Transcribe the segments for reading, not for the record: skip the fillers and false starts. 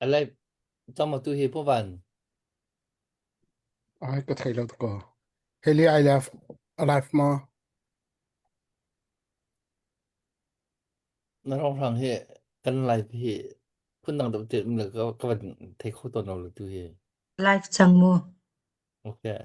A live cang ma tu hi puvan. Ai ka thei lo ko. Heli I love alive ma. Na rong hrang hi kan live hi phun dang deuh te um le ka ka van thei kho tawn lo le tu hi. Live cang mu. Okay.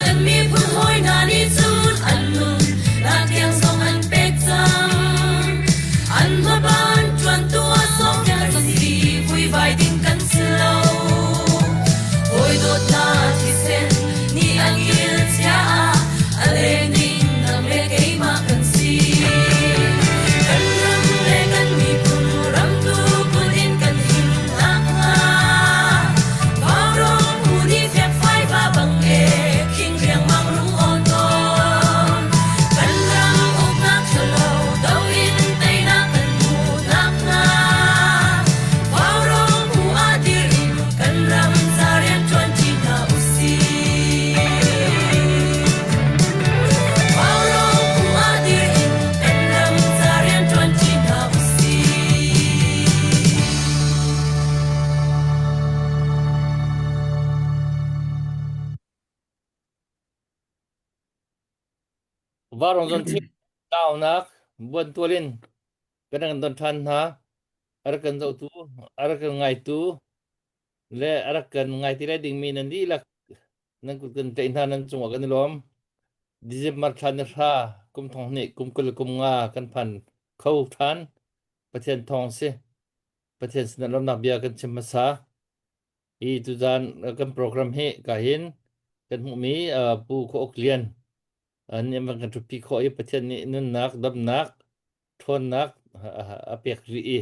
Kan miphun hawi hna nih cun an nun nak tiang zong an pek cang. An hmaban ṭuantu ah sawm kan si, vuivai ding kan si lo. Hawi dawtnak thisen nih an kil chia ah a leng ding nang le keimah kan si. Kan ram le kan miphun ramtu kut in kan him nakhnga Vaurawng phu nih fekfai va bang e khing riangmang rung awn tawn. Kan ram uknak ṭhalo do in teinak kan hmuh nakhnga Vaurawng phu ah dir in kan ram ca rian ṭuanṭi hna usih. Vaurawng phu ah dir in kan ram ca rian ṭuanṭi hna usih. Varong zon thim taunak buantual in kan rak don ṭhan hna. A rak kan zohtu, a rak kan ngaitu le a rak kan ngai ti lai dingmi nan dihlak nan kut kan tlaih hna nan cungah kan i lawm. December thla ni hra kum thong hnih kum 20 kum nga kan phan kho ṭhan. Pathian thawng si. Pathian sinah lawmnak bia kan chim hmasa. Hi tuzan kan program hi ka hin kan hmuhmi Pu Khaw Uk Lian nih an van kan ṭhutpi khawh i Pathian nih nunnak, damnak, ṭhawnnak a pek rih i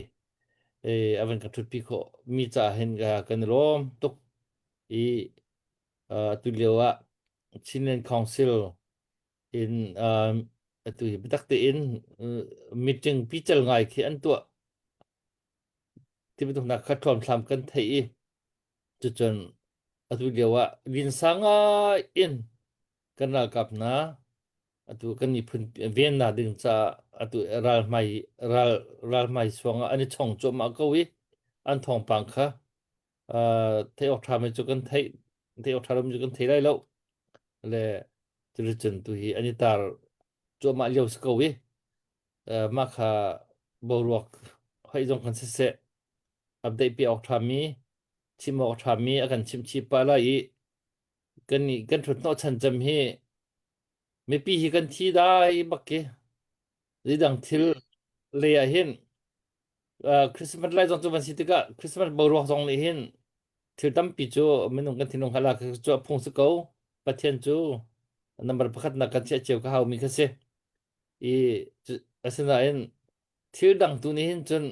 a van kan ṭhutpi khawh mi caah hin kan i lawm tuk i atu lio ah Chinland Council in atu hi biatak tein meeting pical ngai khi an tuah ti bantuk kha ṭhuamthlam kan theih i cucun atu lio ah linsa ngai in kan ralkap hna atu kan miphun vennak ding caah atu ral hmai ral ral hmai suang ah an i chong cuahmah ko i an thawngpang kha uh, theih awk ṭhami cu kan theih theih awk ṭha lomi cu kan thei lai lo le cuticun tu hi an i tar cuahmah lio si ko i mah kha boruak hoih zong kan siseh update pi awk ṭhami chim awk ṭhami a kan chimh chih pah lai i kan nih kan ṭhut hnawh chan cem hi mipi hi kan thi dai bak ki zeidang thil le ah hin Christmas lai zong cu van si tikah Christmas boruak zong nih hin thil tampi cu minung kan thinlung hala cu a phung si ko Pathian cu number pakhat nak kan chiah cio ka hau mi kha si i asinain thil dang tu nih hin cun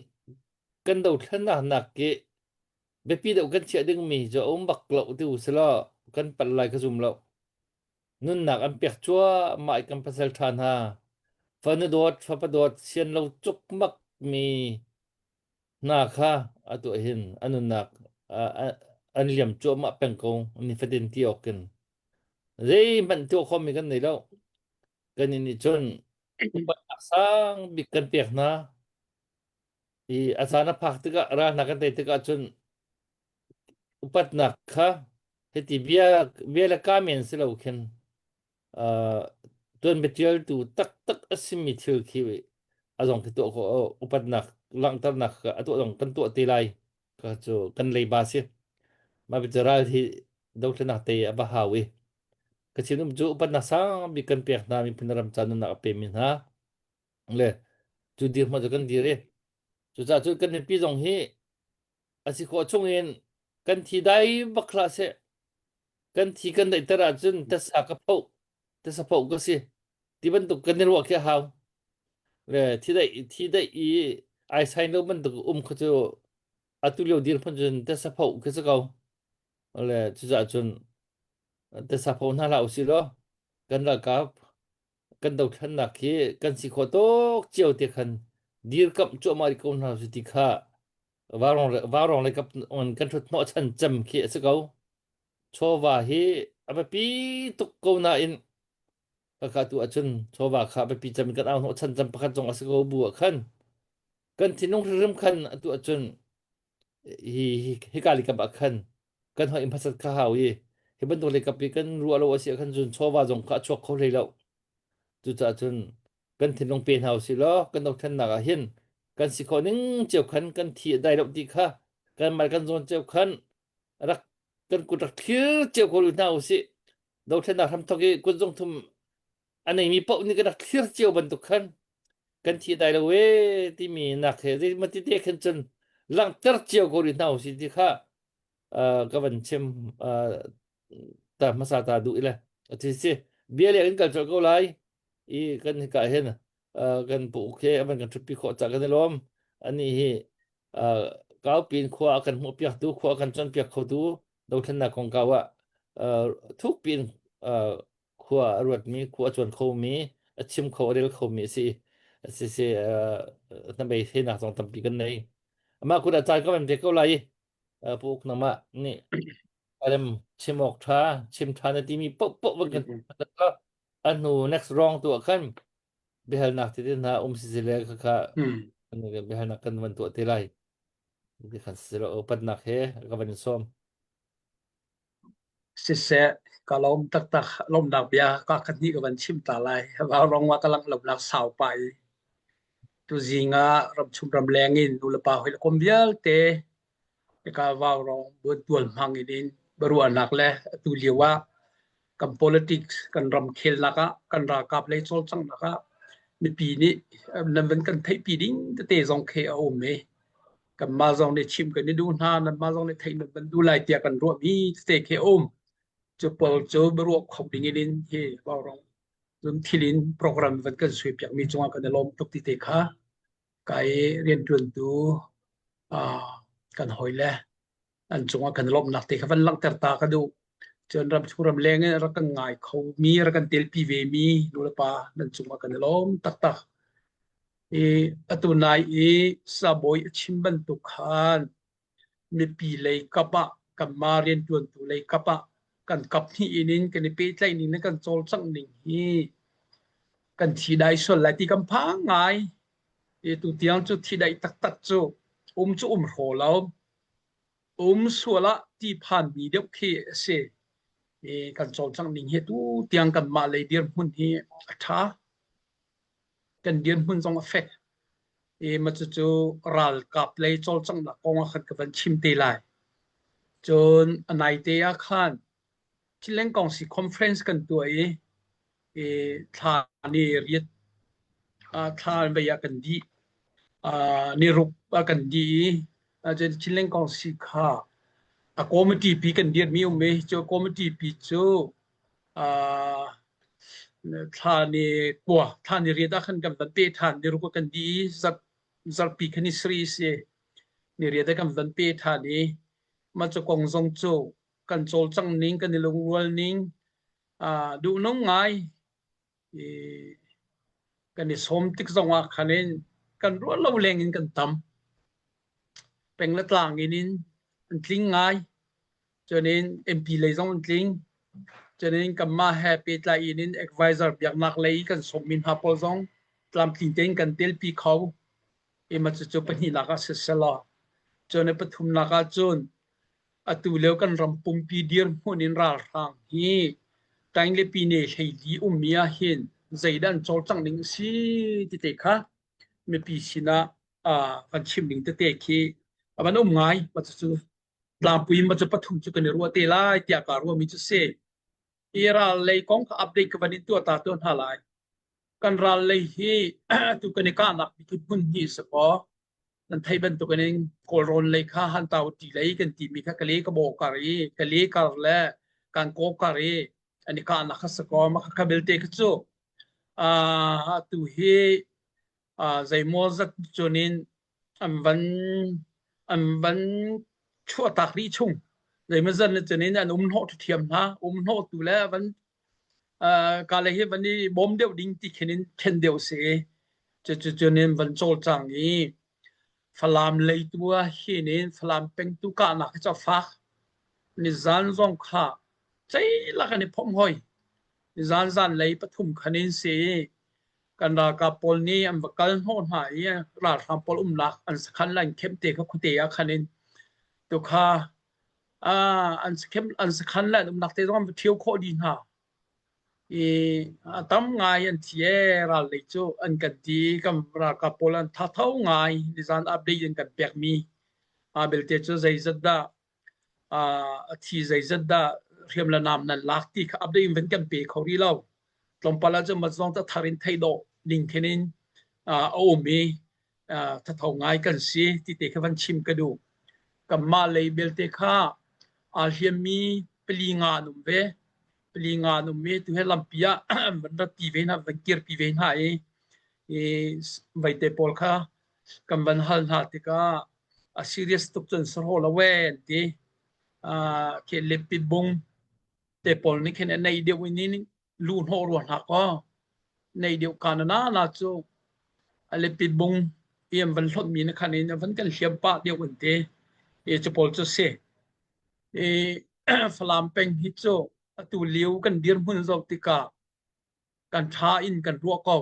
kan dothlennak nak ki biapi deuh kan chiah dingmi cu a um bak lo ti u selaw kan palh lai ka zum lo nunnak an pek cuahmah i kan pasal ṭha hna fanu dawt fapa dawt sian lo cukmak mi hna kha atu hin an nunnak an liam cuahmah peng ko nifatin ti awk in zeihmanh tuah khomi kan nei lo kan nih cun upatnak sang bik kan pek hna i a caan a phak tikah ral hna kan tei tikah cun upatnak kha hiti bia bia le ka men si lo khin uh, tuan biatialtu taktak a simi thil khi a zong khi tuah khawh upatnak langhternak a tuah zong kan tuah te lai ka cu kan leiba si mah ral hi dothlenak te a va hau i ka chin um cu upatnak sang bik kan pek hna miphun ram ca nunnak a pemi hna le cu dirhmun cu kan dir i cucaah cu kan mipi zong hi a si khawh chung in kan thi dai bak hlah seh kan thi kan daihter ahcun tasa ka phoh tasa phoh ka si ti bantuk kan i ruah khi a hau le thi daih thi daih i ai sain lo bantuk um kha cu atu lio dirhmun cun tasa phoh khi si ko le cucaah cun tasa phoh hna hlah usih law. Kan ralkap kan dothlennak hi kan si khawh tawk cio te khan dirkamh cuahmah rih ko hna su ti kha vaurawng lei kap on kan ṭhut hnawh chan cem khi a si ko. Chawva hi a biapi tuk ko nain khakha tu ahcun chawva kha a biapi cem kan au hnawh chan cem pakhat zong a si ko bu ah khan kan thinlung hrimhrim khan atu ahcun hi hika likap ah khan kan hoi hmasat kha hau i hi bantuk likap i kan ruah lo a si ah khan cun chawva zong kha a chuak kho hlei lo. Cucaah cun kan thinlung pe hna usih law kan dothlennak ah hin kan si khawh ning cio khan kan thi a dai lo ti kha kan mal kan zawn cio khan rak kan kut rak thlir cio ko hna usih. Dothlennak hramthok i kut zung thum a neimi paoh nih kan rak thlir cio bantuk khan kan thi dai lo e timi nak he zeimati te khan cun langhter cio ko rih hna usih ti kha ka van chim ta hmasa ta duh ile ati si bia le kan kal colh ko lai i kan hika hin kan pu ke avan kan thutpi khawh ca kan i lawm ani hi kaupin khua kan hmuh piak tu khua kan chon piak kho tu dothlennak kongkau ah thuk pin khua a ruatmi khua a cuan khomi a chim kho a rel khomi a si si si hnabei henak zong tampi kan nei amah kut ah caan ka van pek ko lai i pu uk nangmah nih arem chim awk tha chim tha na timi poh poh van kan a hnu next wrong tu ah khan biahalnak tete hna um si le kha kha biahalnak kan van tuah te lai khan si lo upatnak he ka van in sawm Siseh, ka lawm taktak. Lawmnak bia ka khat hnih ka van chim ta lai. Vaurawng ah ka langh lonak sau pah i tuzing ah ramchung ramleng in nulepa hawi le kom vialte hika vaurawng buantual hmang in in biaruahnak le atu lio ah kan politics kan ramkhelnak ah kan ralkap lei cawlcanghnak ah mipi nih nan van kan theihpi ding tete zong khi a um i kanmah zong nih chim kan i duh hna nanmah zong nih theih nan van duh lai tiah kan ruahmi tete khi a um. Cu pawl cu biaruah kho ding in hi vaurawng cun thil in program van kan suai piakmi cungah kan i lawm tuk ti te kha kai rianṭuantu kan hawile an cungah kan lawmhnak te kha van langhter ta ka duh. Cun ramchung ramleng in rak kan ngai khomi, rak kan telpi vemi nulepa nan cungah kan i lawm taktak. I atu nai i sabawi a chim bantuk khan mipi lei kap ah kanmah rianṭuantu lei kap ah kan kap hnih in in kan i pehtlaih ning le kan cawlcangh ning hi kan thi dai sual lai ti kan phang ngai. I tutiang cu thi daih taktak cu um cu um hraw lo. Um sual ah ti phanmi deuh khi a si. I kan cawlcangh ning hi tu tiang kanmah lei dirhmun hi a ṭha. Kan dirhmun zong a fek. I mah cucu ralkap lei cawlcanghnak kong ah khan ka van chim te lai. Cun a naite ah khan Thileng Kongsi Conference kan tuah i, i thla ni riat thla vei ah kan dih. Ni ruk ah kan dih i cun Thileng Kongsi kha a committee pi kan dirhmi um i cu committee pi cu thla ni kua thla ni riat ah khan kan van pe ṭhan ni ruk ah kan dih i zarhpi kha ni sarih a si ni riat ah kan van pe ṭhan i mah cu kong zong cu kan cawlcangh ning kan i lungrual ning duhnung ngai i kan i sawm tik zong ah khan in kan ruah lo leng in kan tam peng le tlang in in an tling ngai Cun in MP lei zong an tling. Cun in kanmah he pehtlai in in advisor biaknak lei i kan sawmmi hna pawl zong tlamtling tein kan telpi kho. I mah cucu pahnihnak ah siselaw. Cun i pathumnak ah cun atu lio kan ram pumpi dirhmun in ralhrang hi Tainglipi ne hleili ummi ah hin zeidah an cawlcangh ning a si ti te kha mipi sinah uh, kan chim ning tete khi a van um ngai. Mah cucu Tlangpui ma cu pathum cu kan i ruah te lai tiah kaa ruahmi cu si. Hi ral lei kong kha update ka van in tuah ta tuah hna lai. Kan ral lei hi atu kan i kahnak bik hi hmun hnih si kaw nan theih bantuk in Kawlrawn lei kha Hantau ti lei kan timi kha Kale ka baw kar i Kale kar le kan kaw kar i an i kahnak kha si kaw mah kha belte kha cu atu hi zeimaw zat cun in an van an van chuahtak rih chung zeimawzat nih cun in an um hnawh ṭhiam hna um hnawhtu le van. Ka le hi van i bawm deuh ding ti khin in then deuh si. Cucu nin van cawlcang i Falam lei tu ah hin in Falam peng tu kahnak hi cu a fak. Nizan zong kha ceilak an i phomh hoi. Nizan zanlei pathum khan in si i kan ralkap pawl nih an va kal hnawh hna i ralhrang pawl umnak an sakhan le an kemh te kha khuate ah khan in tukha an sakhem an sakhan le an umnak te zong an va ṭhio khawh dih hna. I a tam ngai an thi ee ral lei cu an kan ti kan ralkap pawl an thatho ngai nizan update an kan pekmi aa belte cu zeizat dah a thi zeizat dah hriam le nam nan lak ti kha update in van kan pe kho rih lo. Tlawmpal ah cun mat zong ta thar in theih dawh ning khin in a um i thatho ngai kan si ti te kha van chim ka duh. Kanmah lei belte kha aa hliammi pali nga an um ve. Pali nga an um i tu he lampi ah van ratpi ve hna, van kirpi ve hna i i veite pawl kha kan van hal hna tikah a serious tuk cun sahraw lo ee an ti. Khi lepit bung te pawl nih khin a nei deuh in lu hnawh rua hna kaw nei deuh ka na na cu a lepit bung i an van hlonh mi na khan in van kan hliam pah deuh an ti. I cu pawl cu si. I Falam peng hi cu atu lio kan dirhmun zoh tikah kan ṭha in kan ruah ko.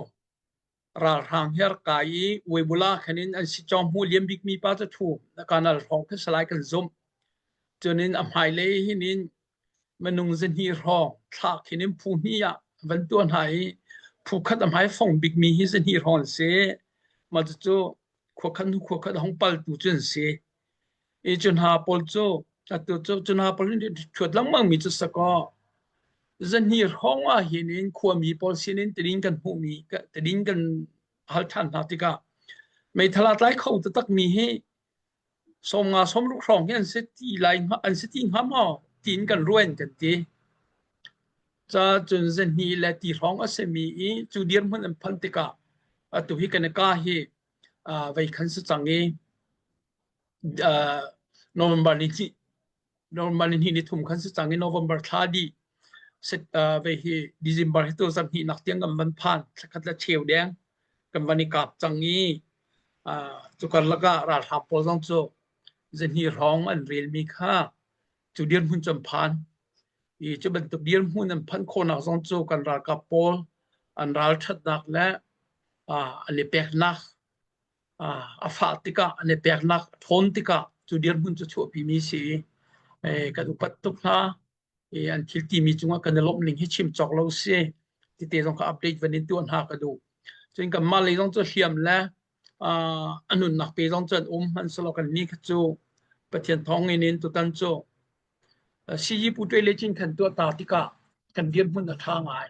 Ralhrang hi rak kai i Weibula khan in an si cawng hmu liam bikmi pa cu thu kanal hrawng khi salai kan zumh. Cun in a hmailei hin in minung zahnih hrawng thla khin in phu hnih ah van tuah hna i phu khat a hmai fong bikmi hi zahnih hrawng an si. Mah cucu khua khat hnu khua khat a hung paltu cu an si. I cu hna pawl cu atu cu cu hna pawl nih ṭhuat lengmang mi cu sakaw zahnih hrawng ah hin in khuami pawl sinin tidin kan hmuhmi tidin kan hal ṭhan hna tikah meithal aa tlai kho taktakmi hi 50 60 hrawng hi an si ti lai an si ti hnga maw tiin kan ruan kan ti. Ca cun zahnih le ti hrawng a simi i cu dirhmun an phanh tikah atu hi kan i ka hi vei khan si cang i November ni hnih November ni hnih ni thum khan si cang i November thla dih vei hi December hi tu zarhhnih nak tiang kan van phan thlakhat le cheu deng kan van i kap cang i cu karlak ah ralhrang pawl zong cu zahnih hrawng an relmi kha cu dirhmun cu an phan i cu bantuk dirhmun an phanh khawhnak zong cu kan ralkap pawl an ralṭhatnak le an i peknak a fah tikah an i peknak a ṭhawn tikah cu dirhmun cu chuahpimi si i kan upat tuk hna i an thil timi cungah kan i lawmh ning hi chim cawk lo si tite zong kha update van in tuah hna ka duh. Cun kanmah lei zong cu hliam le a nunnak pe zong cu an um hmanhsehlaw kan nih kha cu Pathian thawng in in tutan cu Siyi Pu Ṭwe le Cin khan tuah ta tikah kan dirhmun a ṭha ngai.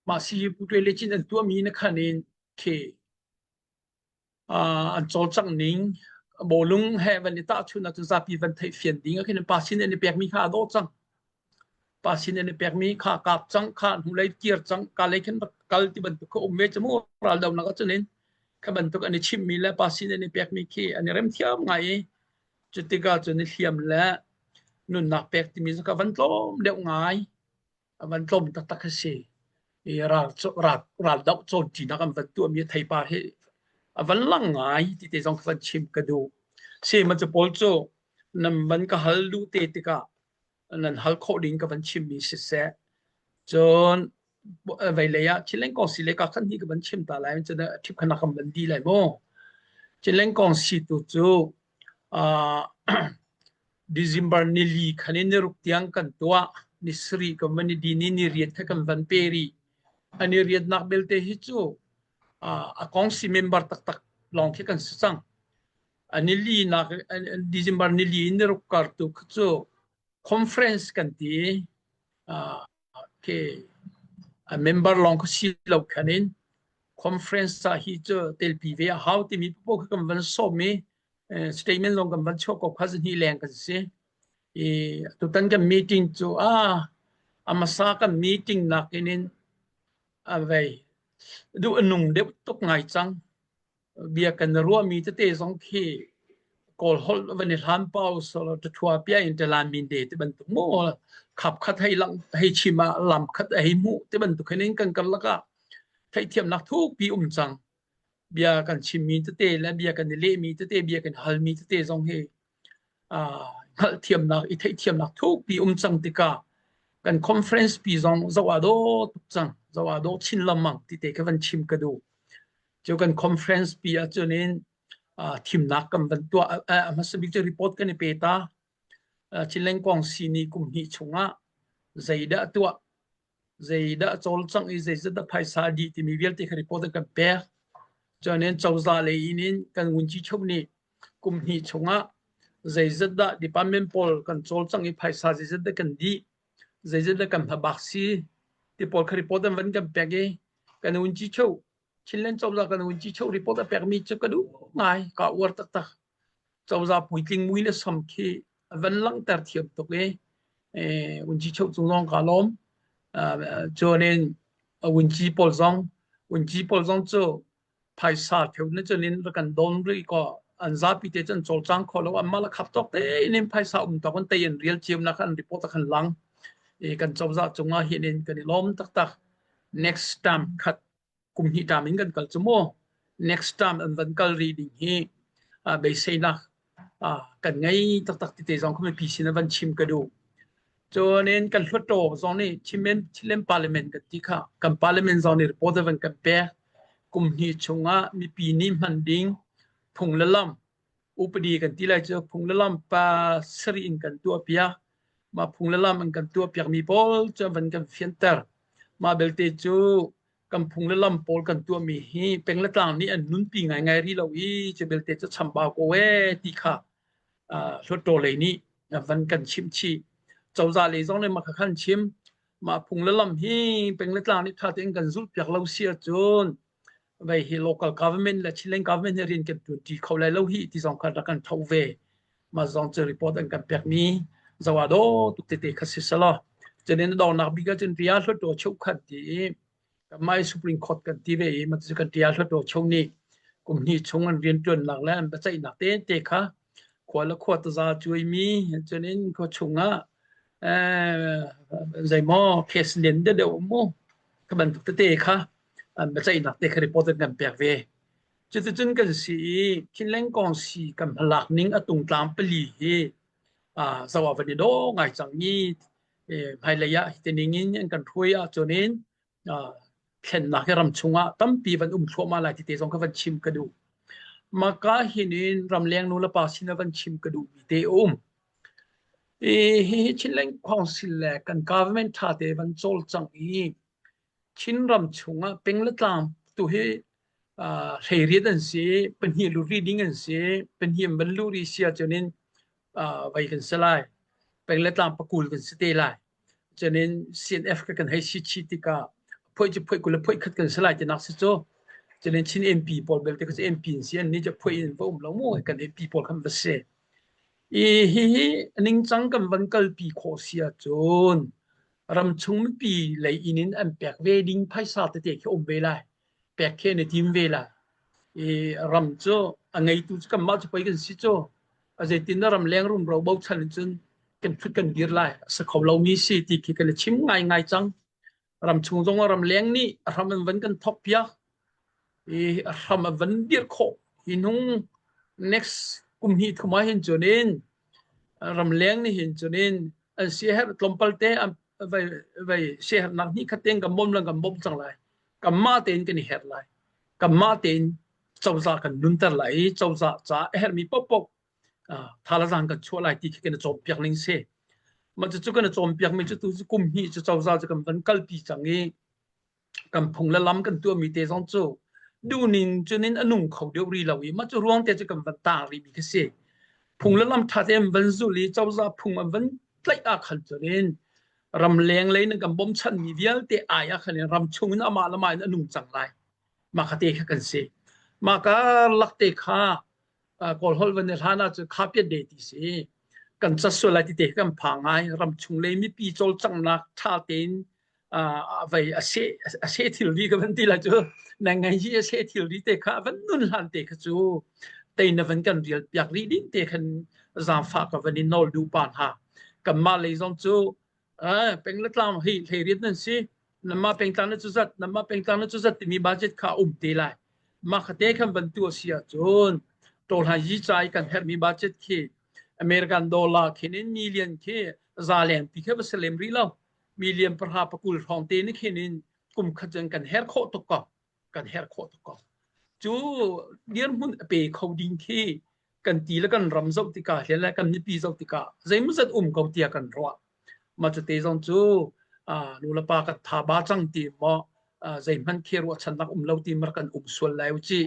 Mah Siyi Pu Ṭwe le Cin an tuahmi na khan in khi an cawlcangh ning bawlung he van i tahchunh ahcun zapi van theih fian ding ah khin pa sin an i pekmi kha a dawh cang. Pa sin an i pekmi kha kap cang, kha hnulei kir cang, ka lei khin rak kal ti bantuk kha um ve cu mu raldonak ahcun in kha bantuk an i chimhmi le pa sin an i pekmi khi an i rem thiam ngai i cutikah cun i hliam le nunnak pek timi cu ka van tlawm deuh ngai. A van tlawm taktak a si. I ral ral raldoh cawnṭinak an van tuahmi theipar hi a van lang ngai ti te zong van chim ka duh. Sihmanhsehlaw cu pawl cu nan van ka hal duh te tikah nan hal khawh ding ka van chimmi siseh. Cun veilei ah Chinlengkong si le ka khat hnih ka van chim ta lai cun ṭhip khanak kan van di lai mu. Chinlengkong si tu cu December nili khan in niruk tiang kan tuah. Ni sarih kan van i din i ni riat kha kan van pe rih. An i riatnak belte hi cu a kongsi member taktak lawng khi kan si cang. A nili nak December nili in niruk kar tu kha cu conference kan ti i khi a member lawng kha si lo khan in conference ah hi cu telpi ve a hau timi paoh kha kan van sawm i statement zong kan van chuah ko kha zahnih leng kan si. I tutan kan meeting cu a a hmasa kan meeting nakin in a vei duh a nung deuh tuk ngai cang. Bia kan ruahmi tete zong khi Kawl holh van i hlan pau solo ṭhua pia in ṭalan min de ti bantuk mu khap khat hei lang hei chim ah lam khat hei hmuh ti bantuk hin kan karlak ah theihthiamnak thukpi um cang. Bia kan chimmi tete le bia kan i lehmi tete bia kan halmi tete zong hi hngalhthiamnak i theihthiamnak thukpi um cang tikah kan conference pi zong zoh aa dawh tuk cang zoh aa dawh chin lengmang ti te kha van chim ka duh. Cu kan conference pi ahcun in thimnak kan van tuah a hmasa bik cu report kan i pe ta. Chinleng Kawngsi nih kum hnih chungah zeidah tuah zeidah cawlcangh i zeizat dah phaisa dih timi vialte kha report an kan pek. Cun in cozah lei in in kan ngunci cheu nih kum hnih chungah zeizat dah department pawl kan cawlcangh i phaisa zeizat dah kan dih, zeizat dah kan hmabak si ti pawl kha report an van kan pek i kan ngunci cheu Chinland cozah kan ngunci cheu report a pekmi cu ka duh ngai, ka uar taktak. Cozah puitling mui le sam khi a van langhter thiam tuk i vunci cheu cung zong kaa lawm. Cun in vunci pawl zong vunci pawl zong cu phaisa theu na cun in rak kan dawn rih kaw an zapi te cun cawlcang kho lo anmah le khap tawk tein in phaisa um tawk in tei an rial cio nak an report a khan lang. I kan cozah cungah hin in kan i lawm taktak. Next time khat kum hnih ṭam in kan kal cu mu. Next time an van kal rih ding hi beiseinak kan ngei taktak ti te zong kha mipi sin ah van chim ka duh. Cun in kan hluttaw zong nih Chinmen Chinland Parliament kan ti kha kan parliament zong nih report van kan pek. Kum hnih chungah mipi nih hman ding phung le lam upadi kan ti lai cu phung le lam pa sarih in kan tuah piak. Mah phung le lam an kan tuah piakmi pawl cu van kan fianter. Mah belte cu kan phung le lam pawl kan tuahmi hi peng le tlang nih an nunpi ngaingai rih lo i cu belte cu chambau ko ee ti kha hluttaw lei nih van kan chimh chih. Cozah lei zong nih mah kha khan chim. Mah phung le lam hi peng le tlang nih ṭha tein kan zulhpiak lo si ahcun vei hi local government le Chinland government hi rian kan ṭuanṭi kho lai lo hi ti zong kha rak kan tho ve. Mah zong cu report an kan pekmi zoh ah dawh tuk tete kha si selaw. Cunin a donghnak bik ahcun ria hluttaw cheukhat ti i kanmah i Supreme Court kan ti ve i mah cu kan ria hluttaw cheu nih kum hnih chung an rianṭuannak le an biaceihnak tete kha khua le khua taza cuaimi cunin khua chungah zeimaw case lian deuhdeuh um mu kha bantuk tete kha an biaceihnak te kha report an kan pek ve. Cuticun kan si i Khinleng Kawngsi kan hmalak ning a tungtlang pali hi zoh ah van i dawh ngai cang i hmailei ah hiti ning in an kan hruai ahcun in thlennak hi ram chungah tampi van um thluahmah lai ti te zong kha van chim ka duh. Maka hin in ramleng nu le pa sin ah van chim ka duhmi te a um. Hi Chinland Council le kan government ṭha te van cawlcang i Chinram chungah peng le tlang tu hi hleiriat an si, pahnih luri ding an si, pahnih an van luri si ahcun in vei kan si lai. Peng le tlang pakul kan si te lai. Cun in CNF ka kan hei si chih tikah phoih cu phoih kul le phoih khat kan si lai tinak si cu. Cun in Chin MP pawl belte kha cu MP an si, an nih cu phoih in va um lo mu, kan MP pawl khan va si. I hihi ningcang kan van kalpi khawh si ahcun ramchung mipi lei inn in an pek ve ding phaisa tete khi um ve lai pek khi an i tim ve lai i ram cu a ngeitu cu kanmah cu pei kan si cu a zeitin na ram leng rumro bochan in cun kan thut kan dir lai a si kho lomi si ti khi kan i chim ngai ngai cang ram chung zong ah ram leng nih a hram an van kan thok piak i a hram a van dir khawh hi nung next kum hnih thum ah hin cun in ramleng nih hin cun in an siaherh tlawmpal te an vai vai siaherhnak hnih khat tein kan bawm lang kan bawmh cang lai kanmah tein kan i herh lai kanmah tein cozah kan nunter lai i cozah ca a herhmi paohpaoh thalazang kan chuah lai ti khi kan i cawnpiak ning si mah cucu kan i cawnpiak mi cu tu cu kum hnih cu cozah cu kan van kalpi cang i kan phung le lam kan tuahmi te zong cu duhning cun in a nung kho deuh rih lo i mah cu ruang te cu kan van taang rih mi khi si. Phung le lam ṭha tein an van zulh i cozah phung an van tlaih ah khan cun in ramleng lei in kan bawmchanmi vialte ai ah khan in ram chung in amah le mah in a nung cang lai. Mah kha te kha kan si. Mah karlak te kha Kawl holh van i hlan ahcun kha piat de ti si. Kan cat sual lai ti te kan phang ngai. Ramchung lei mipi cawlcanghnak ṭha tein vei a seh a seh thilri ka van ti lai cu na ngai hi a seh thilri te kha van nun hlan te kha cu. Tei na van kan rial piak rih ding te khan zaangfah ka van in nawl duh pa hna. Kanmah lei zong cu peng le tlang hi hleiriat nan si. Nanmah pengtlang na cu zat, nanmah pengtlang na cu zat timi budget kha a um te lai. Mah khate khan van tu a si ahcun tawhlan yi ca i kan herhmi budget khi American dollar khin in million khi za lengpi kha va si lem rih lo. Million pahra pakul hrawng te ni khin in kum khat cun kan herh khawh tuk ko. Kan herh khawh tuk ko. Cu dirhmun a pe kho ding khi kan ti le kan ram zoh tikah le le kan mipi zoh tikah zeimawzat um ko tiah kan ruah. Mah cute zong cu nu le pa kan tha ba cang ti maw zeihmanh khi ruahchannak um lo ti mar kan um sual lai u ci.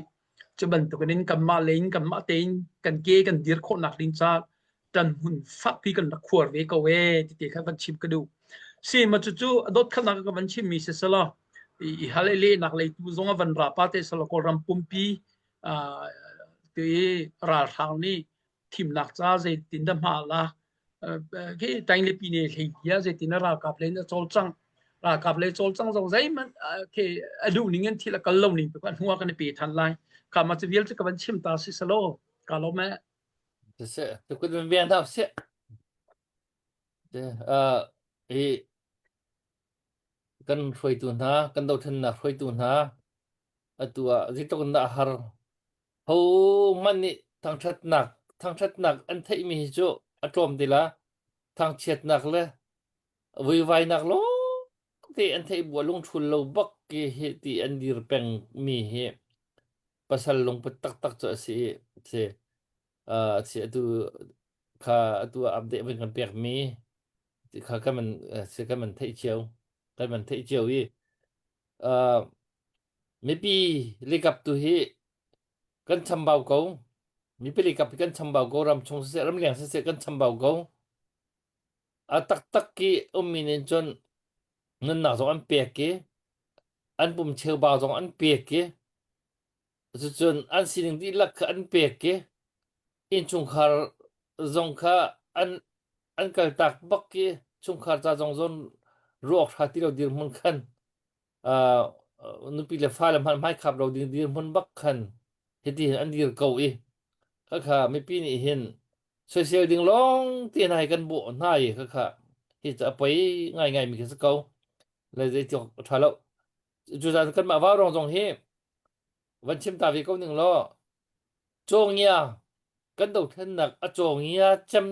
Cu bantukin in kanmah le in kanmah tein kan ke kan dir khawhnak ding caah ṭan hmun fakpi kan rak khuar ve ko ee ti te kha van chim ka duh. Si ma cucu a dot khatnak ka van chimmi si selaw i hal i lehnak lei tu zong a van ra pa te selaw Kawlram pumpi ti ralhrang nih thimnak ca zeitin dah hma la khi tainglipi ne hlei tia zeitin a ralkap lei in a cawlcang ralkap lei cawlcang zong zeihmanh khi a duh ning in thil a kal lo ning tu kha hnu ah kan i pe than lai ka ma cu vial cu ka van chim ta si selaw ka lawm eh. Siseh, tukut van biang hna sih. Uh, hi kan hruaitu hna, kan dothlennak hruaitu hna, atu ah zeitluk in dah a har. Ho hmanh nih thangṭhatnak, thangṭhatnak an theihmi hi cu a tlawm ti la. Thangchiatnak le vuivainak lawngte an theih bu ah lungṭhul lo bak ki hi ti an dir peng mi hi pasal lungput taktak cu a si i si uh, si atu kha atu ah update van kan pek mi ti kha kan man si kan man theih cio kan man theih cio i uh, mipi likap tu hi kan chambau ko mipi likap hi kan chambau ko ram chung siseh ram leng siseh kan chambau ko a taktak ki ummi nin cun nunnak zong an pek i an pum cheubau zong an pek i cucun an sining dihlak kha an pek i innchungkhar zong kha an an kaltak bak i chungkhar ca zong zawn ruak hra ti lo dirhmun khan uh, nupi le fale hmanh hmaikhap lo ding dirhmun bak khan hiti hin an dir ko i khakha mipi nih hin soisel ding lawng te hna hi kan bawh hna i khakha hi cu a poi ngaingai mi khi si ko le zei ti ṭha lo cuzan kanmah vaurawng zong hi van chim ta ve ko ning law cawngia kan dothlennak a cawngia cem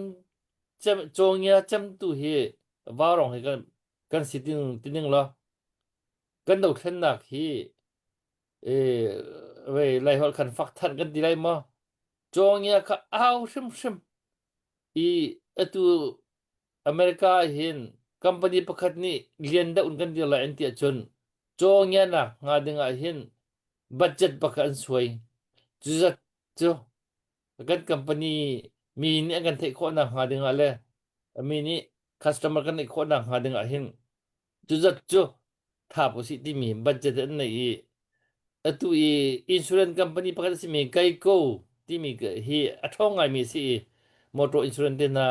cem cawngia cem tu hi vaurawng hi kan kan si ting tining law kan dothlennak hi e ve lai holh khan fak than kan ti lai maw cawngia kha au hrimhrim i atu America ah hin company pakhat nih lian deuh in kan dir lai an ti ahcun cawngianak hnga ding ah hin budget pakhat an suai. Cuzat cu kan company mi nih an kan theih khawhnak hnga ding ah le mi nih customer kan neih khawhnak hnga ding ah hin Cuzat cu thap usih timi budget an nei i atu i insurance company pakhat a simi Geico timi hi a ṭhawng ngaimi a si i motor insurance te hna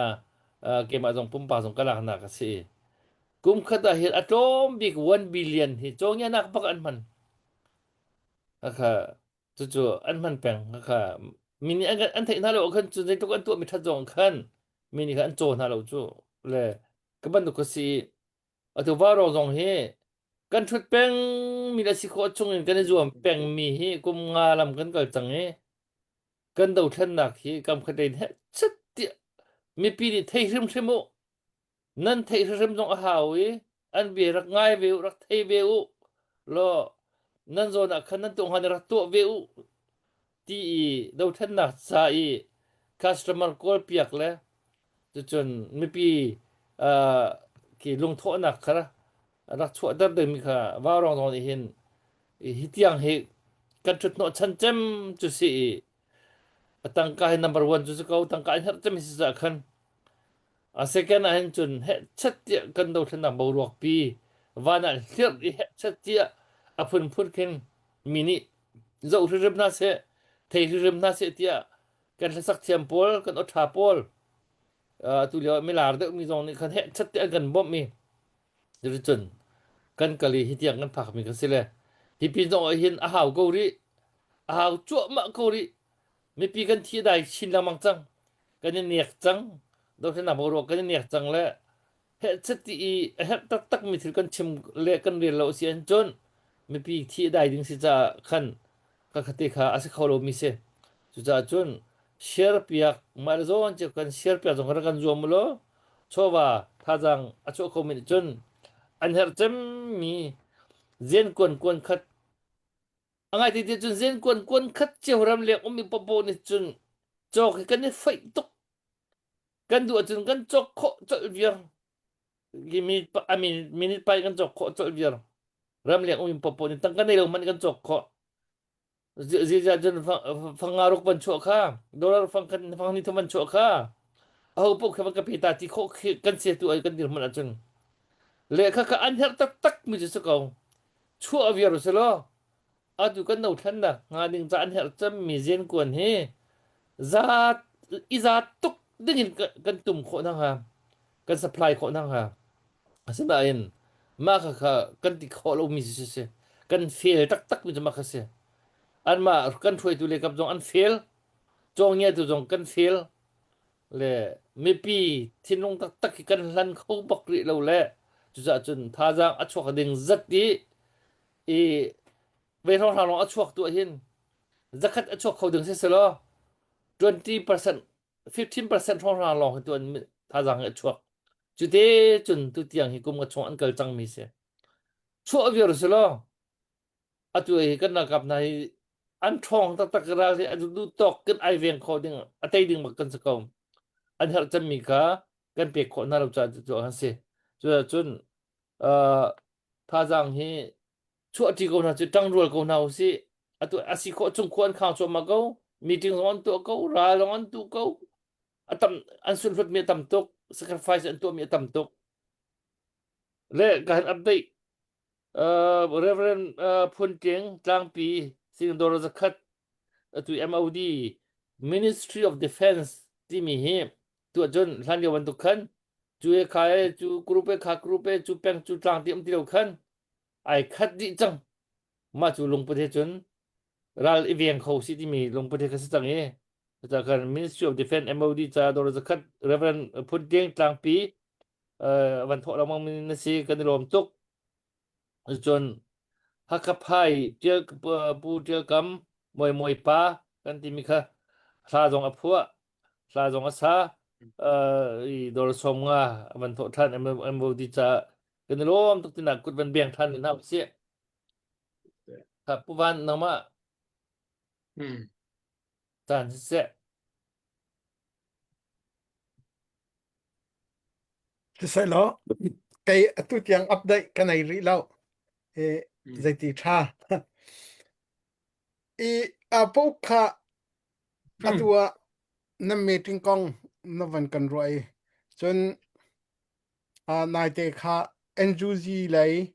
keimah zong pumpak zong ka laknak a si i kum khat ah hin a tlawm bik 1 billion hi cawngianak bak an hman. Khakha cucu an hman peng khakha mi nih an, an theih hna lo khan cu zeitluk an tuahmi ṭhat zong khan mi nih khan an caw hna lo cu le ka bantuk ka si Atu varo zong hi kan ṭhut pengmi le si khawh chungin kan i zuam pengmi hi kum nga lam kan kal cang i kan dothlennak hi kam khat in heh chet tiah mipi nih thei hrimhrim u nan theih hrimhrim zong a hau i an bia rak ngai ve u rak thei ve u law nan zawn ah khan nan tuah hnga rak tuah ve u ti i dothlennak ca i customer kawl piak le Cucun mipi uh, khi lungthawhnak kha rak chuahter dingmi kha vaurawng zong nih hin hi tiang hi kan ṭhut hnawh chan cem cu si i a tangka hi number one cu si ko tangka in herh cem hi si caah khan a second ah hin cun heh chet tiah kan dothlennak boruak pi van ah hlirh i heh chet tiah a phunphun khin mi nih zoh hrimhrim hna seh thei hrimhrim hna seh tiah kan hlasak thiam pawl kan aw ṭha pawl atu lio ah milar deuhmi zong nih khan heh chat te an kan bawmh i cuticun kan kal i hi tiang kan phakmi kan si le hi pin zong ah hin a hau ko rih a hau cuahmah ko rih. Mipi kan thi dai chin lengmang cang. Kan i nek cang. Dothlennak boruak kan i nek cang le hehchet ti i a herh taktakmi thil kan chim le kan rel lo si ahcun mipi thi a dai ding si caah khan ka khate kha a si kho lomi si. Cucaah cun share piak mah le zawn cio kan share piak zong kan zuam u law chawva thazaang a chuah khomi nih cun an herh cemmi zen kuan kuan khat a ngai ti ti cun zen kuan kuan khat cio ram leng ummi popo nih cun cawk hi kan i foih tuk kan duh ahcun kan cawk khawh colh viar a minute pai kan cawk khawh colh viar ramleng um popo nih tangka nei lo man kan cawk khawh ziah cun fanga ruk van chuah kha dollar fang khat fang ni thum van chuah kha aho paoh kha van ka pe ta ti khawh khi kan se tu ai kan dirhmun ahcun le kha kha an herh taktak mi cu si ko chuah viar si law atu kan no thlennak hnga ding ca an herh cemmi zenkuan hi zat i zat tuk ding in kan tum khawh hna hnga kan supply khawh hna hnga asinain mah kha kha kan ti khawh lomi si si kan fail taktak mi cu mah kha si anmah kan hruaitu le kap zong an fail cawngiatu zong kan fail le mipi thinlung taktak hi kan hlan kho bak rih lo le cucaah cun thazaang a chuak ding zat i i ve hrawnghrang lawng a chuak tu ahhin zakhat a chuak kho ding si selaw 20% 15% hrawnghrang lawng hi tu an thazaang hi a chuak cute cun tu tiang hi kum nga chung an kal cang mi si chuah viar selaw atu hi kan ralkap hna hi an ṭhawng taktak ral hi a duh tawk kan ai veng kho ding a tei ding bak kan si ko an herh cemmi kha kan pek khawh hna lo caah cu an si cucun uh, thazaang hi chuahṭi ko hna cu ṭangrual ko hna usih. Atu a si khawh chung khua an khang cuahmah ko. Meeting zong an tuah ko, ral zong an tu ko. A tam an sunhlut mi a tam tuk, sacrifice an tuahmi a tam tuk. Le ka han update uh, Reverend uh, Phun Tling Tlangpi Singdor zakhat atu MOD Ministry of Defense timi hi tuah cun hlan lio bantuk khan cu e kha e cu group e kha group e cu peng cu tlang ti um ti lo khan ai khat dih cang mah cu lungput he cun ral i veng kho si timi lungput he ka si cang i ca kan Ministry of Defense MOD ca dor zakhat Reverend Phun Tling Tlangpi van thawh lengmang mi na si kan i lawm tuk Cun Hakha Phai Ṭial Pu Ṭial Kam Mawi Mawi pa kan timi kha hla zong a phuah, hla zong a sa. Uh, i dawr 50 a van thawh ṭhan MOD caah kan i lawm tuk tinak kut van beng ṭhan hna usih. Kha Pu Van nangmah Hmm. caan siseh. Siselaw kei atu tiang update ka nei rih lo. I zeiti ṭha. I a pauk kha atu ah na meeting kong na van kan ruah i cun naite kha NUG lei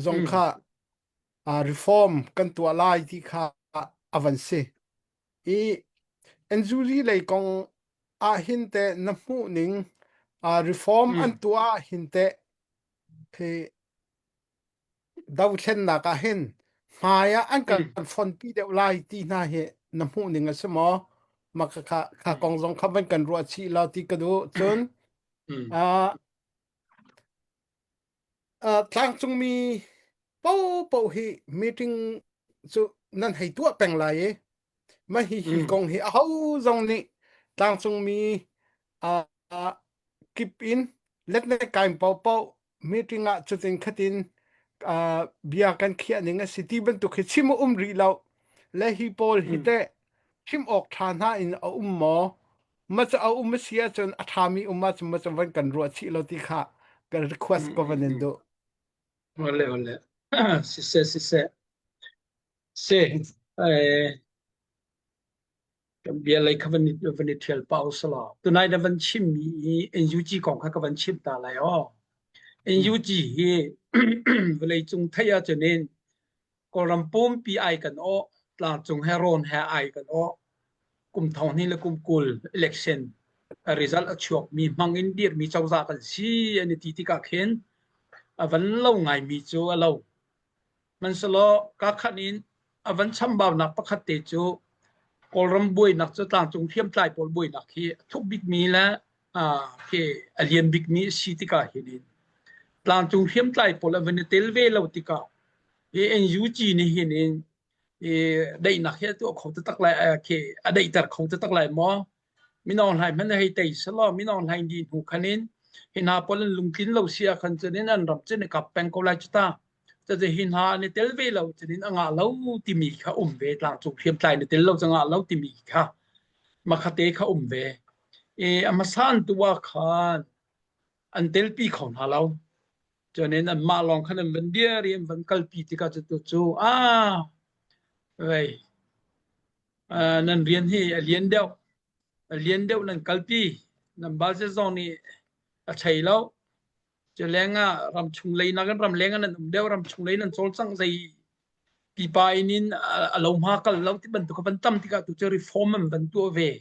zong kha reform kan tuah lai ti kha a van si. I NUG lei kong ahhin teh na hmuh ning reform an tuah ahhin teh khi dothlennak ah hin hmai ah an kan fonpi deuh lai ti hna hi na hmuh ning a si maw? Mah kha kha kong zong kha van kan ruah chih law ti ka duh. Cun uh, uh, tlangcungmi paohpaoh hi meeting cu nan hei tuah peng lai i mah hi hi kong hi aho zong nih tlangcungmi uh, kip in letnek kaim paohpaoh meeting ah cutin khatin uh, bia kan khiah ning a si ti bantuk hi chim a um rih lo le hi pawl hi teh chim awk ṭha hna in a um maw ma cu a um a si ahcun a ṭhami um ahcun ma cu van kan ruah chih lo ti kha kan request ko van in duh Ole ole. Siseh siseh. Se eh kan bia lei kha van i van i ṭhial pah usalaw. Tunai na van chimmi hi NUG kong kha ka van chim ta lai aw. NUG hi vawleicung theih ahcun in Kawlram pumpi ai kan awh, tlangcung he rawn he ai kan awh. Kum thong hnih le kum 20 election result a chuakmi hmang in dirmi cozah kan si an i ti tikah khin a van lo ngaimi cu a lo. Hmanhsehlaw kakhat in a van chambaunak pakhat te cu. Kawlram buainak cu tlangcung hriamtlai pawl buainak hi a thuk bikmi le khi a lian bikmi a si tikah hin tlangcung hriamtlai pawl an van i tel ve lo tikah hi NUG nih hin in daihnak hi a tuah kho taktak lai khi a daihter kho taktak lai maw? Min Aung Hlaing hmanh hei tei selaw Min Aung Hlaing dih hnu khan in hi hna pawl an lungtlin lo si ah khan cun in an ram cun i kap peng ko lai cu ta. Cucu hi hna an i tel ve lo cun in a ngah lo timi kha um ve tlangcung hriamtlai na tel lo cu ngah lo timi kha makhate kha um ve. I a hmasa an tu ah khan an telpi kho hna lo. Cun in anmah lawng khan an van dir i an van kalpi tikah cu cu ah vei nan rian hi a lian deuh a lian deuh nan kalpi nan budget zong nih a chei lo cu lengah ramchung lei nakin ramleng ah nan um deuh ramchung lei nan cawlcangh zei pipa in in a lo hma kal lo ti bantuk van tam tikah tu cu reform an van tuah ve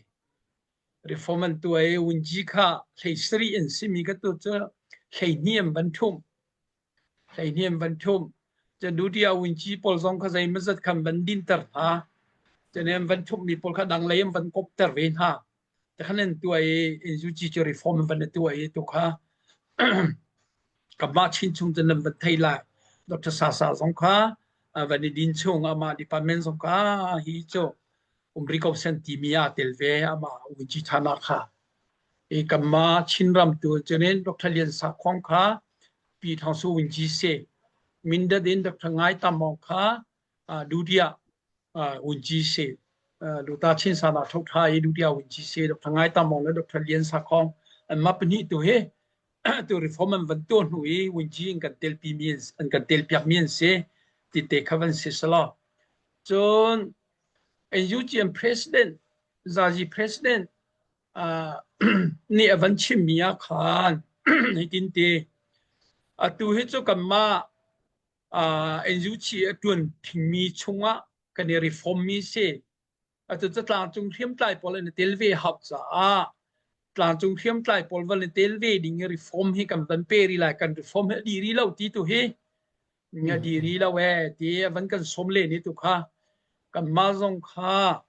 reform an tuah i wunji kha hlei sarih in simi ka tu cu hlei hnih an van thum Hleihniam van ṭhumh. Cun Dutiah Wunci pawl zong kha zeimawzat khan van dinter hna. Cun an van ṭhumhmi pawl kha dang lei an van kawpter ve hna. Tikhan an tuah i Inzuci cu reform an van i tuah i tu kha kanmah chin chung cun nan van thei lai. Dr. Sasa zong kha van i din chung amah department zong kha hi cu um rih ko sen timi ah tel ve amah Wunci Thana kha. I kanmah Chinram tu cunin Dr. Lian Sakhong kha Pi Thawng Su Wunci si. Mindat in Dr. Ngai Tam Aung kha Dutiah Wunci si. Luta Chin Sana Thok Tha i Dutiah Wunci si. Dr. Ngai Tam Aung le Dr. Lian Sakhong anmah pahnih tu hi tu reform an van tuah hnu i Wunci in kan telpi mi an kan telpiak mi an si ti te kha van si selaw. Cun NUGM President Zazi President nih a van chimmi ah khan hitin ti atu hi cu kanmah NUG a ṭuan thingmi chungah kan i reform mi si. Atu cu tlangcung hriamtlai pawl an i tel ve hau caah tlangcung hriamtlai pawl van i tel ve ding i reform hi kan van pe rih lai. Kan reform hi a dih rih lo ti tu hi nga di ri lo e ti a van kan som len i tu kha kanmah zong kha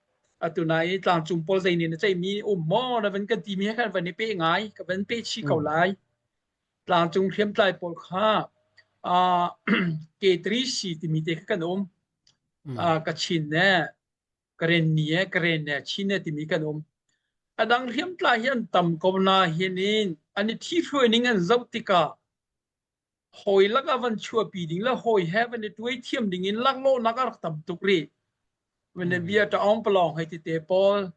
atu nai i tlangcung pawl zei nih na ceihmi um maw na van kan timi he khan van i pe ngai ka van pe chih ko lai tlangcung hriamtlai pawl kha K3C timi te kha kan um Kachin ne Karen ni e Karen ne Chin ne timi kan um a dang hriamtlai hi an tam ko na hin in an i thi hruai ning an zoh tikah hawi lakah van chuahpi ding le hawi he van i tuai thiam ding in laklawhnak a rak tam tuk rih. Van i bia ṭaong palawng hei ti te pawl,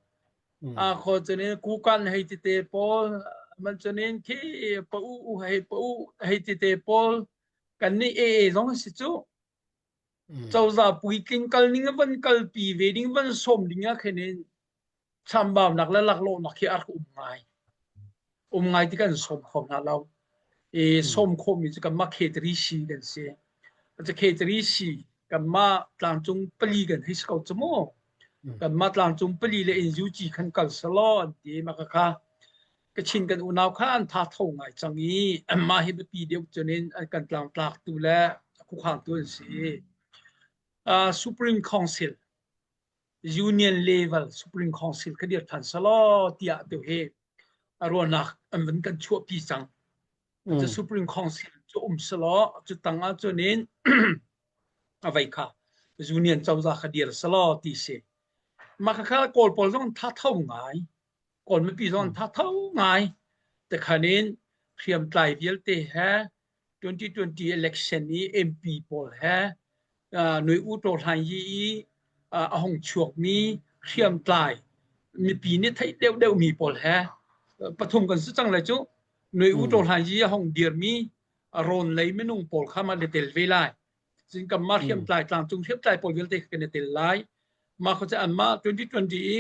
a kho cunin kukan hei ti te pawl, man cunin khi pa u hei pa u hei ti te pawl, kan nih AA zong si cu. Cozah puitling kal ning van kalpi ve ding van sawm ding ah khin in chambaunak le laklawhnak hi a rak um ngai. Um ngai ti kan sawm kho hna lo. I sawm khawhmi cu kanmah khetri si kan si. Cu khetri si kanmah tlangcung pali kan hei si ko cu mu. Kanmah tlangcung pali le NUG khan kal selaw an ti mah kha Kachin kan unau kha an tha tho ngai cang i anmah hi biapi deuh cun in an kan tlangtlaktu le khukhangtu an si. Uh, Supreme Council Union level Supreme Council kha dir than selaw tiah tu hi a ruahnak an van kan chuahpi cang. Cu Supreme Council cu um selaw cu tang ah cun in a vei kha Union cozah kha dir selaw ti si. Mah kha Kawl pawl zong tha tho ngai. Kawl mipi zong tha tho ngai. Tekhan in hriamtlai vialte he 2020 election i MP pawl he Nui U Taw Hlaing Yi i a hung chuakmi hriamtlai mipi nih theih deuhdeuh mi pawl he pathum kan si cang lai cu Nui U Taw Hlaing Yi a hung dirmi rawn lei minung pawl kha mah le tel ve lai. Cun kanmah hriamtlai tlangcung hriamtlai pawl vialte kan i tel lai. Mah kha cu anmah 2020 i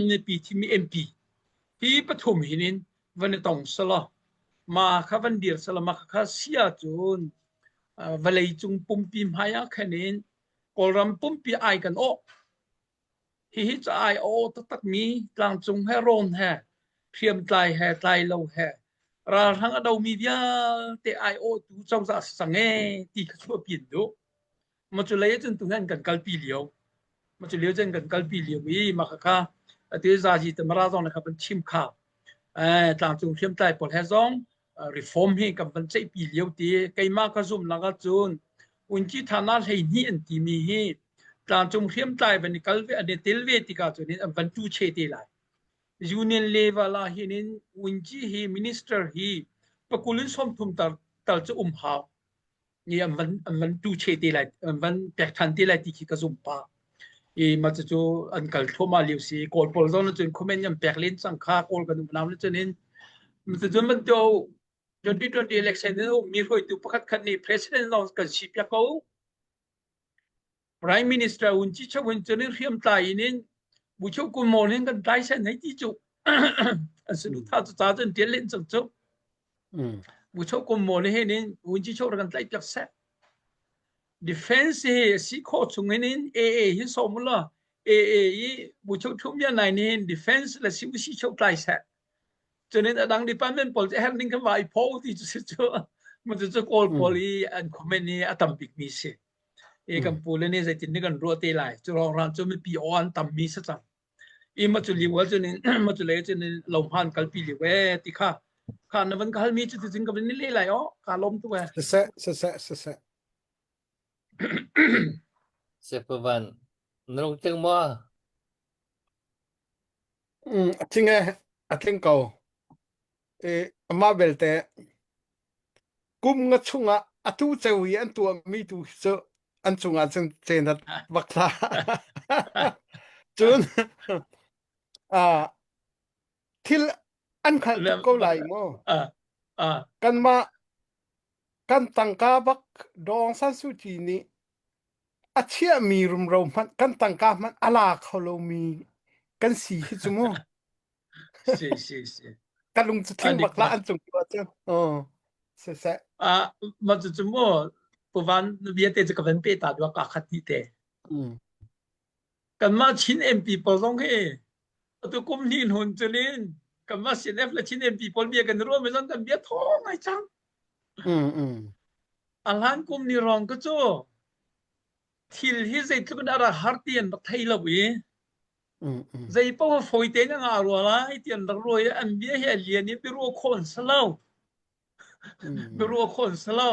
mipi thimmi MP hi pathum hin in van i tong selaw ma kha van dir selaw ma kha si ahcun vawlei cung pumpi hmai ah khan in Kawlram pumpi ai kan awh. Hihi ca ai a aw taktakmi tlangcung he rawn he hriamtlai he tlai lo he ralhrang a domi vialte ai awhtu cozah si cang ee ti kha chuahpi an duh. Ma cu lei ahcun tu hi an kan kalpi lio. Ma cu lio cun kan kalpi lio i mah khakha atu zazi tamara zong le kha van chim kha eh tlangcung hriamtlai pawl he zong reform hi kan van ceihpi lio ti keimah ka zumnak ahcun unci thana 12 an timi hi tlangcung hriamtlai van i kal ve an i tel ve tikah cun an van tu che te lai union level ah hin in unci hi minister hi pakul in 30 tal tal cu um hau ni an van an van tu che te lai an van pek than te lai ti khi ka zum pa i ma cu an kal thluahmah lio si kawl pawl zong cun comment an pek len cang kha kawl kan um nam cun in cun ban to 2020 election in mi hruaitu pakhat khat nih president zong kan si piak ko Prime Minister un chi chawin cun in hriam tlai in in bu cheu kun maw in kan tlai sen hei ti cu an sunu tha cu ca cun tial len cang cu bu cheu kun maw le hin in un chi cheu kan tlai piak seh defense hi si kho chung in in AA hi som la AA i bu cheu thum ya nai ni hin defense le si si cheu tlai seh cunin adang department pawl cu her ning kan vai pho ti cu si cu mu cu kawl pawl i an comment i a tam bik mi si E kan pu le nih zeitin nih kan ruah te lai. Cu rongrang cu mipi aw an tammi si cang. I ma cu liu ah cun ma cu le cun lo hman kalpi liu e ti kha kha na van ka halmi cu ticun ka van ni le lai o ka lom tu e. Siseh siseh siseh. Sepavan na lung tling maw? Mm, a tling e a tling ko. E amah belte kum nga chungah atu ceu i an tuahmi tu hi cu an cungah cun cenat bak hlah. Cun ah thil an hngalh tuk ko lai mu. Kanmah kan tangka bak Daw Aung San Suu Kyi nih a chiahmi rumro hmanh kan tangka hmanh a la kho lomi kan si hi cu mu. Si si si. Ka lung cu thing bak la an cung tu ahcun. Oh. Siseh. Ah, ma cu cu mu puvan bia te cu ka van pe ta dua ka khat ni te. Mm. Kanmah Chin MP pawl zong hi atu kum hnih hnun culin kanmah CNF le Chin MP pawl bia kan ruah mi zong kan bia thaw ngai cang. Mm mm. A hlan kum ni rong ka cu thil hi zeitluk in a rak har ti an rak thei lo i Zei paoh fawi tein a ngah rua lai ti an rak ruah i an bia hi a lian i biaruah khawh an si lo. Biaruah khawh an si lo.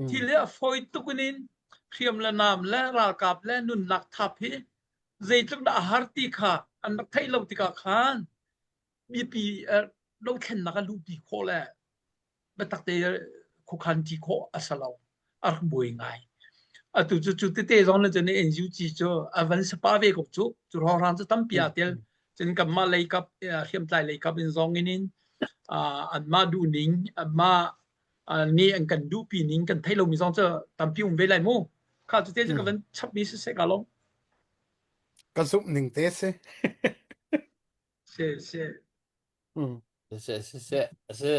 Thil hi a fawi tuk in hriam le nam le ralkap le nunnak thap hi zeitluk dah a har ti kha an rak theih lo tikah khan mipi dothlennak a luhpi khawh le biatak te khuakhan ṭi khawh a si lo. A rak buai ngai. Atu cu cu tete zong le cun NUG cu a van sapa ve ko cu. Cu hrawnghrang cu tampi aa tel. Cun kanmah lei kap hriamtlai lei kap in zong in in anmah duhning anmah nih an kan duhpi ning kan theih lomi zong cu tampi um ve lai mu. Kha cu te cu ka van chapmi siseh ka lawm. Ka zumh ning te si. Si si. Mm. Siseh siseh a si.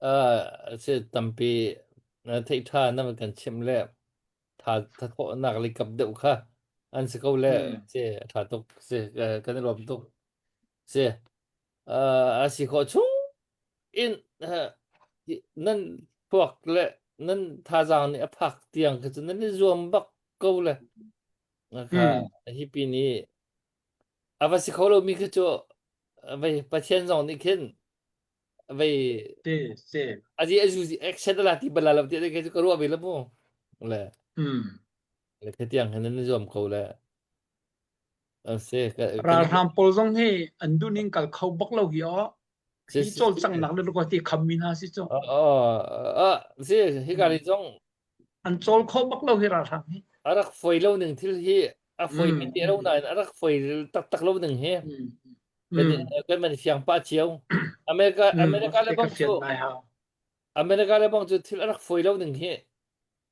Uh, si tampi na theih ṭha na van kan chimh le tha tha thawhnak le kap deuh kha an si ko le Mm. si a ṭha tuk si kan i lawm tuk si uh, a si khawh chung in uh, nan thluak le nan thazaang nih a phak tiang kha cu nan i zuam bak ko le kha Mm. hi pin i a va si kho lomi kha cu vei Pathian zong nih khin vei Si si. azi azu action la ti bala lo ti ke cu ka ruah ve la mu le Mm. le khatiang hin nan zuam ko le se ka Ralhrang pawl zong hi an duhning kal kho bak lo hi aw. si Hi si cawlcanghnak le lukua ti khammi hna si cu. a si hi ka ri zong An cawl kho bak lo hi ralhrang hi. A rak foi lo ning thil hi a foi mi te lo nain a rak foi taktak lo ning hi kan kan man fiang pa cio. America America le bang cu America le bang cu thil a rak foi lo ning hi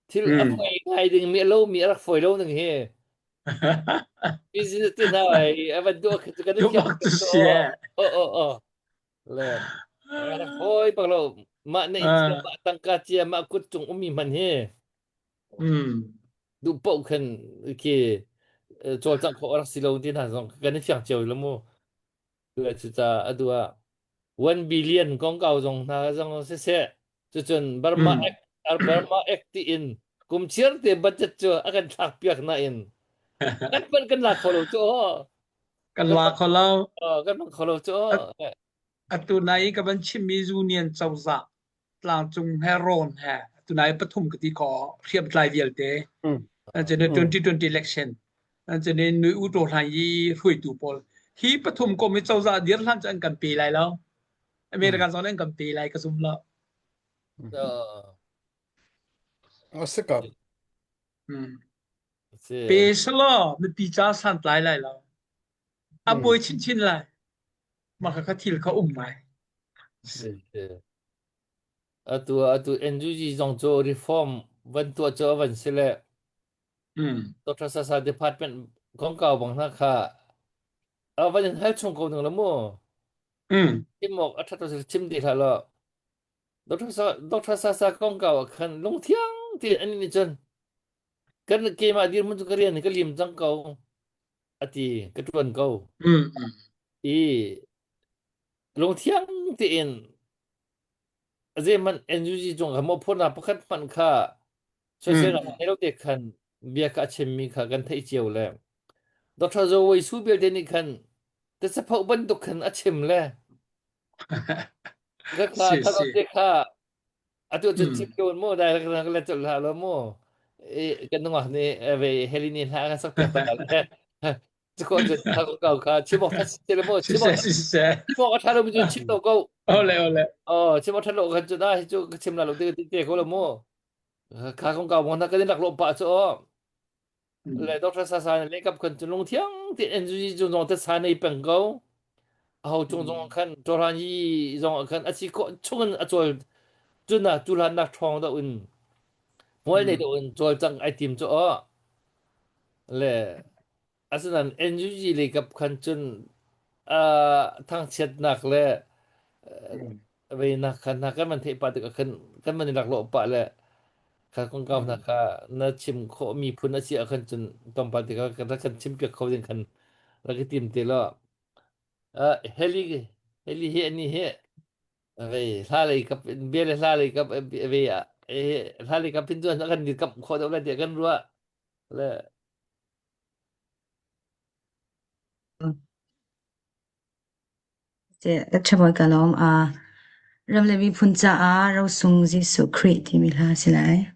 thil a foi ngai ding mi lo mi a rak foi lo ning hi business ti hna ai a van duh khi kan fiang oh oh oh le a rak foi bak lo mah neih cia mah tangka cia mah kut cung ummi hman hi duh paoh khan khi cawlcangh khawh a rak si lo ti hna zong kan i fiang cio lo mu cucaah atu ah 1 billion kongkau zong hna zong siseh cucun Burma Act Burma Act tiin kum chiar te budget cu a kan thlak piak nain. Kan pan kan la kho lo cu. Kan la kho lo. Kan hmang kho lo cu. Atu nai ka van chimmi union cozah tlangcung he rawn he atu nai pathum ka ti kho hriamtlai vialte. Cun 2020 election cun nui u to hlan i hruaitu pawl hi pathum kom hi cozah dir hlan cu an kan pe lai lo. American zong an kan pe lai ka zum lo. A si ko. Pe selaw mipi ca santlai lai lo. A buai chinchin lai. Mah kha thil kha um ngai. Atu atu NUG zong cu reform van tuah cu van si le Dr. Sasa department kongkau bang hna kha a van in hal chung ko ning la mu. Chim awk a that chim ti hlah law. Dr. Sa Dr. Sasa kongkau ah khan lungthiang tein an nih cun kan keimah dirhmun cu ka rian ka lim cang ko ati ka tuan ko i lungthiang tein zeihmanh NUG cung kha mawhphurhnak pakhat hmanh kha soiselnak ngei lo te khan bia kha a chimmi kha kan theih cio le Dr. Zo Wei Su belte nih khan tisapho bantuk khan a chim le ka kha Si si. te kha atu cun chim ko mu dai ka ka le chol hlah lo mu i kan nungak nih ve helini hla kan sak piak ta le cu cun kha ko kha chim awk tha le mu chim awk chim awk a tha lo mi cu chim lo ko Ole ole. Oh chim awk tha lo kan cu da hi cu ka chim la lo te te ko lo mu kha kong ka mo na kan rak lo pa chu o Le Dr. Sasa le kap khan cu lungthiang te NUG cu zong te sa nei peng ko. A ho cung zong khan Toran yi zong khan a si ko chung in a cawl cun na tu hlan nak ṭhawng do in hmual nei do in cawl cang ai tim cu o. Le asinain NUG le kap khan cun thangchiatnak le veinak kha hna kan van theih pah tikah khan kan van i laklawh pah le kha kongkau hna kha na chim khawh mi phun a si ah khan cun tlawmpal tikah kan rak kan chim piak kho ding khan rak i tim te law heli heli hi ani hi vei hla lei kap bia le hla lei kap ve hla lei kap hin cun kan dirkamh khawh deuh lai tiah kan ruah le Ka lawm. Ram le miphun caah rosung Jesuh Khrih timi hla a si lai.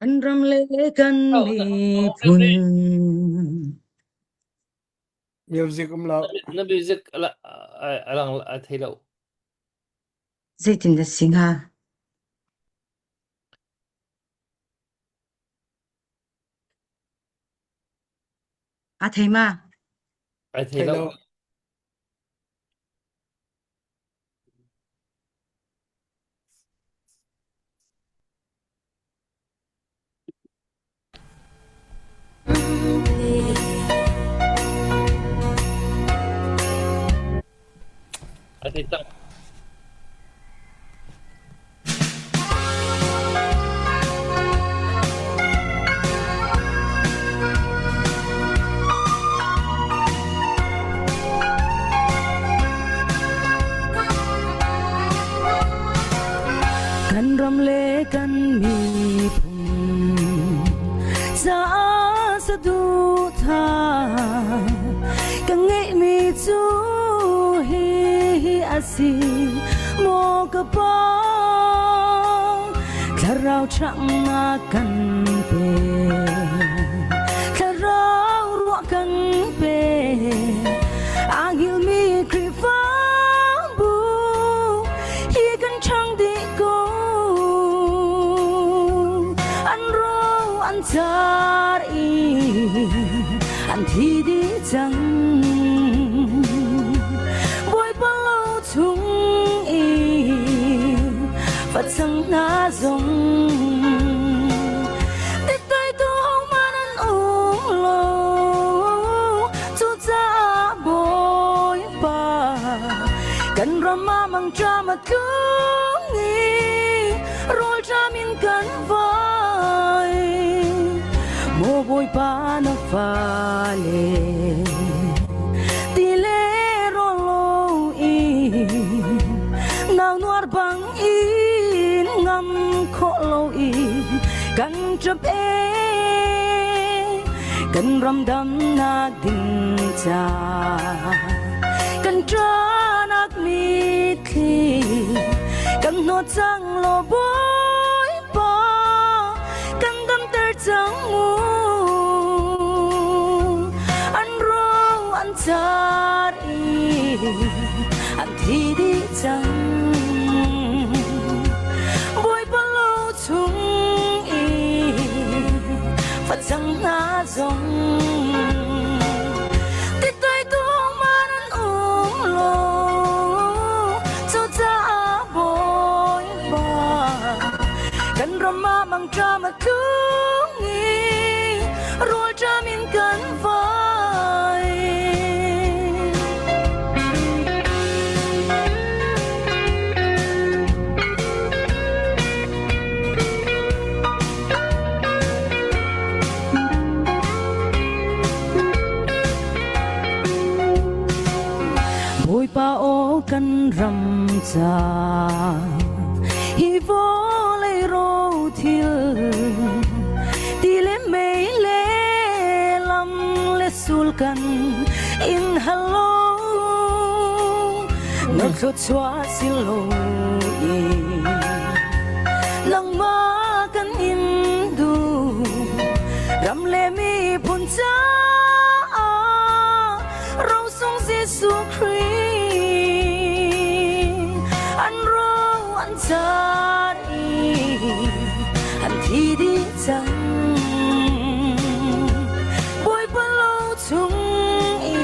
Kan ram le kan miphun. Music um lo. Na music a lang a thei lo. Zeitin na si hnga? A thei ma? A thei lo. A ti cang. Kan ram le kan miphun caah saduhthah ka ngeihmi cu hihi a si maw ka pa thlarau ṭhangnak kan pe thlarau ruah kan pe a hngilmi Khrihfabu hi kan ṭhang dih ko an ro an car i. An thi dih cang. Bawipa lo chung i facang hna zong Titaitu hohmanh an um lo. Cucaah Bawipa kan ram ah mangṭam a tlung i rawlṭam in kan vai. Maw Bawipa na fale ti le rawl lo in nau nuar bang in ngam khawh lo in kan ṭap e kan ram damnak ding ca kan ṭanak mitthli kan hnawt cang law Bawipa kan damter cang mu an ro an car i an thi dih cang Bawipa lo chung i facang hna zong titoi tu man an um lo cucaah Bawipa kan ram ah mangṭam a tlung i rawlṭam in kan vai. Bawipa aw kan ram ca hi vawlei rothil ti le mei le lam le sul kan in halo na thluachuah si lo i nangmah kan in duh ram le miphun caah rosung Jesuh Khrih an ro an car i an thi dih cang Bawipa lo chung i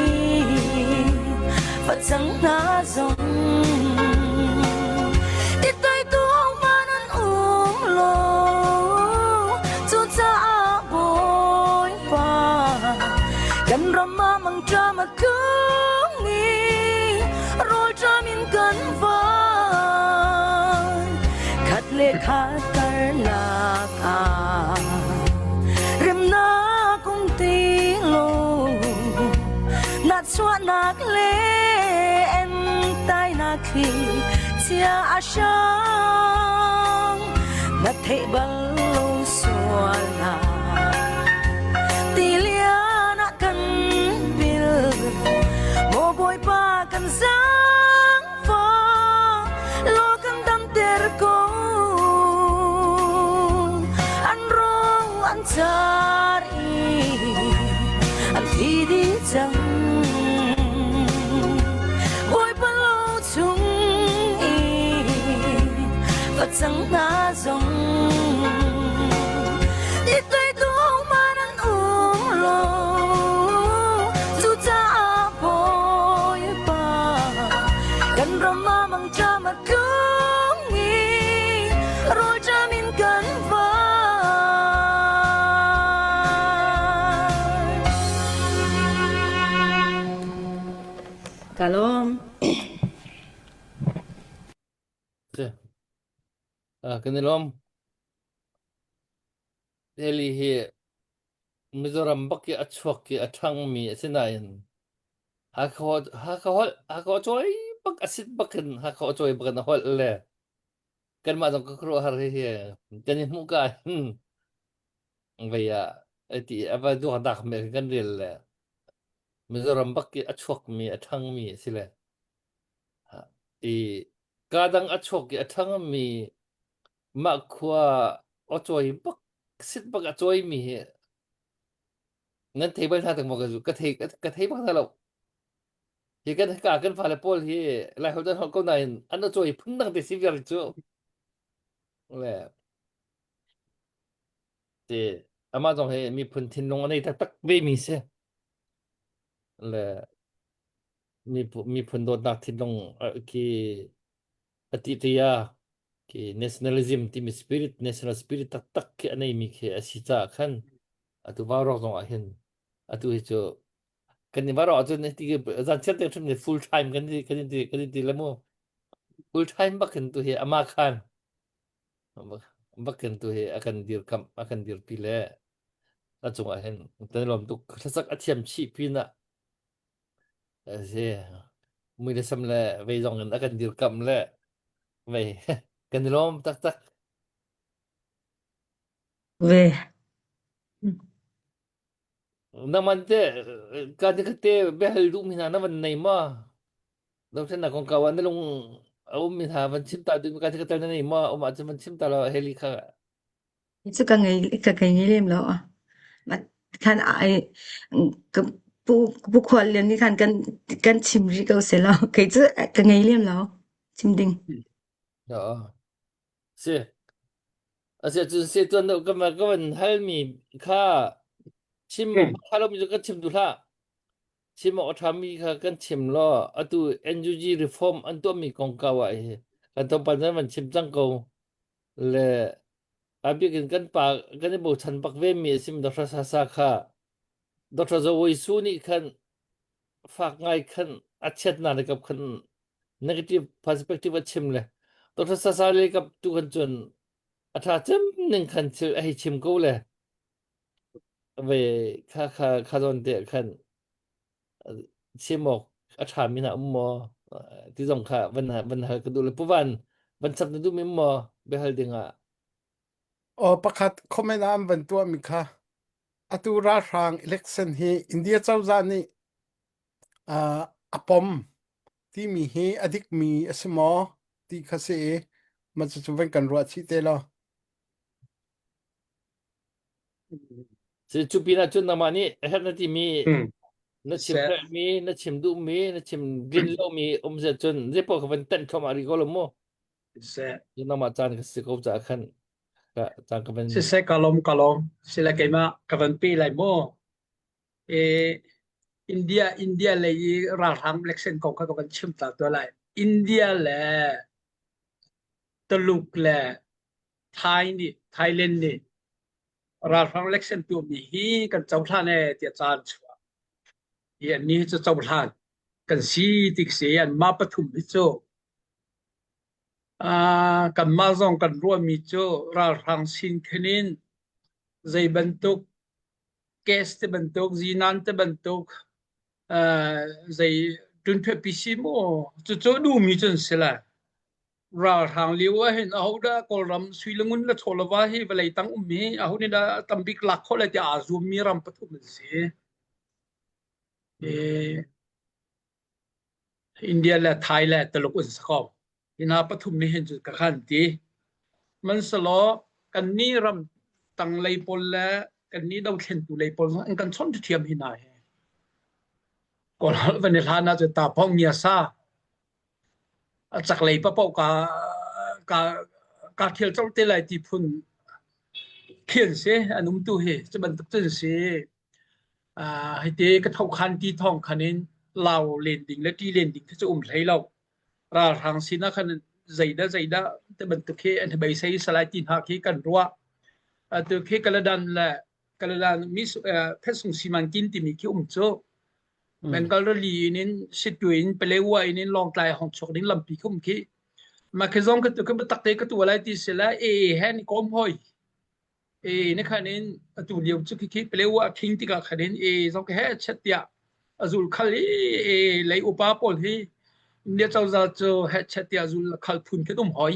facang hna zong titoi tu man an um lo cucaah Bawipa kan ram ah mangṭam a tlung i rawlṭam in kan vai khat le khat karlak ah remnak um ti lo nahchuahnak le entainak hi chia a hrang na theih bal lo sualnak tilian ah kan pil maw Bawipa kan zaangfah law kan damter ko an ro an car i an thi dih cang Bawipa lo chung i facang hna zong Itoi tu man an um lo cucaah Bawipa kan ram ah mangṭam a tlung i rawlṭam in kan vai. Ka lawm. Kan i lawm. Delhi hi Mizoram bak i a chuak i a ṭhangmi a si nain Hakha Hakha holh Hakha aw cawi bak a sit bak in Hakha aw cawi bak in a holh le kanmah zong ka khuaruahhar hihi kan i hmuh ka hin vei ah ti a va duakdak me kan rel le Mizoram bak i a chuakmi a ṭhangmi a si le i ka dang a chuak i a ṭhangmi mah khua aw cawi bak sit bak a cawimi hi nan thei bal hna tak maw ka zu ka thei ka thei bak hna lo hi kan ka kan fale pawl hi lai holh dan holh ko nain an aw cawi phun dang te si viar cu le ti amah zong hi miphun thinlung a nei taktak ve mi si. Le miphun dawtnak thinlung khi a ti tia khi nationalism timi spirit national spirit taktak khi a neimi khi a si caah khan atu vaurawk zong ah hin atu hi cu kan i vaurawk ahcun ti zan chiar te hrim ni full time kan ti kan ti kan ti le mu full time bak hin tu hi ama khan bak hin tu hi a kan dirkamh a kan dirpi le a cungah hin kan lawm tuk hlasak a thiam chih pin ah si mui le sam le vei zong in a kan dirkamh le vei kan i lawm taktak Ve. Nangman te ka ni te biahal duh mi hna na van nei ma dothlennak kongkau ah na lung a um mi hna van chim ta duh mi ka ti ka tel na nei ma um ahcun van chim ta lo heli kha Cu ka ngei ka ngei lem lo. Khan ai ka pu pu khual lian nih khan kan kan chim rih ko seh law kei cu ka ngei lem lo chim ding. Ya. Si. Asi cun se tuan deuh ka ka van hal mi kha chim kha lo mi cu kan chim duh hlah. Chim awk a ṭha mi kha kan chim law atu NUG reform an tuah mi kongkau ah hi kan thawngpang nan van chim cang ko. Le a bik in kan pa kan i bochan bak ve mi a sim Dr. Sasa kha Dr. Zawei Su nih khan fak ngai khan a chiatnak le kap khan negative perspective a chim le Dr. Sasa le kap tu khan cun a tha cem ning khan thil a hei chim ko le ve kha kha kha zawn te khan chim awk a ṭhami hna um maw ti zong kha van van hal ka duh le puvan van chap na duh mi maw biahal ding ah Aw pakhat comment ah an van tuahmi kha atu ralhrang election hi India cozah nih uh, a pom timi hi a dikmi a si maw ti kha si i mah cucu van kan ruah chih te law. Cu pinah cun nangmah nih a herh na timi na chim mi na chim duhmi na chim din lomi um zet cun zeipaoh kha van tenh thluahmah rih ko lo mu. Siseh. Nangmah caan ka si ko caah khan ka caan ka van Siseh ka lawm ka lawm. Sile keimah ka van pe lai mu. E India India lei i ralhrang election kong kha ka van chim ta tuah lai. India le Tuluk le Thai nih Thailand nih ralhrang election tuahmi hi kan cohlan ee tiah ca an chuah. Hi annih cu cohlan kan si ti si anmah pathum hi cu uh, kanmah zong kan ruahmi cu ralhrang sin khin in zei bantuk gas te bantuk zinan te bantuk uh, zei tunphe PC mu cucu duhmi cun si lai Ralhrang lio ahhin ahodah Kawlram sui le ngun le chaw le va hi vawlei tang um hi aho nih dah tambik lak khawh lai tiah aa zuammi ram pathum an si. I India le Thai le Tuluk an si ko. Hi hna pathum nih hin cun ka khan ti. Hmanhsehlaw kannih ram tang lei pawl le kannih dothlentu lei pawl zong an kan chawnh ṭhiam hi hna hi. Kawl van i hlan ahcun ta phong ngia sa A chaklei paohpaoh kaa kaa kaa ṭhial colh te lai ti phun khi an si. An umtu hi cu bantuk cun a si. Uh, hiti ka thokhan ti thawng khan in lau len ding le ṭi len ding khi cu um hlei lo. Ralhrang sinah khan zeidah zeidah ti bantuk khi an beisei salai ti hna khi kan ruah. Atu khi Kaladan le Kaladan mi uh, Phetsung Simankin timi khi um cu. Bengal rili in in Sittwe in Palewa in in Lawngtlai hong chuak ding lampi khum khi ma khi zong ka tu ka biatak te ka tu lai ti si la e he ni kom hoi e ne khan in atu lio chu khi khi Palewa king tikah khan in e zong he chet tia azul khal i e lei upa pawl hi India cozah cu he chet tia azul khal phun khi um hoi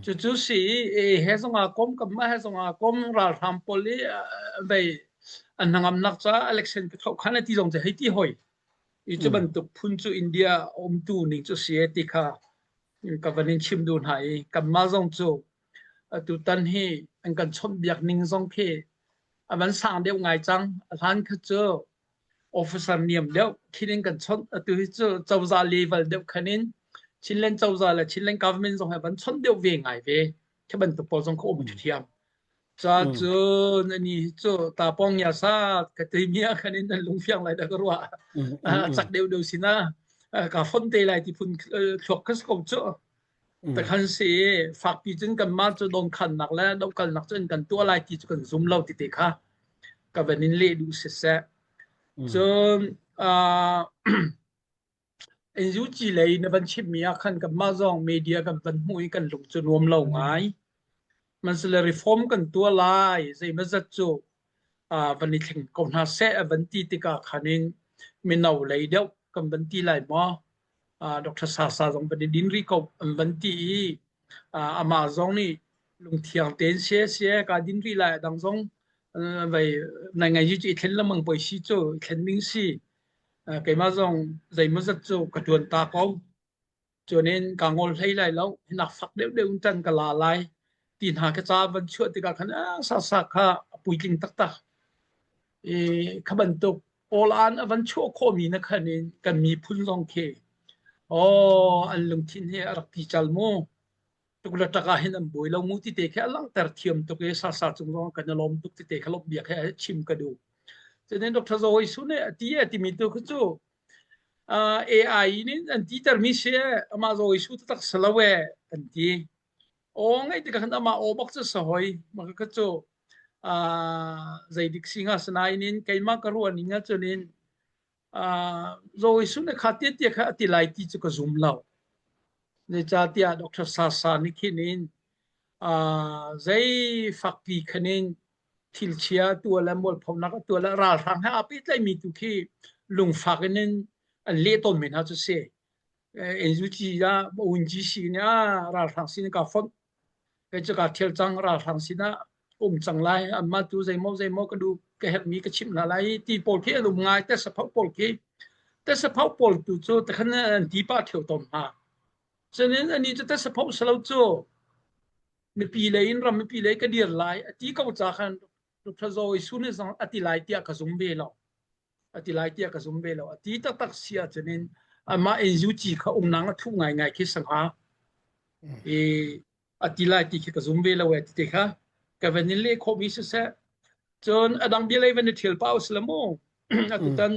Cucu si i he zong aa kom kanmah he zong aa kom ralhrang pawl i vei an hnangamnak caah election ka thoh khan ti zong cu hei ti hoi. I cu bantuk phun cu India umtu ning cu si ti kha ka van in chim duh hna i kanmah zong cu atutan hi an kan chawnhbiak ning zong khi a van sang deuh ngai cang. A hlan kha cu officer niam deuh khin in kan chawnh atu hi cu cozah level deuh khan in Chinland cozah le Chinland government zong he van chawnh deuh ve ngai ve khi bantuk pawl zong kha um thiam. Ca cu ani cu tapong ya sa ka ti mi ah khan in nan lungfiang lai dah ka ruah. Cak deuh deuh sina ka fon te lai ti phun thluak ka ko cu. Takhan si fakpi cun kan mah cu don khannak le dokalnak cun kan tuah lai ti cu kan zum lo ti te kha ka van in leh duh siseh. Cun NUG lei na van chimmi ah khan kanmah zong media kan van hmuh i kan lung cu nuam lo ngai. Sihmanhsehlaw reform kan tuah lai zeimawzat cu van i thleng ko hna seh a van ti tikah khan in mino lei deuh kan van ti lai maw? Dr. Sasa zong van i din rih ko an van ti i amah zong nih lungthiang tein sie sie ka din rih lai a dang zong vei nai ngai cu i thlen lengmang poi si cu i thlen ding si. Keimah zong zeimawzat cu ka ṭuan ta ko. Cunin kaa ngol hlei lai lo. Hinak fak deuhdeuh in ṭan ka la lai ti hna ka ca van chuah tikah khan sasa kha a puitling taktak. I kha bantuk awl-aan a van chuah khawhmi na khan in kan miphun zong khi aw an lungthin hi a rak pical mu. Tuk le ṭak ah hin an buai lo mu ti te khi a langhter thiam tuk i sasa cung zong kan i lawm tuk ti te kha lawmh bia khi chim ka duh. Cutin Dr. Zawi Su nih a ti a timi tu khi cu AI in an ti termi si amah Zawi Su taktak si lo e an ti. Aw ngaih tikah khan amah aw bak cu si hoi. Mah kha cu zeidik si hnga sinain in keimah ka ruah ning ahcun in Zawi Su nih kha tia tia kha a ti lai ti cu ka zum lo. Zeicahtiah Dr. Sasa nih khin in zei fakpi khan in thilchia a tuah le mualphonak a tuah le ralhrang he aa pehtlaihmi tu khi lungfak in an leh tawnmi hna cu si. NUG ah UNGC nih ah ralhrang sin ka fonh kei cu kaa thial cang ralhrang sinah um cang lai anmah tu zeimaw zeimaw ka duh ka herhmi ka chimh hna lai ti pawl khi an um ngai tesaphau pawl khi tesaphau pawl tu cu takhan an ti pah theu tawn hna cunin anih cu tesaphau salo cu mipi lei in ram mipi lei ka dir lai a ti ko ca khan Dr. Zawi Sun zong a ti lai tiah ka zum ve lo a ti lai tiah ka zum ve lo a ti taktak si ahcun in amah NUG kha umnang a thuh ngaingai khi sangha i a ti lai ti khi ka zum ve lo e ti te kha ka van in leh khawhmi siseh cun a dang bia lei van i thial pau sila mu atutan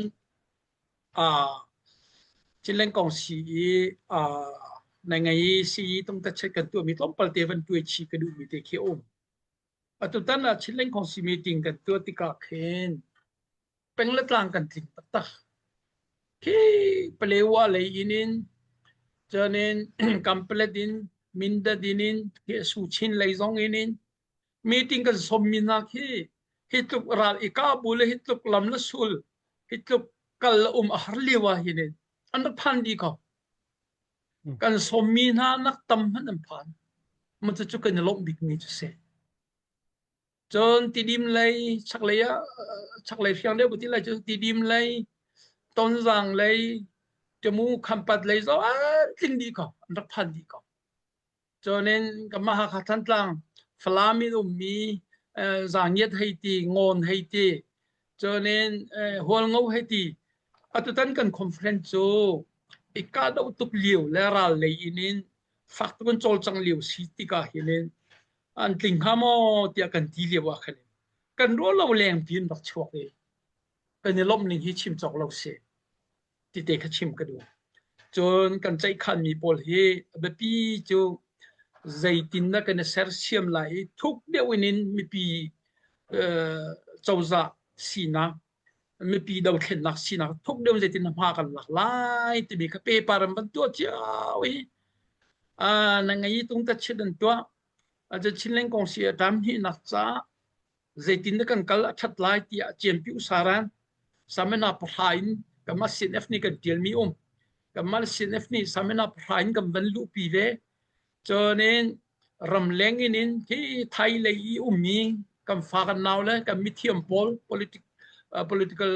Chinland kong si i na ngei i sii tungtachet kan tuahmi tlawmpal te van tuai chih ka duhmi te khi a um. Atutan ah Chinland kong si meeting kan tuah tikah khin peng le tlang kan tling taktak. Khi Palewa lei in in cun in Kampalet in Mindat in in khi Suchin lei zong in in meeting kan sawmmi hna khi hi tluk ral i kah bu le hi tluk lam le sul hi tluk kal le um a har lio ah hin an rak phan dih ko kan sawmmi hna nak tam hmanh an phan ma cu kan i lawmh bikmi cu si cun tidim lei chaklei ah chaklei hriang deuh ti lai cu tidim lei tonzang lei tamu khampat lei zo an tling dih ko an rak phan dih ko Cunin kanmah Hakha Thantlang Falam in ummi Zangiat hei ti, Ngawn hei ti, cunin Hualngo hei ti. Atutan kan conference cu i kahdoh tuk lio le ral lei in in fak tuk in cawlcang lio si tikah hin in an tling hnga maw tiah kan ti lio ah khan kan ruah lo leng pi in rak chuak i kan i lawmh ning hi chim cawk lo si. tite kha chim ka duh. Cun kan ceihkhanmi pawl hi a biapi cu zeitin dah kan i sersiam lai i thuk deuh in in mipi cozah sinak mipi dothlennak sinak thuk deuh zeitin hma kan lak lai timi kha paper an van tuah cio i na ngei tung ta chit an tuah a Chinland kong si a tam hnih nak ca zeitin dah kan kal a ṭhat lai tiah Cianpi Usaran Samena pahra in kanmah CNF nih kan ṭialmi um. Kanmah CNF nih Samena pahra in kan van luhpi ve. Cun ramleng in in khi Thai lei i ummi kan fa kan nau le kan mithiam pawl politic, uh, political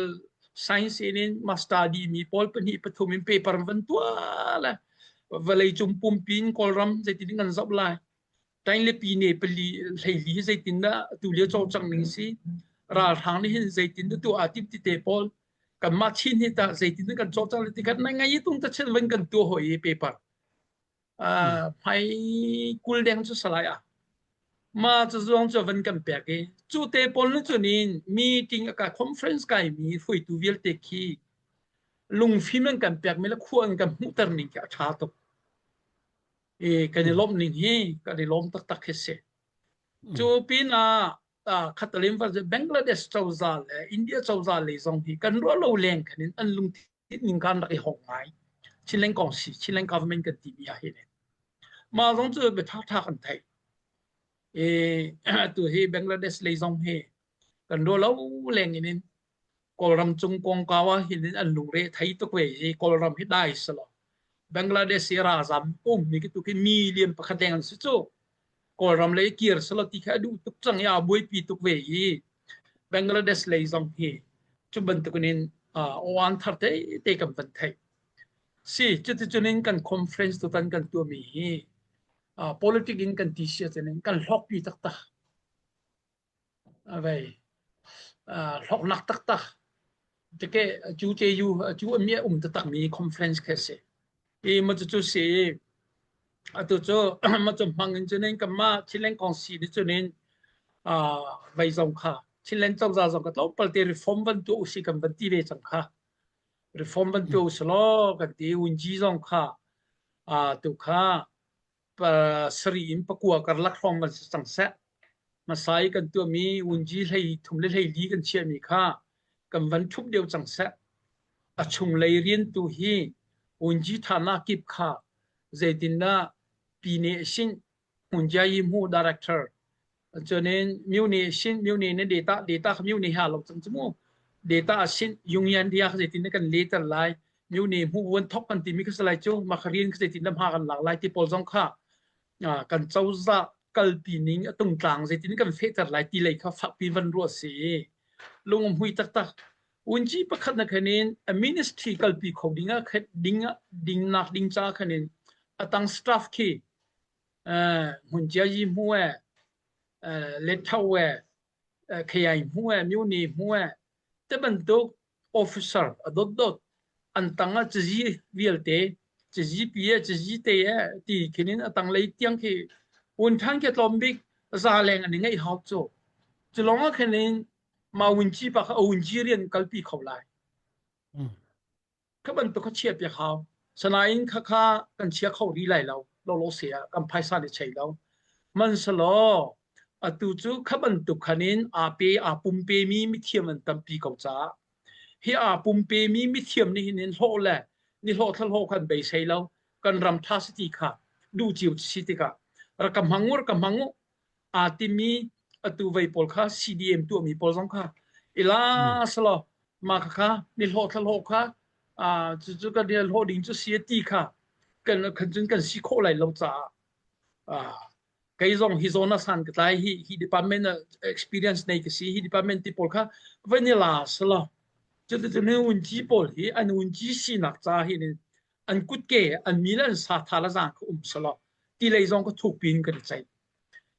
science in in master di mi pawl pahnih pathum in paper van tuah le vawlei cung pumpi in Kawlram zeitin kan zoh lai Tainglipi ne pali hleili hi zeitindah atu lio cawlcang ning si ralhrang nih hin zeitin dah tuah aa tim ti te pawl kanmah Chin hi tah zeitin kan cawlcang le tikhat na ngai tung ta chen van kan tuah hoi i paper hmai kul deng cu salai ah. Ma cu zuang cu van kan pek i cu te pawl nu cun in meeting a ka conference kai mi hruaitu vialte khi lungfim an kan pek mi le khua an kan hmuhter ning khi a ṭha tuk. I kan i lawmh ning hi kan i lawm taktak khi si. Cu pinah khatalim Bangladesh cozah le India cozah lei zong hi kan ruah lo leng khan in an lungthin ning kan rak i hong ngai. Chinland kong si Chinland government kan timi ah hin. Mah zong cu bia ṭha kan theih. I tu hi Bangladesh lei zong hi kan ruah lo leng in Kawlram cung kongkau ah hin an lungre thei tuk ve i Kawlram hi dai selaw Bangladesh i ralzam ummi khi tu khi million pakhat leng an si cu. Kawlram lei kir selaw ti kha a duh tuk cang i aa buaipi tuk ve i Bangladesh lei zong hi cu bantukin in aw-an thar te te kan van theih. Si, cuticun in kan conference tutan kan tuahmi hi politic in kan ti si ahcun in kan hlawkpi taktak. Vei hlawknak taktak tike cu cu cu a mi a um taktak mi conference khi a si. I ma cucu si atu cu ma cu hmang in cun in kanmah Chinland Kongsi nih cun in vei zong kha Chinland cozah zong ka tlawmpal te reform van tuah usih kan van ti ve cang kha. Reform van tuah usih law kan ti Wunji zong kha tu kha sarih in pakua karlak hrawng kan si cang seh. Hmasa i kan tuahmi wunji hlei thum le hlei li kan chiahmi kha kan van ṭhup deuh cang seh. A chunglei rian tu hi wunji thana kip kha zeitindah pine sin hmunjia mu director Cunin myone sin myone na data data kha myone ha lo cang cu mu. Data sin yungyan dia kha zeitin kan leter lai. Myone hmu vuan thok kan timi kha salai cu makharin kha zeitin lam ha kan lak lai ti pawl zong kha kan cozah kalpi ning a tungtlang zeitin kan fehter lai ti lei kha fakpi van ruah si. Lung hmui taktak. Unci pakhat na khanin a ministry kalpi kho ding ah ding ding nak ding cha khanin atang staff khi hmuncia yi hmu e letho e khayai hmu e myone hmu e te bantuk officer a dotdot an tang ah cazi vialte cazi pi e cazi te e ti khinin a tang lei tiang khi un than ke tlawm bik za leng an ngeih hau cu cu long ah khanin ma wun chi pa kha wun chi rian kalpi kho lai Kha bantuk kha chiahpiak hau. Sanain khakha kan chia kho rih lai lo. Lawlaw se ah kan phaisa nih chei lo. Hmanhselaw atu cu kha bantuk khan in aa pe aa pumpe mi mithiam an tampi ko caah hi aa pumpe mi mithiam nih hin hlawh le ni hlawh thlahlawh khan beisei lo kan ram tha si ti kha duh cio si tikah rak ka hmang u rak ka hmang u aa timi atu vei pawl kha CDM tuahmi pawl zong kha ila selaw mah khakha ni hlawh thlahlawh kha cucu kan hlawh ding cu si ti kha kan kan cun kan si khawh lai lo caah kei zong hi zawn ah san ka tlai hi hi department experience nei ka si hi department ti pawl kha vanilla selaw cuticun unci pawl hi an unci sinak ca hi an kutke an mi le an sa tha la zang kha um selaw ti lei zong ka thuk pin kan i ceih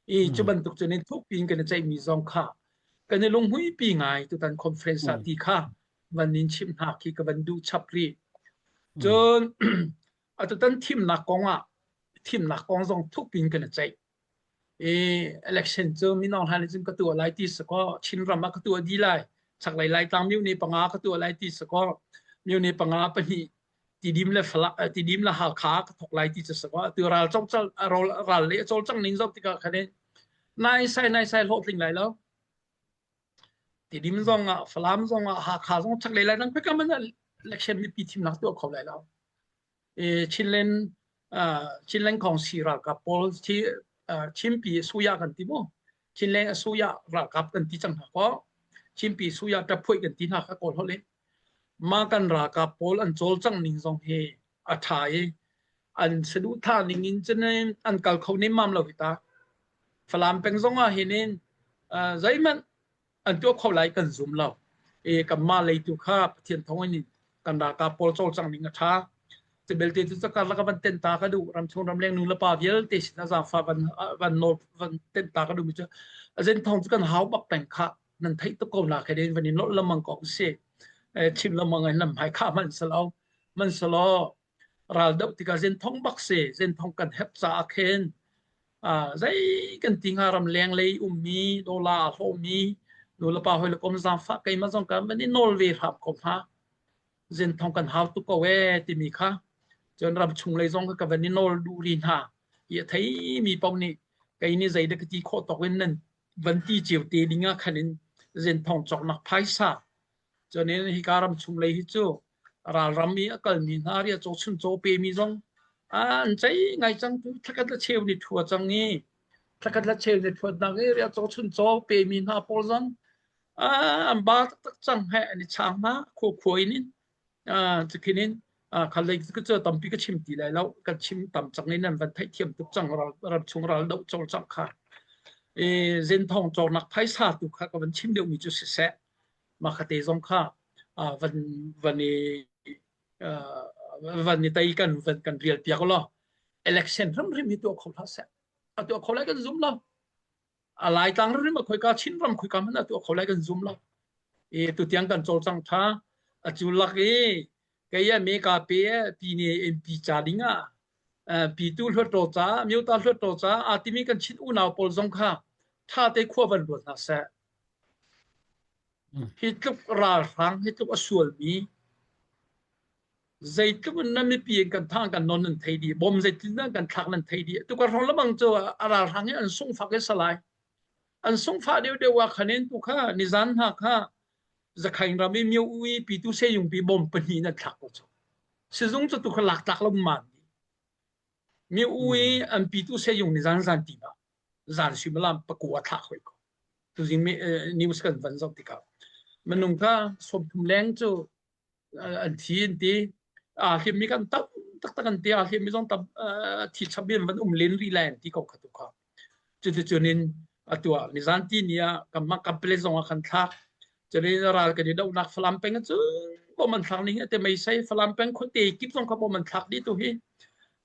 I cu bantuk cun in thuk piin kan i ceihmi zong kha kan i lunghmuipi ngai tutan conference ah ti kha van in chimh hna khi ka van duh chap rih. Cun atutan thimnak kong ah thimnak kong zong thuk piin kan i ceih. I election cu mino hna nih cun ka tuah lai ti sakaw Chinram ah ka tuah dih lai. Chaklei Laitlang myo ni panga ka tuah lai ti sakaw myo ni panga pahnih Tidim le Falam Tidim le Halkha ka thok lai ti cu sakaw atu ral cawlcang ral le a cawlcang ning zoh tikah khan in nai sai nai sai hlawhtling lai lo. Tidim zong ah Falam zong ah Hakha zong chaklei lai dang khoi man election mipi thimnak tuah kho lai lo. E Chinland Chinland Kongsi ralkap pawl thi Chinpi suya kan ti mu. Chinland suya ralkap kan ti cang hna ko. Chinpi suya taphoi kan ti hna kha kawl holh in. Mah kan ralkap pawl an cawlcangh ning zong hi a ṭha i an saduhthah ning in cun an kal kho nemmam lo hi ta. Falam peng zong ah hin in zeihmanh an tuah kho lai kan zum lo. I kanmah lei tu kha Pathian thawng in kan ralkap pawl cawlcangh ning a ṭha. Cu belte cu karlak ah van tenh ta ka duh. Ramchung ramleng nu le pa vialte sin ah zaangfah van van nawl van tenh ta ka duhmi cu a zen thawng cu kan hau bak peng khah. Nan theih tuk ko na khi den van in lawlh lengmang ko si. Chim lengmang in lam hai kha man salo. Man salo ral doh tikah zen thong bak si. Zen thong kan hep caah khin. Zei kan ti hnga ramleng lei ummi dollar a hlawhmi nulepa hawi le kom zaangfah keimah zong kan van i nawl ve hram ko hna. Zenthong kan hau tuk ko ee timi kha cun ramchung lei zong kha ka van i nawl duh rih hna. Hi a theimi paoh nih kei nih zeidah ka ti khawh tawk in nan van ti cio te ding ah khan in zenthong cawknak phaisa cun in hika ramchung lei hi cu ralram i a kalmi hna ria caw chun caw pemi zong an cei ngai cang tu thlakhat le cheu ni thua cang i thlakhat le cheu ni thuat nak i ria caw chun caw pemi hna pawl zong an ba taktak cang he an i chang hna khua khua in in cukhin in khal lei cu tampi ka chim ti lai lo kan chim tam cang in an van theihthiam tuk cang ram chung ral doh cawlcangh kha e zenthong cawknak phaisa tu kha ka van chim deuh mi cu siseh mah khate zong kha van van i van i tei kan van kan rial piak law election hrimhrim hi tuah kho hlah seh a tuah kho lai kan zum lo a laitlang rim a khoika Chinram khoika hmanh ah tuah kho lai kan zum lo i tutiang kan cawlcang tha a cu lak i kei a me ka pe pi ne MP ca ding ah pi tu hluat ro ca myota hluat ro ca a timi kan Chin unau pawl zong kha tha te khua van ruat hna seh hi tluk ralhrang hi tluk a sualmi Zeitluk in nan mipi in kan thang kan non nan thei dih bom zeitin nan kan thlak nan thei dih tukar hrawng lamang cu a ralhrang hi an sungfak i salai an sungfah deuh deuh ah khan in tu kha nizan hna kha zakhaing ram i myo ui pi tu seyung pi bom pahnih nan thlak ko chu sizung cu tu kha lak tlak lo man mi ui an pi tu seyung ni zan zan ti ba zan suimilam pakua thlak hoi ko tuzing news kan van zoh tikah minung kha 30 leng cu an thi an ti aa hliammi kan tam taktak an ti aa hliammi zong tam thi chap in van um len rih lai an ti ko kha tu kha cuticun in atu ah nizan ti ni ah kanmah company zong ah kan thlak cunin ral kan i dohnak Falam peng cu bom an thlak ning te meisei Falam peng khuate kip zong kha bom an thlak dih tu hi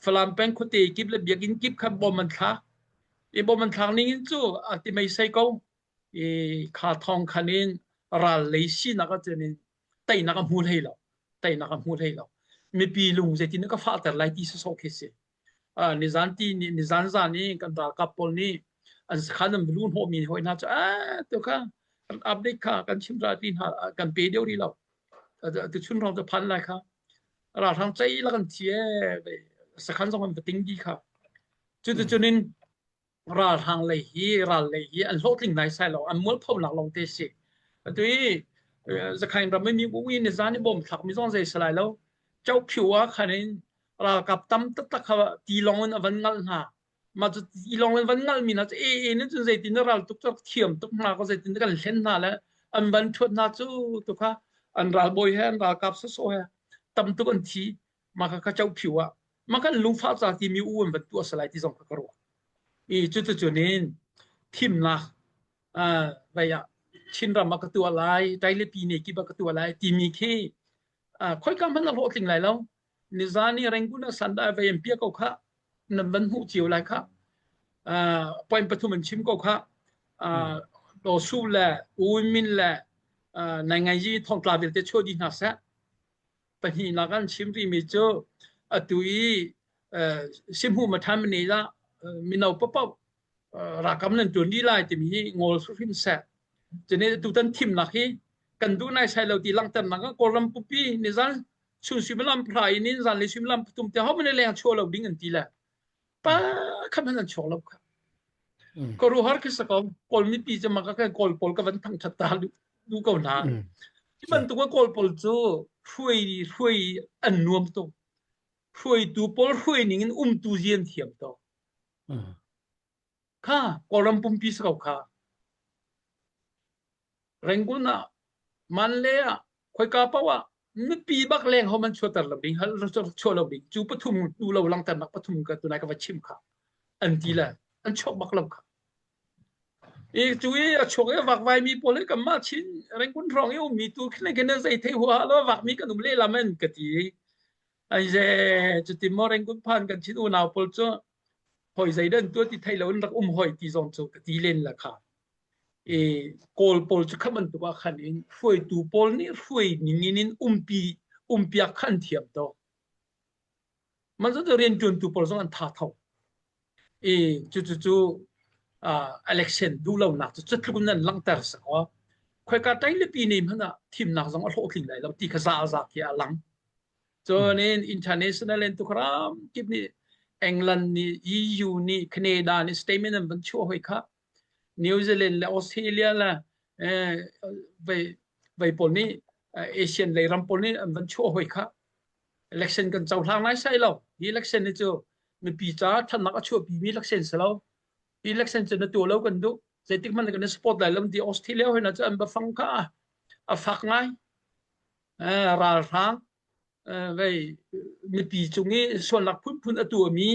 Falam peng khuate kip le biakinn kip kha bom an thlak i bom an thlak ning in cu a ti meisei ko i kha thong khan in ral lei sinak ah cun in teinak a hmu hlei lo teinak a hmu hlei lo mipi lung zeitin ka fahter lai ti sawsawh khi si nizan ti nizan zan i kan ralkap pawl nih an sakhan an lu hnawh mi hoi hna cu a tu kha kan update kha kan chim ra ti hna kan pe deuh rih lo tu chun rong cu phan lai kha ralhrang cei la kan thi e sakhan zong an va ting di kha cu tu cunin ralhrang lei hi ral lei hi an hlawhtling naisai lo an mualphonak lawng te si atu i zakhain ram mi ui ni zan i bom thlak mi zong zei salai lo Chokphyu ah khan in ralkap tam taktak kha tilawng in a van ngalh hna mah cu tilawng in van ngalh mi hna cu e e nih cun zeitin ral tuk cu thiam tuk hna ko zeitin kan hlen hna le an van ṭhuat hna cu tu kha an ralbawi he an ralkap sawsawh he tam tuk an thi mah kha kha Chokphyu ah mah kan lungfah ca timi u an van tuah salai ti zong kha ka ruah i cuticun in thimnak vai ah Chinram ah ka tuah lai Tailipi ne kip ah ka tuah lai timi khi khoika hmanh a hlawhtling lai lo nizan i Rangoon ah sanda vai an pia ko kha nan van hmuh cio lai kha point pathum an chim ko kha Daw Su le U Min le Nai Ngai Yi thongtla vialte chuah dih hna seh Pahnihnak an chim rihmi cu atu i sihmu mathan lah mino paohpaoh ralkap nan ṭuan dih lai timi hi ngawl hrimhrim seh. Cun tutan thimnak hi kan duh naisai lo ti langhternak ah Kawlram pumpi nizan chun suimilam pahra in zanlei suimilam pathum tiang hohmanh leng chuah lo ding an ti le pakhat hmanh an chuak lo kha. Ka ruahar khi sa ko Kawl mipi cu maka kan Kawl pawl ka van thangṭhat ta duh ko hna. Hi bantuk a Kawl pawl cu hruai hruai an nuam tuk. Hruaitu pawl hruai ning in umtu zian thiam to. Kha Kawlram pumpi si ko kha. Rangoon ah Manle ah khoika paoh ah mipi bak leng ho man chuahter lo ding hal chuah lo ding cu pathum tu lo langternak pathum ka tunai ka va chim kha an ti le an chuak bak lo kha i cu i a chuak i vakvai mi pawl hi kanmah Chin Rangoon hrawng i ummi tu khin khin zei thei huaha lo vakmi kan um lehlam an ka ti ai ze cuti maw Rangoon phan kan Chin unau pawl cu hoi zei dan tu ti thei lo in rak um hoi ti zong cu ka ti len la kha i Kawl pawl cu kha bantuk ah khan in hruaitu pawl nih hruai ning in in umpi umpiak kha an thiam to. Man cu rianṭuantu pawl zong an tha tho. I cucu cu uh, election duhlonak cu cutluk in nan langhter sakaw khoika tailipi ni hmanh ah thimnak zong a hlawhtling lai lo ti kha za za khi a lang. Cun in international in tukram kip nih England nih EU nih Canada nih statement an van chuah hoi kha New Zealand le Australia le eh, vei vei pawl nih Asian lei ram pawl nih an van chuah hoi kha election kan cohlang lai sai lo hi election hi cu mipi ca thannak a chuahpi mi election si lo hi election cu na tuah lo kan duh zeitik hmanh kan support lai lo ti Australia hoi na cu an bafang kha a fak ngai ralhrang vei mipi cung i sualnak phunphun a tuahmi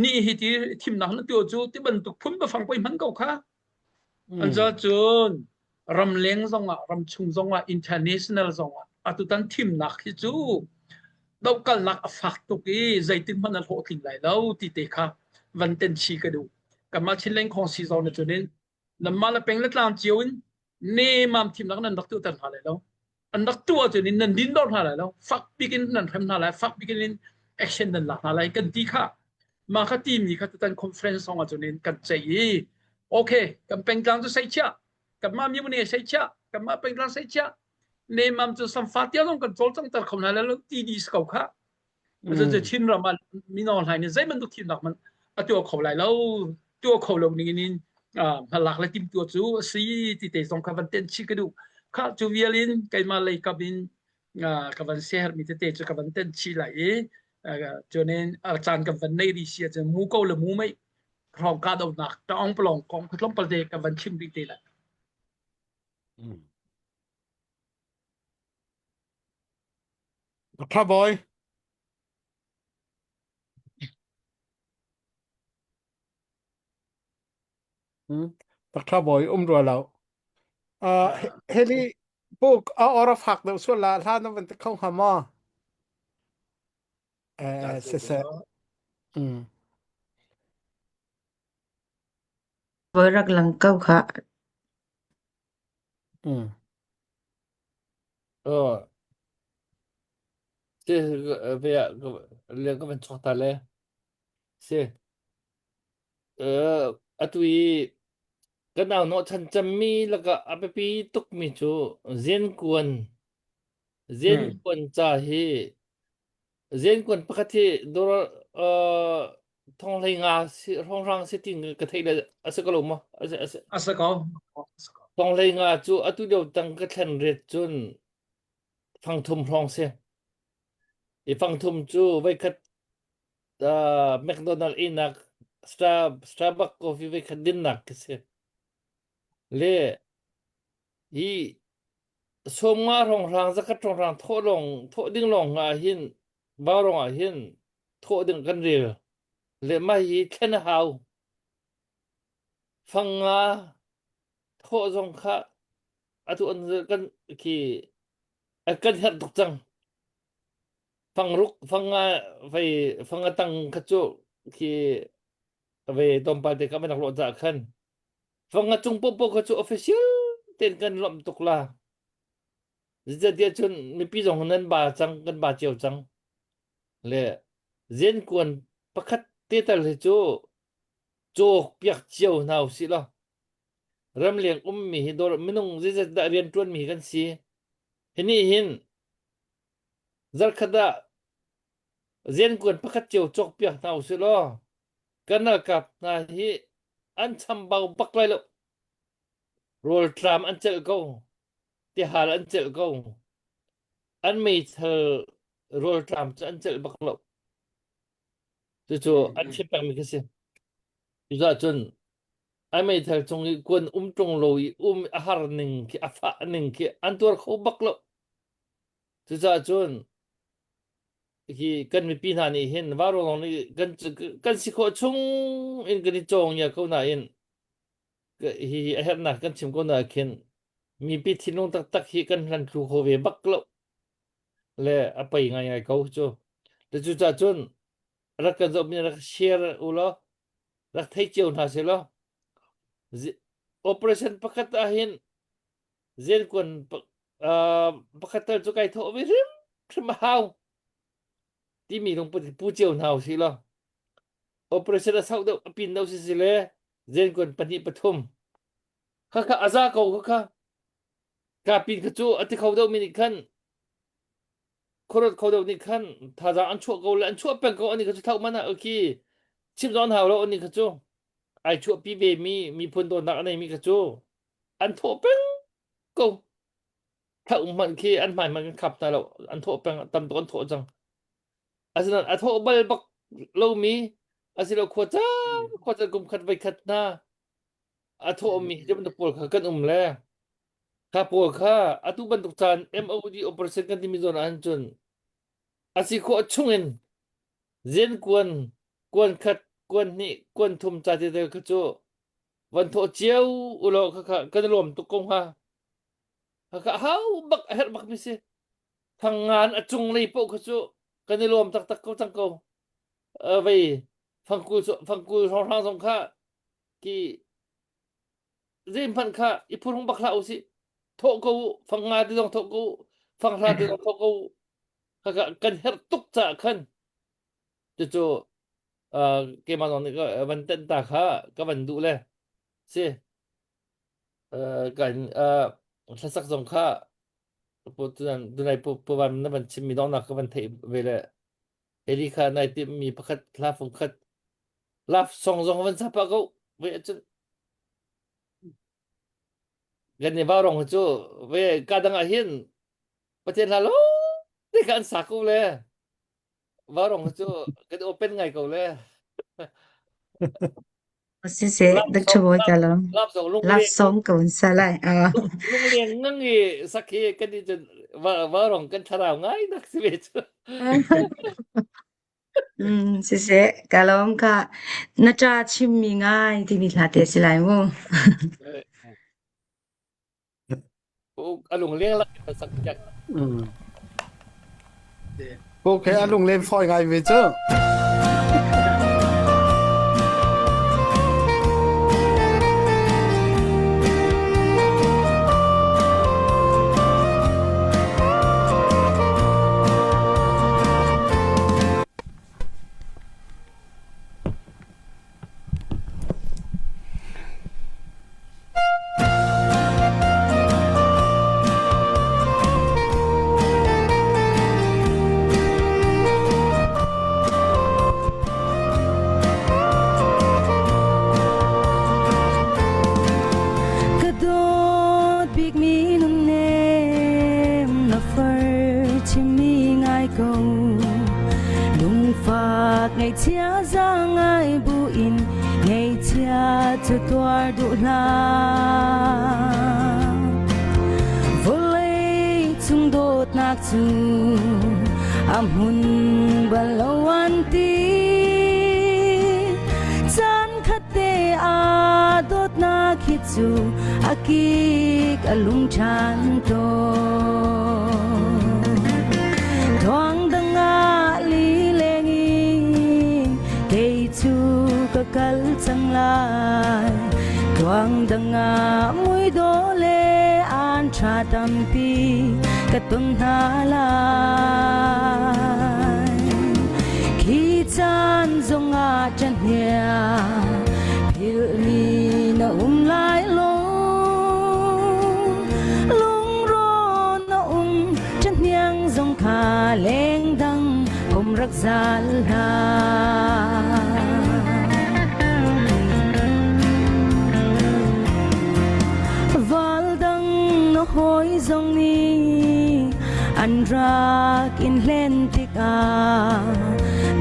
nih hi ti thimnak na tuah cu ti bantuk phun bafang poi hman ko kha an ca cun ramleng zongah ramchung zongah international zongah atutan thimnak hi cu dohkalnak a fak tuk i zeitin hmanh a hlawhtling lai lo ti te kha van ten chi ka duh kanmah Chinland Khong si zong na cunin nanmah le peng le tlang cio in nemam thimnak nan rak tuahter hna lai lo an rak tuah ahcun in nan dindor hna lai lo fak bik in nan hrem hna lai fak bik in action nan lak hna lai kan ti kha mah kha timi kha tutan conference song ahcun in kan ceih i okay kan pengtlang cu sei chia kanmah myu sei chia kanmah pengtlang sei chia nemam cu samfa tia zong kan cawlcangter kho hna lai lo ti di ko kha Cucu Chinram ah mino hlai nih zei bantuk thimnak hmanh a tuah kho lai lo. Tuah kho lo ning in hmalak le timtuah cu a si ti te zong kha van tenh chih ka duh. Khah cu vial in keimah lei kap in ka van siaherhmi tete cu ka van tenh chih lai i cun in a caan kan van nei rih si ahcun mu ko le mu mei hrawng kahdohnak taung palong kong kha tlawmpal te ka van chim rih te lai. Dr. Boy. Hmm. Dr. Boy um rua lo. Uh, heli puk a ora fak deuh sual la hla na van te kho hnga maw? Eh, se se. Mm. Voi rak lang ko kha. Mm. Oh. Si ve le ka van chok ta le. Si. Eh atu i kan au no chan chammi laka a biapi tukmi cu zenkuan zenkuan ca hi zenkuan pakhat hi dor uh, thong hlei nga si hrawnghrang si tin ka theih le a si ko lo maw a si a si A si ko. Thong hlei nga cu atu lio tang ka thlen ret cun fangthum hrawng si. I fangthum cu voikhat uh, McDonald einak Star, Starbucks coffee voikhat dinnak khi si. Le hi sawmnga hrawnghrang zakhat hrawnghrang thawh lawng thawh ding lawng ah hin vaurawng ah hin thawh ding kan rel. Le mah hi thlen a hau. Fang nga thawh zong kha atu an kan khi kan herh tuk cang. Fangruk fang nga vei fang nga tang kha cu khi vei tlawmpal te kha man lawh cah khan fang nga cung popo kha cu official ten kan lawmh tuk la. Zeicahtiah cun mipi zong nan ba cang kan ba cio cang. Le zenkuan pakhat te tal hi cu cawk piak cio hna usih law ramleng ummi hi dawr minung zeizat dah rianṭuanmi hi kan si. Hi nih hin zarkhat ah zenkuan pakhat cio cawk piak hna usih law kan ralkap hna hi an chambau bak lai lo. Rawlṭam an celh ko. Tihal an celh ko. An meithal rawlṭam cu an celh bak lo. Cucu an chim pengmi khi si. Cucaah cun a meithal cung i kuan um ṭung lo i um a har ning khi a fah ning khi an tuar kho bak lo. Cucaah cun hi kan mipi hna nih hin vaurawng nih kan kan si khawh chung in kan i cawng ngia ko nain hi a herhnak kan chim ko na khin mipi thinlung taktak hi kan hlan thlu kho ve bak lo. Le a pei ngaingai ko cu. Le cucaah cun rak kan zohmi rak share u law rak thei cio hna seh law operation pakhat ah hin zenkuan pakhat tal cu kai thawh ve hrim hrim a hau timi lungput pu cio hna usih law. Operation a sauh deuh a pin deuh si le zenkuan pahnih pathum khakha a za ko khakha ka pin kha cu a ti kho deuh mi nih khan khuaruat kho deuh nih khan thazaang an chuah ko le an chuah peng ko ani kha cu thau man ah khi chim zong an hau lo ani kha cu ai chuahpi ve mi miphun dawtnak a nei mi kha cu an thawh peng ko thau hmanh khi an hmai hmanh kan khap hna lo an thawh peng tam tuk an thawh cang asinain a thawh bal bak lomi asilo khua caan khua caan kum khat voi khat hna a thawhmi hi bantuk pawl kha kan um le kha pawl kha atu bantuk caan MOD operation kan timi zawn ah cun a si khawh chungin zen kuan kuan khat kuan hnih kuan thum ca te te kha cu van thawh cio ulaw kha kha kan lawm tuk ko hnga kha kha hau bak a herh bak mi si thangngan a cung lei paoh kha cu kan i lawm taktak ko cang ko vei fangkul fangkul hrawnghrang zong kha ki zeihmanh kha i phurhung bak hlah usih thawh ko u fangnga te zong thawh ko u fanghra te zong thawh ko u khaka kan herh tuk caah khan cucu keimah zong nih ka van tenh ta kha ka van duh le si kan hlasak zong kha tunai pu van na van chimmi donghnak ka van theih ve le Eli kha nai timhmi pakhat hla fung khat love song zong van sa pah ko ve cun kan ni vau cu ve ka dang ah hin pathian hla lo te kha an sa ko le vau rong cu kan open ngai ko le Siseh, Dr. Bawi ka lawm. Love song lung Love song ko in sa lai. Lungleng ngang i sakhi kan i cun vau rong kan thlarau ngai nak si ve cu. Siseh, ka lawm ka na cha chimmi ngai timi hla te si lai mu. A lungleng lak in sak piak. Okay, a lunglen fawi ngai ve cu. Ka dawt bikmi nunnem na far chimmi ngai ko lungfak ngaihchia zaangai buin ngaihchia cu tuar duh hlah vawlei cung dawtnak cu a hmun bal lo an ti caan khat te ah dawtnak hi cu a kik a lung ṭhan tawn. Thuang dang ah lileng in kei cu ka kal cang lai. Thuang dang ah muidawh le an ṭha tampi ka ton hna lai. Khi caan zongah ṭahnia philhmi na um lai lo. Lungrawh na um ṭahniang zong kha lengdang kum rak zal hlah. Val dang na hawi zong nih an rak in hlen tikah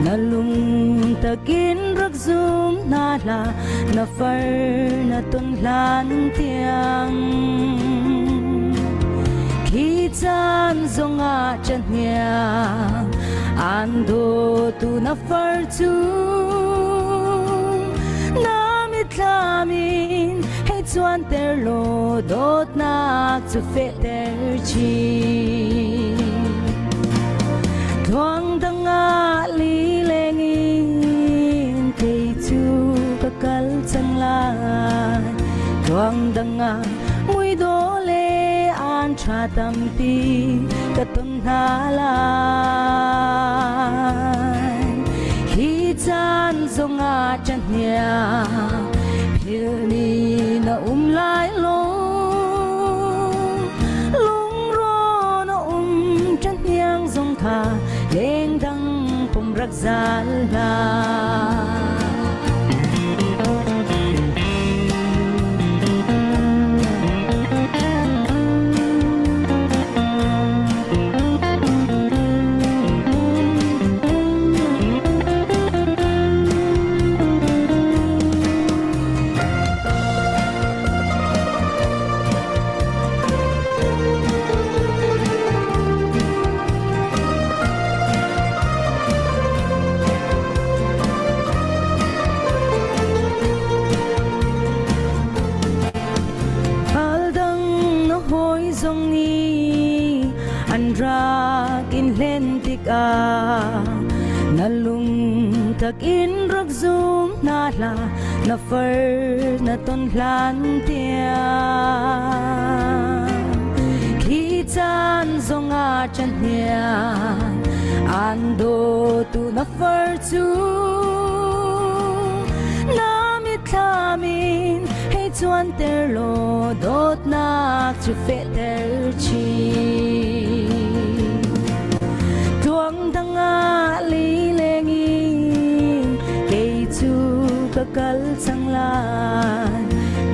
na lung takin rak zum hna hlah na far na ton hlan tiang khi caan zongah cahniang an dawtu na far cu na mitthlam in hei cuanter law dawtnak cu fehter chin. Tluang dang ah lileng in kei cu ka kal cang lai. Tluang dang ah muidawh le an ṭha tampi ka ton hna lai. Hi caan zongah ṭahnia philh na um lai lo. Lungrawn a um ṭahniang zong kha lengdang pum rak zal hlah. Fal dang na hawi zong nih an rak in hlen tikah na lungtak in rak zum hna hlah na far na ton hlan tiang khi caan zongah chan hniang an dawtu na far cu na mitthlam in hei cuanter law dawtnak cu fehter chin. Tluang dang ah lileng in kei cu ka kal cang lai.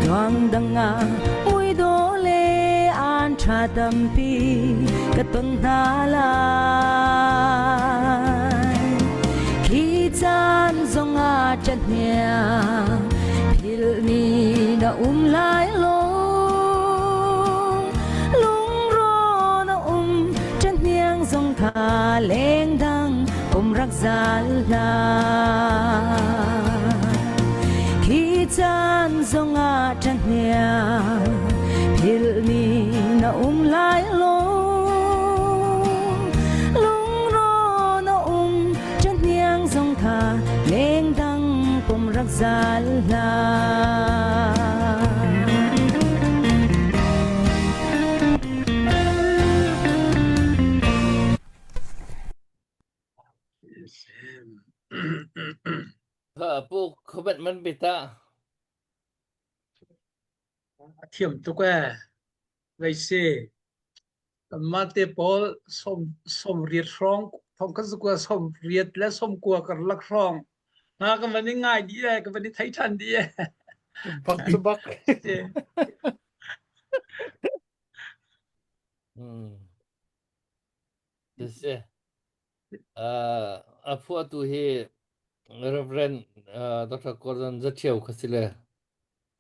Tluang dang ah muidawh le an ṭha tampi ka ton hna lai. Khi caan zongah ṭahniang philh ni na um lai lo. Lungrawn a um ṭahniang zong kha lengdang um rak zal hlah. Khi caan zongah ṭahniang philh ni na um lai lo. Lungrawn a um ṭahniang zong kha lengdang pum rak zal hlah. Pu khuabat man bita. A thiam tuk ee. Vei si. Kanmah te pawl som 80 hrawng thong kan sukua 80 le 90 karlak hrawng hna kan van i ngai dih ee kan van i thei ṭhan dih ee. Bak cu bak. Hmm. Siseh. Uh, a phuahtu hi Reverend uh, Dr. Gordon Zathio kha si le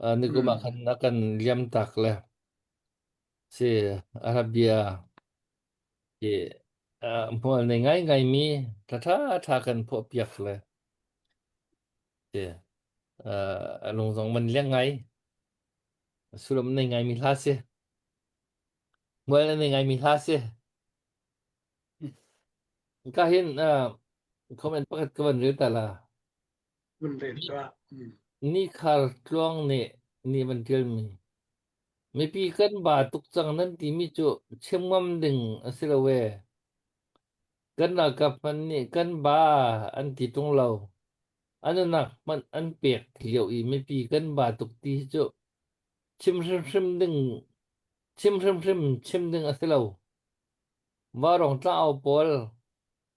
uh, nikum ah khan a kan liam tak le si Arabia i uh, hmual nei ngai ngai mi tha tha tha kan phuah piak le si uh, lung zong man liang ngai sullam nei ngai mi hla si hmual nei ngai mi hla si Ka hin comment pakhat ka van rel ta la. Vun rel tuah. Ni khar tluang nih ni van tial mi. Mipi kan ba tuk cang nan timi cu chim ngam ding a si lo e. Kan ralkap hmanh nih kan ba an ti tung lo. An nunak hmanh an pek lio i mipi kan ba tuk ti hi cu chim hrimhrim ding chim hrimhrim chim ding a si lo. Vaurawng tlangau pawl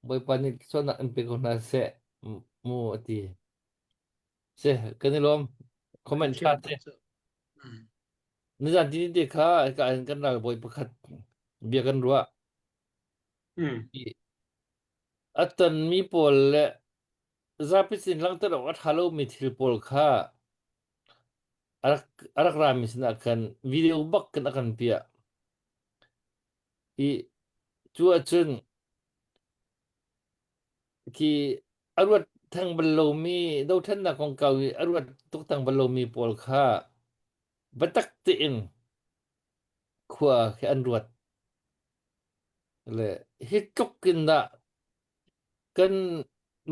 Bawipa nih sualnak in pe ko hna seh mu a ti. Si, kan i lawm. Comment ṭha te. Nizan ti te kha ka in kan ralbawi pakhat bia kan ruah. A tonmi pawl le zapi sin langhter awk a ṭha lomi thil pawl kha a rak a rak rami sinah khan video bak kan a kan piah. I cu ahcun khi a ruat theng bal lomi dothlennak kongkau i a ruat tuktak bal lomi pawl kha biatak tein khua khi an ruat. Le hi tluk in dah kan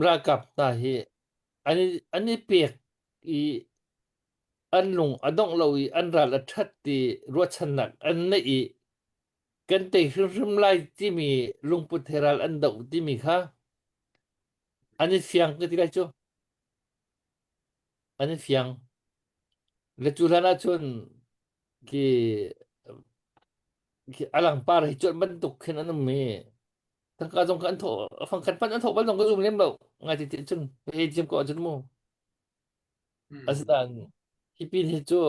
ralkap hna hi an i, an i pek i an lung a dongh lo i an ral a ṭhat ti ruahchannak an neih i kan tei hrimhrim lai timi lungput he ral an doh timi kha An i fiang ka ti lai cu. An i fiang. Le cu hlan ahcun khi khi alangpar hi cuanh bantuk khin an um i tangka zong kha an thawh fangkhat hmanh an thawh bal zong ka zum lem lo ngai ti ti cun hei thiam ko ahcun mu. Asinain hi pin hi cu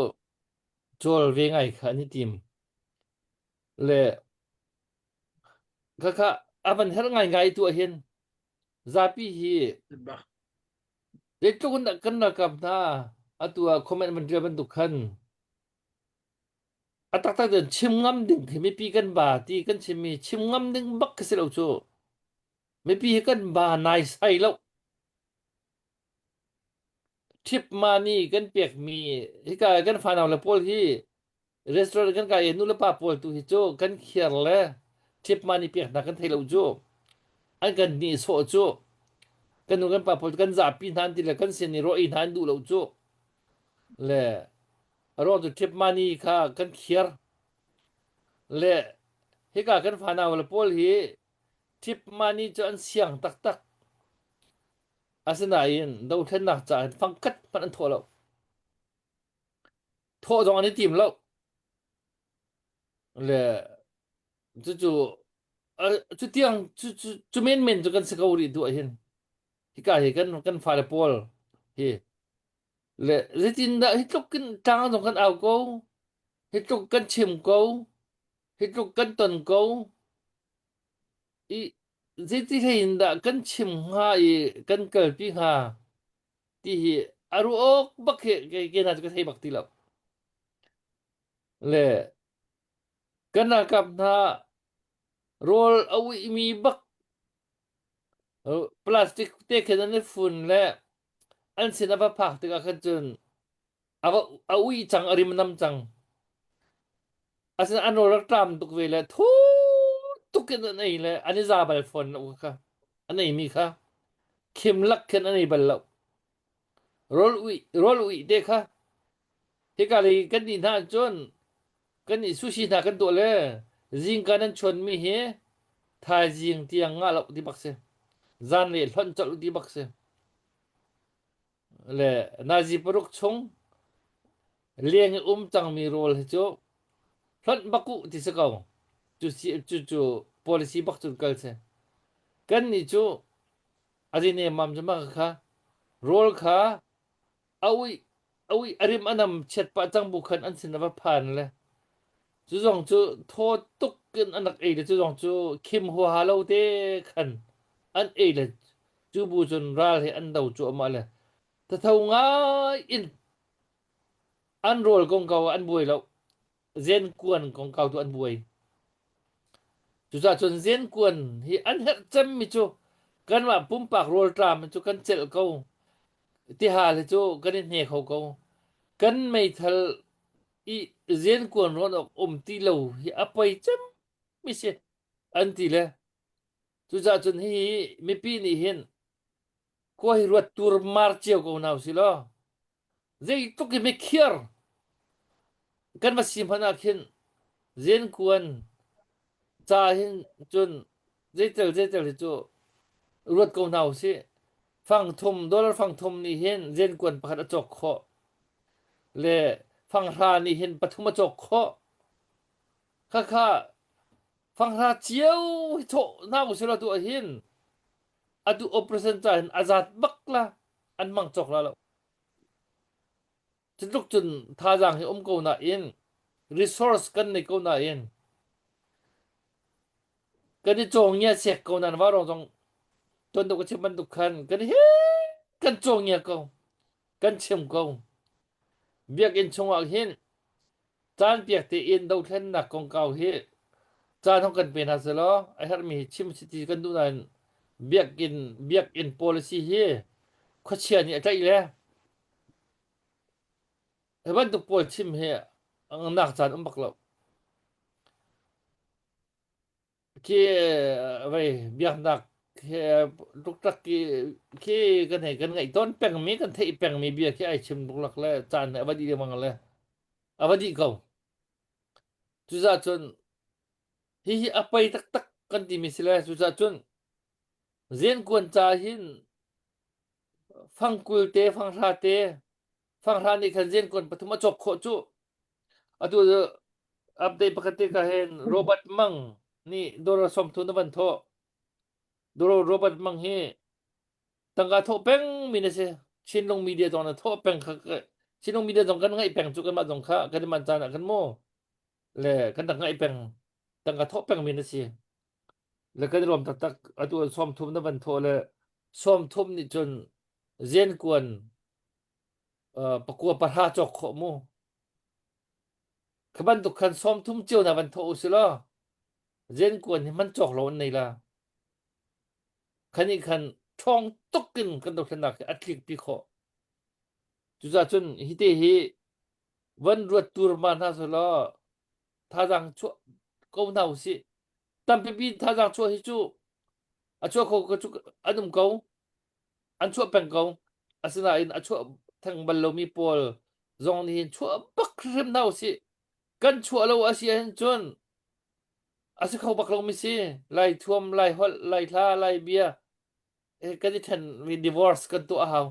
cawl ve ngai kha an i tim. Le khakha a van herh ngaingai tu ahhin zapi hi zeitluk in dah kan ralkap hna atu ah comment van tial bantuk khan a taktak cun chim ngam ding khi mipi kan ba ti kan chimmi chim ngam ding bak khi si lo cu mipi hi kan ba nai sai lo Tip money kan pekmi hika kan fanau le pawl hi restaurant kan kai i nu le pa pawl tu hi cu kan khiar le tip money pek hna kan thei lo cu an kan nihsawh cu kan nu kan pa pawl kan zapi hna an ti le kan sin i rawh hna an duh lo cu le a ruang cu tip money kha kan khiar le hika kan fanau le pawl hi tip money cu an siang taktak Asinain dothlennak caah hin fangkhat hmanh an thawh lo. Thawh zong an i tim lo. Le cucu cu tiang cu cu cu menmen cu kan si ko rih duh hin. Hika hi kan kan fale pawl hi le zeitindah hi tluk in tlang zong kan au ko hi tluk kan chim ko hi tluk kan ton ko I zeiti hlei in dah kan chim hnga i kan kalpi hnga ti hi a ruah awk bak hi kei kei hna cu ka thei bak ti lo. Le kan ralkap hna rawl a uihmi bak plastic te khin an i fun le an sin a va phak tikah khan cun a va a uih cang a rim a nam cang asinain an rawl rak ṭam tuk ve le thu tuk in an ei le an i za bal fawn lo kha an ei mi kha khim lak khin an ei bal lo rawl uih rawl uih te kha hika lei kan nih hna cun kan nih sushi hna kan tuah le zingka nan chuan mi hi thaizing tiang ngah lo ti bak si zan le hlonh colh ti bak si Le nazi paruk chung leng i um cangmi rawl hi cu hlonh bak uh ti si ko. Cu si cu cu policy bak cun kal si. Kan nih cu a zine mam cu mah kha rawl kha a uih a uih a rim a nam chiat pah cang bu khan an sin a va phan le cu zong cu thaw tuk in an rak ei le cu zong cu khim huaha lo te khan an ei le Cu bu cun ral he an do cuahmah le thatho ngai in an rawl kongkau ah an buai lo. Zenkuan kongkau tu an buai. Cucaah cun zenkuan hi an herh cemmi cu kanmah pumpak rawlṭam cu kan celh ko. Tihal hi cu kan i hne kho ko. Kan meithal i zenkuan rawn awk um ti lo hi a poi cemmi si an ti le Cucaah cun hihi mipi nih hin khua hi ruat turmar cio ko hna usih law zeitluk hi mikhiar kan va si hmanh ah khin zenkuan ca hin cun zeitel zeitel hi cu ruat ko hna usih. Fangthum dollar fangthum nih hin zenkuan pakhat a cawk khawh le fanghra nih hin pathum a cawk khawh. Khakha Fanghra cio hi thawh hna usih law tu ah hin atu operation ca hin a zat bak la an mang cawk la lo. Cutluk cun thazaang hi um ko nain resource kan nei ko nain kan i cawngia sek ko nain vaurawng zong tuan deuh ka chim bantuk khan kan he kan cawngia ko kan chim ko biakinn chungah hin Caanpiak tein dothlennak kongkau hi caan hong kan pe hna sehlaw a herhmi hi chim si ti kan duh nain biakinn biakinn policy hi khuachia nih a tlaih le hi bantuk pawl chim hi nak caan um bak lo. Khi vei biaknak ṭukṭak khi khi kan hei kan ngaih tawn pengmi kan theih pengmi bia khi ai chim luklak le caan a va dih lengmang le a va dih ko. Cucaah cun hihi a pei taktak kan timi si le cucaah cun zenkuan ca hin. Fangkul te, fanghra te, fanghra nih khan zenkuan pathum a cawk khawh cu. Atu update pakhat te ka hen Robert Mang nih dollar 30 na van thawh. Robert Mang hi tangka thawh peng mi na si. Chinlung media zong na thawh peng kha Chinlung media zong kan ngaih peng cu kanmah zong kha kan i man caan ah kan mu le kan rak ngaih peng tangka thawh peng mi na si. Le kan i lawm taktak atu 30 na van thawh le 30 nih cun zenkuan pakua pahra cawk khawh mu. Kha bantuk khan 30 cio na van thawh u si law zenkuan hi man cawk lo an nei la. Khani khan ṭhawng tuk in kan dothlennak hi a tlik pi khawh. Cucaah cun hi te hi van ruat tur ma hna selaw thazaang chuah ko hna usih. Tampipi thazaang chuah hi cu a chuah kho ko cu an um ko. An chuah peng ko. Asinain a chuah theng bal lomi pawl zong nih hin chuah bak hrim hna usih. Kan chuah lo a si ahhin cun a si kho bak lomi si. Lai thuam, Lai holh, Lai hla, Lai bia kan i ṭhen mi divorce kan tuah a hau.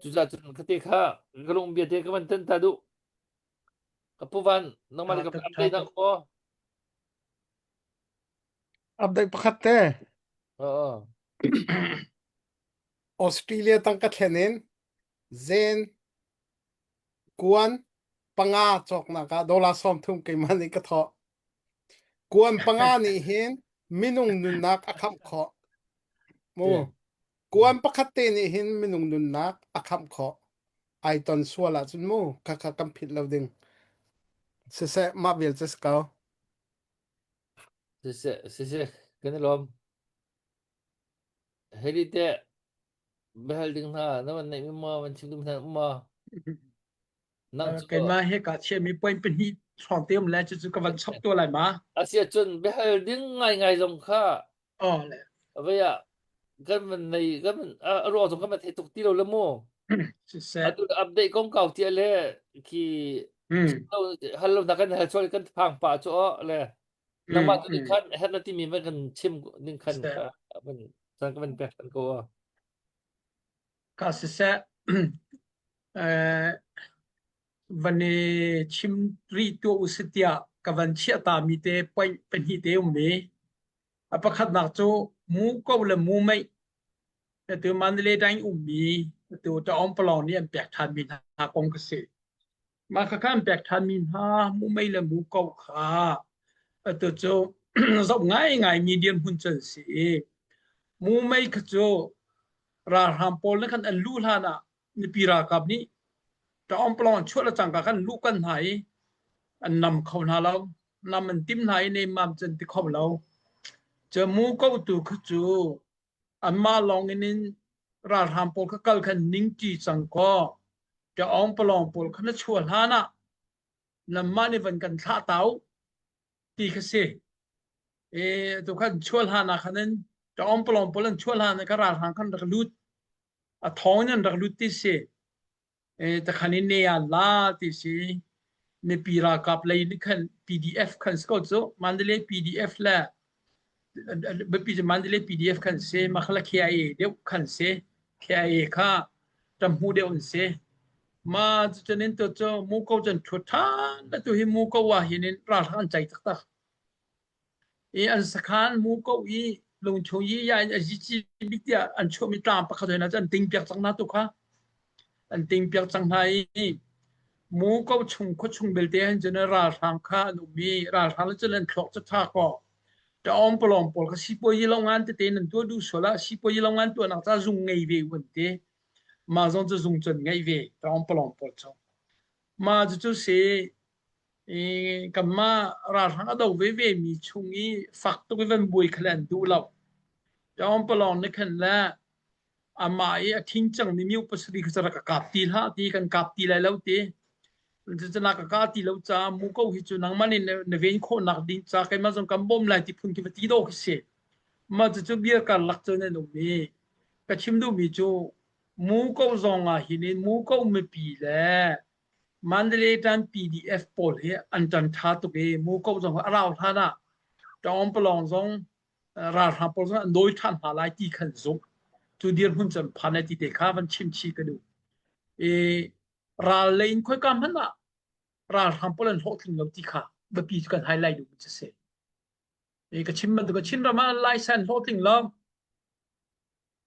Cucaah cun khate kha ka lung bia te ka van tan ta duh. Ka pu Van, nangmah le Ṭha ka tuk, ṭha update tuk. dah maw? Update pakhat te. Oo. Australia tangka thlen in zen kuan panga cawknak ah dollar 30 keimah nih ka thawh. Kuan panga nih hin minung nunnak a khamh khawh. Mu. Kuan pakhat te nih hin minung nunnak a khamh khawh. Ai ton sual ahcun mu khakha kan philh lo ding. Siseh mah vial cu si ko. Siseh, siseh, kan i lawm. Hei teh biahal ding hna na van neih mi maw van chim ding hna um maw? Nang cu Keimah he ka chiahmi point pahnih hrawng te um le cucu ka van chap tuah lai ma. Asiahcun biahal ding ngaingai zong kha Oh le. vei ah kan van nei kan van a ruang zong kan van thei tuk ti lo le mu. Siseh. Atu update kong kau tia le khi hal lo na kan hal chual kan phang pa chu o le nangmah tu nih khan herh na timi van kan chim ning khan kha van chan ka van pek kan ko a. Ka siseh van i chim rih tuah u si tiah ka van chiah ta mi te point pahnih te um mi. A pakhatnak cu mu ko le mu meih atu Mandalay daing ummi atu Taung Palong nih an pek ṭhanmi hna kong ka si. Mah khakha an pek ṭhanmi hna mu mei le mu ko kha atu cu zoh ngaingai mi dirhmun cu an si i mu mei kha cu ralhrang pawl nih khan an luh hlan ah mipi ralkap nih Taung Palong an chuah le cangka khan luh kan hna i an nam kho hna lo. Nam an tim hna i nemmam cu an ti kho lo. Cu mu ko tu kha cu anmah lawng in in ralhrang pawl kha kal khan ningṭi cang kaw ṭaawng palawng pawl kha na chuah hlan ah nanmah nih van kan thlah ta u ti kha si. E tu khan chuah hlan ah khan in ṭaawng palawng pawl an chuah hlan ah kha ralhrang khan rak lut a thawng in an rak lut ti si. Takhan in ne ah la ti si mipi ralkap lei nih khan PDF khan si ko cu Mandalay PDF le biapi cu Mandalay PDF khan si makhala KIA deuh khan si KIA kha ṭamhmu deuh an si ma cucun in tu cu muko cun ṭhut ṭhan atu hi muko ah hin in ralhrang an cai taktak I an sakhan muko i lungchung i ya in a zici bik tiah an chuahmi tlang pakhat hoi hna cu an ting piak cang hna tu kha an ting piak cang hna i muko chung khuachung belte hin cun ralhrang kha an um i ralhrang le cun an thluak cu ṭha kaw ṭaawng palawng pawl kha sipuazi lo ngan tete nan tuah duh sual ah sipuazi lo ngan tuahnak ca zung ngei ve u an ti mah zong cu zung cun ngei ve ṭaawng palawng pawl cu mah cucu si I kanmah ralhrang a do veve mi chung i fak tuk i van buai kha le an duh lo. Ṭawngpalawng nih khan le amah i a thin cangmi mi pasarih kha rak ka kap ti hlah ti kan kap ti lai lo ti. Cucu na ka kah ti lo caah muko hi cu nangmah nih na ven khawhnak ding ca keimah zong kan bawm lai ti phun khi va ti dawh khi si. Mah cucu bia karlak cun an um i ka chim duhmi cu muko zong ah hin in muko mipi le Mandalay tan PDF pawl hi an ṭan ṭha tuk i muko zong a rau hlan ah Ṭawngpalawng zong ralhrang pawl zong an dawi ṭhan hna lai ti khan zumh. Cu dirhmun cun phan ai ti te kha van chim chih ka duh. I ral lei in khoika hmanh ah ralhrang pawl an hlawhtling lo ti kha biapi cu kan highlight duh mi cu si. I ka chim bantuk Chin ram ah Laisan hlawhtling lo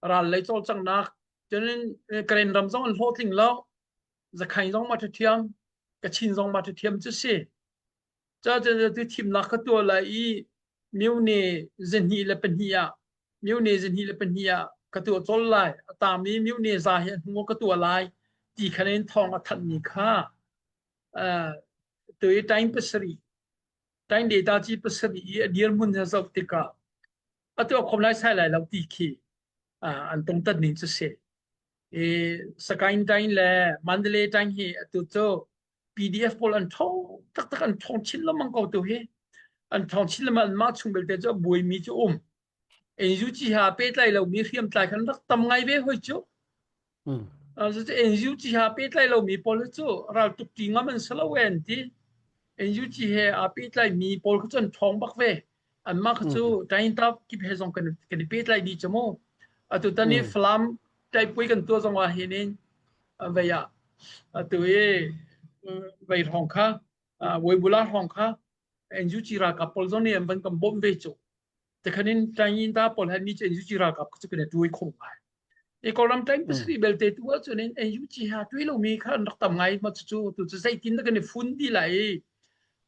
ral lei cawlcanghnak cun Karen ram zong an hlawhtling lo Zakhain zong ma ṭhiam Kachin zong ma ṭhiam cu si. Ca tu thimnak ka tuah lai i myone 22 ah myone 22 ah ka tuah colh lai. A tangmi myone za hi a hnu ka tuah lai ti khan in thawng a thanhmi kha tu i time pasarih time data ci pasarih i a dirhmun he zoh tikah a tuah khom lai sai lai lo ti khi an tongtat ning cu si. I Sakaing Tain le Mandalay Tain hi atu cu PDF pawl an ṭhawng taktak an ṭhawng chin lengmang ko tu hi. An ṭhawng chin lengmang anmah chung belte cu a buaimi cu um. NUG ha pehtlai lomi hriamtlai khan rak tam ngai ve hoi cu. Cucu NUG ha pehtlai lomi pawl hi cu raltuk ṭi ngam an si lo e an ti. NUG he aa pehtlaimi pawl kha cu an ṭhawng bak ve. Anmah kha cu Tainta kip he zong kan kan i pehtlai dih cu mu. Atu tan i Falam taipui kan tuah zong ah hin in vei ah atu i vei hrawng kha Waibula hrawng kha NUG ralkap pawl zong nih an van kan bawmh ve cu. Tikhan in Tainta pawl he mi cu NUG ralkap cu kan i tuai kho ngai. I Kawlram time pasarih belte tu ahcun in NUG ha tui lomi kha an rak tam ngai ma cucu tu cu zeitin dah kan i fun ti lai i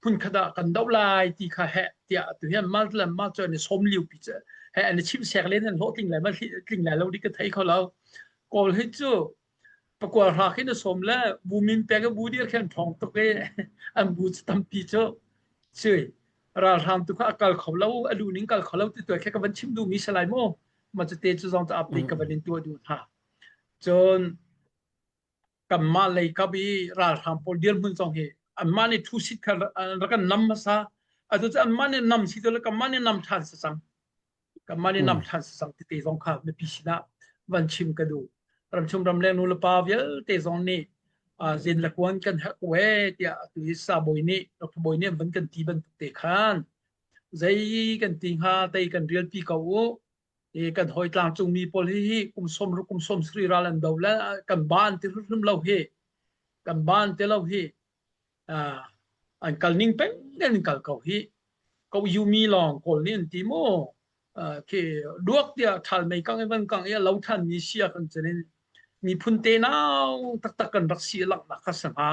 hmunkhat ah kan doh lai ti kha heh tiah tu hian mah le mah cu an i sawm liu pi cu he an i chim sek len an hlawhtling lai ma tling lai lo di ka thei kho lo. Kawl hi cu pakua hra khin a sawm le bu min pek i bu dir khin ṭhawng tuk i an bu cu tampi cu sui ralhrang tu kha a kal kho lo a lu ning kal kho lo ti tuai kha ka van chim duhmi si lai mu ma cu te cu zong cu update ka van in tuah duh hna cun kanmah lei kap i ralhrang pawl dirhmun zong hi anmah nih thu sit kha rak kan nam hmasa atu cu anmah nih nam si to le kanmah nih nam ṭhan si cang kanmah nih nam ṭhan si cang tete zong kha mipi sinah van chim ka duh. Ramchung ramleng nu le pa vialte zong nih zin le kuan kan herh ko ee tiah atu hi sabawi nih Dr. Bawi nih an van kan ti bantuk te khan zei kan ti hnga tei kan rialpi ko u i kan hawi tlangcungmi pawl hi hi kum sawm ruk kum sawm sarih ral an do le kan ban ti hrimhrim lo hi kan ban ti lo hi an kal ning peng in kal ko hi ko yumi lawng kawl nih an ti mu khi duak tiah ṭhal mei kang i van kang i a lo ṭhan mi sia kan cun in miphun te nau taktak kan rak si langhnak kha si hnga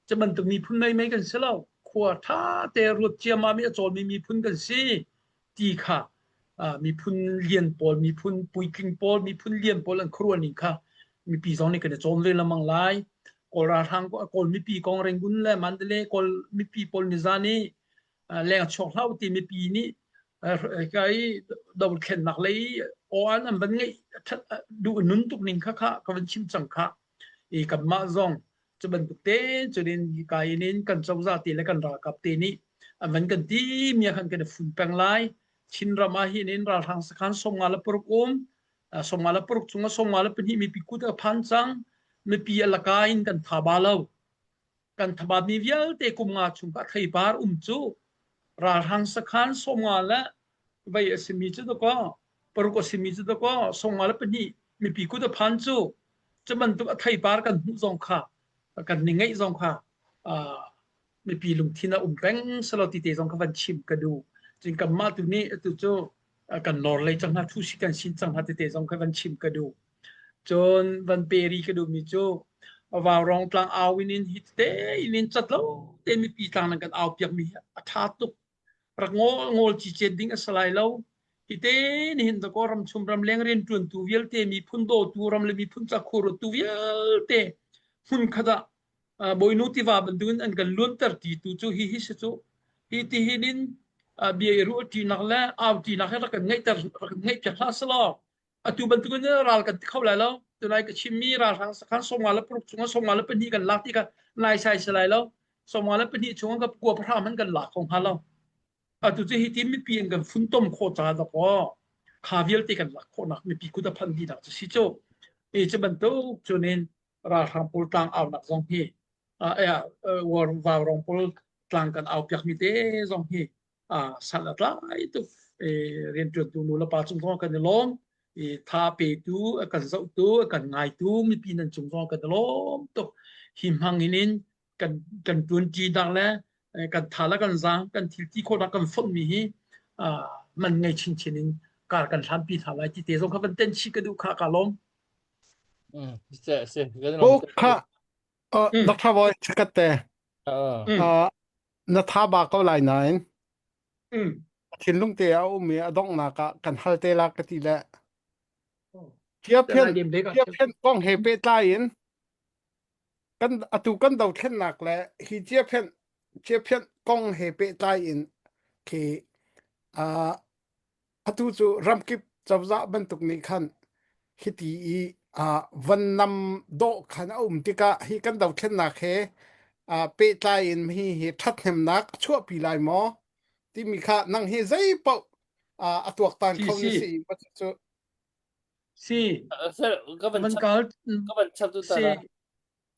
cu bantuk miphun mei mei kan si lo khua ṭha te ruat ciammam i a cawlmi miphun kan si ti kha miphun lian pawl miphun puitling pawl miphun lian pawl an khuaruah ning kha mipi zong nih kan i cawn ve lengmang lai Kawl ralhrang Kawl mipi kong Rangoon le Mandalay Kawl mipi pawl nizan i leng chuak hlah ti mipi nih kai dothlennak lei aw an van ngeih duh nun tuk ning kha kha ka van chim cang kha i kanmah zong cu bantuk te cunin hika in in kan cozah te le kan ralkap te nih an van kan ti mi ah khan kan i fun peng lai Chinram ah hin in ralhrang sakhan 56 um 56 chung ah 52 mipi kut a phan cang mipi a laka in kan tha ba lo kan thabat mi vialte kum nga chung ka theipar um cu ralhrang sakhan 50 le vei a simi cu dakaw paruk a simi cu dakaw 52 mipi kut a phan cu cu bantuk a theipar kan hmuh zong kha kan ni ngeih zong kha mipi lungthin a um peng selo ti te zong kha van chim ka duh cun kanmah tu nih atu cu kan lor lei cang hna thu si kan sin cang hna tete zong kha van chim ka duh cun van peri ka duh mi cu vaurong tlang au in in hi te in in cat lo te mipi tlang nan kan au piak mi a tha tuk rak ngol ngol ci chet ding a si lai lo hi te nihin dakaw ramchung ramleng rianṭuantu vialte miphun dawtu ram le miphun cakhur tu vialte hmunkhat ah Bawinu tiva bantukin an kan luanter ti tu cu hi hi si cu hi ti hin in bia i ruah ṭinak le au ṭinak hi rak kan ngeihter rak kan ngeihpiak hlah selaw atu bantukin ral kan ti kho lai lo tunai ka chimmi ralhrang sakhan 56 chungah 52 kan lak ti kha naisai si lai lo 52 chungah ka kua pahra hmanh kan lak kho hnga lo atu cu hi ti mipi in kan funtom khawh ca dakaw kha vialte kan lak khawhnak mipi kut a phan dihnak cu si cu i cu bantuk cunin ralhrang pawl tlang aunak zong hi vaurong pawl tlang kan au piak mi te zong hi san a tlai tuk rianṭuantu nu le pa cung zong kan i lawm. I tha petu, a kan zohtu, a kan ngaitu mipi nan cung zong kan i lawm tuk. Hi hmang in in kan kan ṭuanṭinak le kan tha le kan zaang kan thil ti khawhnak kan fonhmi hi man ngei chinchin in kar kan hlanpi hna lai ti te zong kha van ten chih ka duh kha ka lawm. Mm, se se kan Bo kha Dr. Boy chakat te. Na tha ba ko lai nain. Thinlung te a um i a donghnak ah kan hal te la ka ti le. Tia phian tia phian kong he pehtlai in kan atu kan dothlennak le hi ciaphianh ciaphianh kong he pehtlai in khi uh, atu cu ramkip cozah bantuk nih khan hiti i uh, van nam dawh khan a um tikah hi kan dothlennak he uh, pehtlai in hi hi ṭhathnemnak a chuahpi lai maw timi kha nang hi zei paoh uh, a tuaktan kho na si cu Si. Sir, ka van Van chap kal ka van chap tu ta si. la.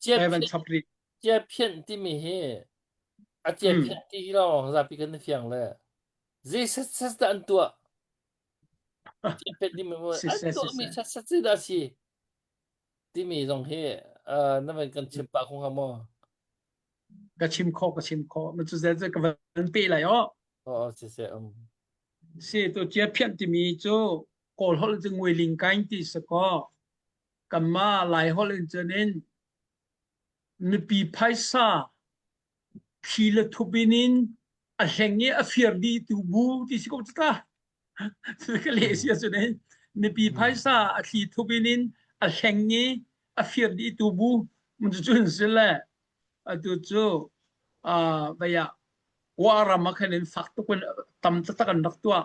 Chia Ai van phian chap rih. chia phian timi hi a chia Mm. phian ti hi lawng zapi kan fiang le. Zei set set dah an tuah? Chia phian timi mu Si an se si tuah mi se. set set dah si timi zong hi uh, na van kan chim pah kho hnga maw? Ka chim kho ka chim kho. Ma cu zel ka van pe lai o. Oh, si se um. Si to chia phian timi cu Kawl holh cu nguiling kain ti si kaw kanmah Lai holh in cun in mipi phaisa thli le thup in in a hleng i a fir dihtu bu ti si ko cu ta. Ka leh si ahcun in mipi phaisa a thli thup in in a hleng i a fir dihtu bu cucun si le atu cu uh, vei ah Wa ram ah khan in fak tuk in tam taktak an rak tuah.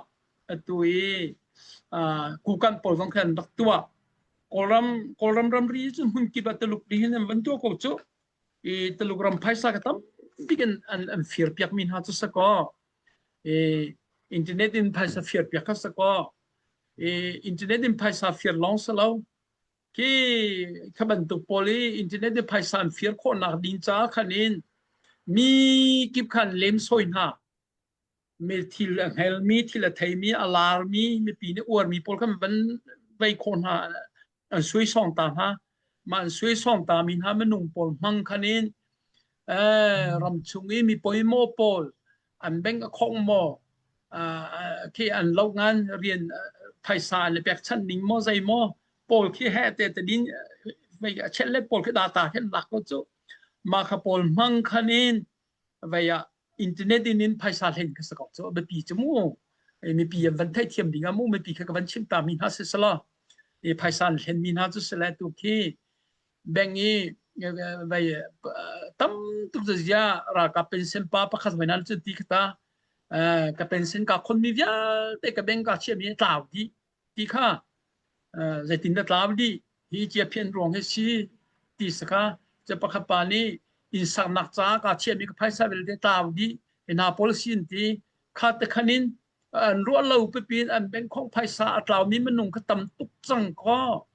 Atu i uh, Kukan pawl zong khan an rak tuah. Kawlram Kawlram ramri cu hmun kip ah Tuluk nih hin an van tuah ko cu. I Tuluk ram phaisa ka tam bik in an, an fir piak mi hna cu sakaw. I internet in phaisa fir piak kha sakaw. I internet in phaisa fir lawng si lo. Khi kha bantuk pawl i internet i phaisa an fir khawhnak ding caah khan in mi kip khan lemsawi hna. Mi thil a hngelmi, thil a theimi, a larmi, mipi nih uarmi pawl khan van vei khawh hna, an suaisawng ta hna. Mah an suaisawng ta mi hna minung pawl hmang khan in eh, ramchung i mi poimaw pawl an bank a khong maw, khi an lo ngan rian phaisa an le pekchanh ning maw zei maw pawl khi he te te din vei a chet le pawl khi data khin lak ko cu ma kha pawl hmang khan in vei ah internet in in phaisa hlen kha sakok cu biapi cu mu mipi an van theithiam ding ah mu mipi kha ka van chim ta mi hna si sala i phaisa an hlen mi hna cu sile tu khi bank i vei tam tuk zia ralkap pension pa pakhat voi nan cu ti khata ka pension ka khon mi vialte ka bank ka chiah mi tlau dih ti kha zeitin dah tlau dih hi cia phian ruang hi si ti saka che pakhat pa nih inn saknak ca ka chiah mi ka phaisa vialte tlau dih hna policy an ti kha te khan in an ruah lo pipin an bank khong phaisa a tlau mi minung kha tam tuk cang ko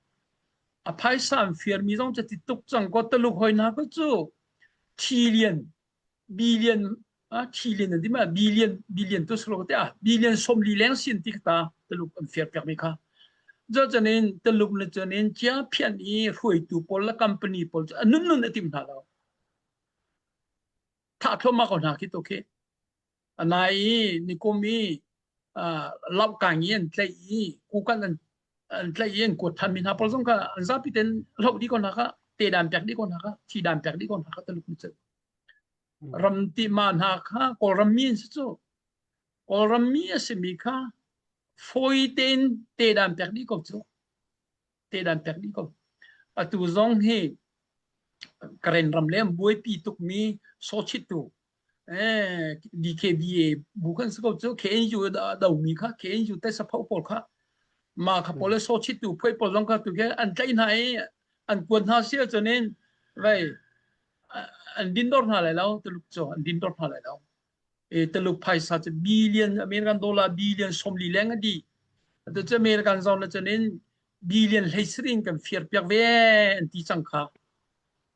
a phaisa an firmi zong cu ti tuk cang kaw Tuluk hoi hna ko cu trillion billion ah trillion an ti ma billion billion tu slo te ah billion 40 leng sin ti ta Tuluk an fir piak mi kha jo chanin Tuluk na chanin chia phian i hruaitu pawl le company pawl cu nun nun a tim hna lo thah thluahmah ko hna khi to khi A nai i nikum i lohkang i an tlaih i kukan an an tlaih i an kuat thanmi hna pawl zong kha an zapi tein hloh dih ko hna kha te dan pek dih ko hna kha thi dan pek dih ko hna kha Tuluk nih cun ram ti ma hna kha Kawlram mi an si cu Kawlram mi a simi kha fawi tein te dan pek dih ko cu te dan pek dih ko atu zong hi Karen ram le buaipi tukmi sochittu eh DKBA bu kan si ko cu KNU do mi kha KNU te sapho pawl kha ma kha pawl le sochittu phoi pawl zong kha tu ke an tlaih hna i an kuat hna si ahcun in vei an din dor hna lai lo Tuluk cu an din dor hna lai lo e Tuluk phaisa cu billion American dollar billion 40 leng a dih atu cu American zong na cun in billion 13 in kan fir piak ve an ti cang kha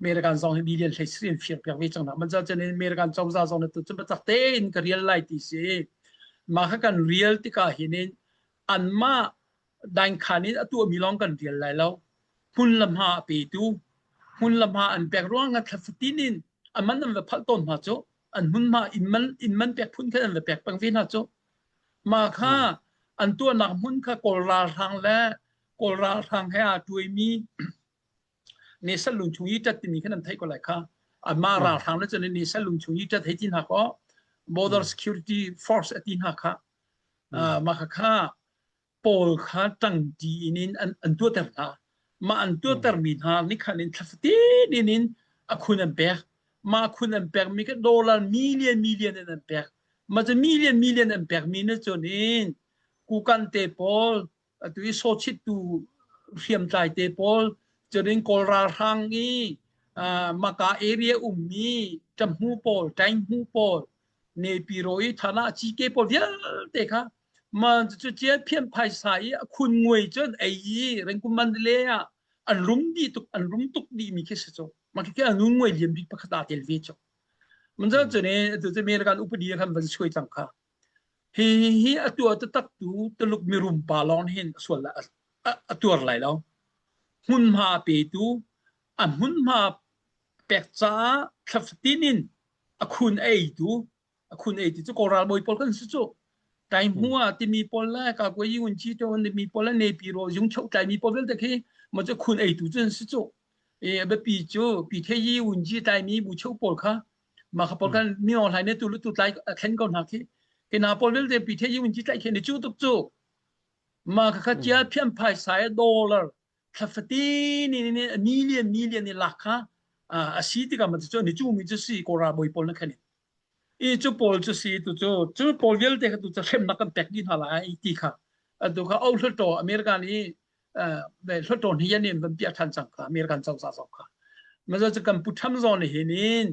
American zong hi billion 13 in fir piak ve cang na man ca cun in American cozah zong na tu cu biatak tein ka rial lai ti si mah kha kan rial tikah hin in anmah Daingkhan in a tuahmi lawng kan rial lai lo. Hmun le hma a petu, hmun le hma an pek ruang ah thla fatin in a man an va phalh tawn hna cu an hmunhma inn man inn man pek phun khan an va pek peng ve hna cu. Mah kha an tuahnak hmun kha Kawl ralhrang le Kawl ralhrang he aa tuaimi Nesal lung chung i ṭat timi khan an theih ko lai kha. Amah ralhrang le cun Nesal lung chung i ṭat hei ti hna kaw Border Security Force a ti hna kha. Mah kha kha pawl kha ṭangṭi in in an, an tuahter hna. Mah an tuahtermi hna nih khan in thla fatin in in a khun an pek. Mah khun an pekmi kha dollar million million in an pek. Mah cu million million an pekmi nih cun in kukan te pawl atu i sawchittu hriamtlai te pawl curin Kawl ralhrang i maka area ummi ṭamhmu pawl, ṭainghmu pawl, Nepiro i thana cike pawl vialte kha ma cu cia phian phaisa i a khun nguai cun ei i rengkum Mandalay ah an rum dih tuk an rum tuk dih mi khi si cu ma khi an nguai lian bik pakhat aa tel ve cu man cun cun atu cu American upadi khan van suai cang kha Hi hi a tuah taktak tu Tuluk mirum pa lawng hin a sual a tuar lai lo. Hmunhma petu a hmunhma pek caah thla fatin in a khun a eitu a khun eitu cu Kawl ralbawi pawl kan si cu. Tai hmu ah timi pawl le ka kua yi un chi to mi pawl le nepi ro yung chok tlai mi pawl vialte khi mo cu khun eitu cu an si cu. E biapi cu pi the yi un ji tlai mi bu cheu pawl kha mah kha pawl kan mi ong hlai ne tu tu tlai a thlen ko hna khi ke na pawl vialte pi the yi chi tlai khi ni chu tuk chu ma kha kha chia phiam phai sai dollar thlafati ni ni million million ni lak kha a si tikah ma chu ni chu mi chu si ko ra boi pawl na khan i chu pawl chu si tu chu chu pawl vialte kha tu chu hremnak kan pek dih hna lai ti kha atu kha au hluttaw America nih hluttaw ni yan in van piah than cang kha American cozah zong kha maza cu kan pu Trump zong nih hin in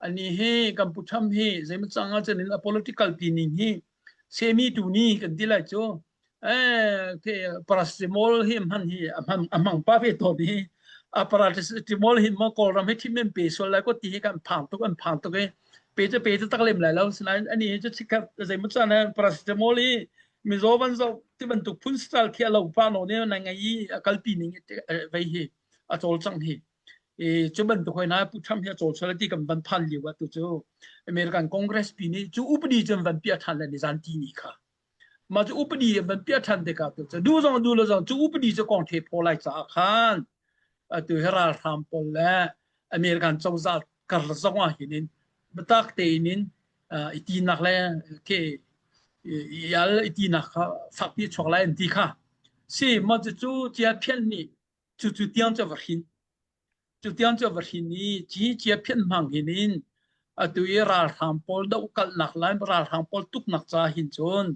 ani hi kan pu Trump hi zeimaw cang ah cun a political ti ning hi semi tu ni kan ti lai cu eh paracetamol hi hman hi a hman a hmang pa ve tawn hi a paracetamol hin mo kawlram hi thim men pe sual lai ko ti hi kan phang tuk an phang tuk i pe cu pe cu tak lem lai lo sinain ani hi cu chikhat zeimaw caan ah paracetamol hi mizaw van zoh ti bantuk phun style khi a lo pa no ne na ngai i a kalpi ning vei hi a cawlcang hi i cu bantuk hoi na pu Trump hi a cawl sual ti kan van phan lio ah tu cu American Congress pi nih cu upadi cun van piah than le ni zan ti ni kha mah cu upadi van piah than tikah tu cu du zong du lo zong cu upadi cu kong the phaw lai caah khan atu hi ralhram pawl le American cozah kar zong ah hin in biatak tein in i tinak le ke i al i tinak kha fakpi chuak lai an ti kha si mah cu cia phian nih cu cu tiang cu va hrin cu tiang cu va hrin i ci cia phian hmang hin in atu i ralhrang pawl dohkalhnak lai ralhrang pawl tuknak ca hin cun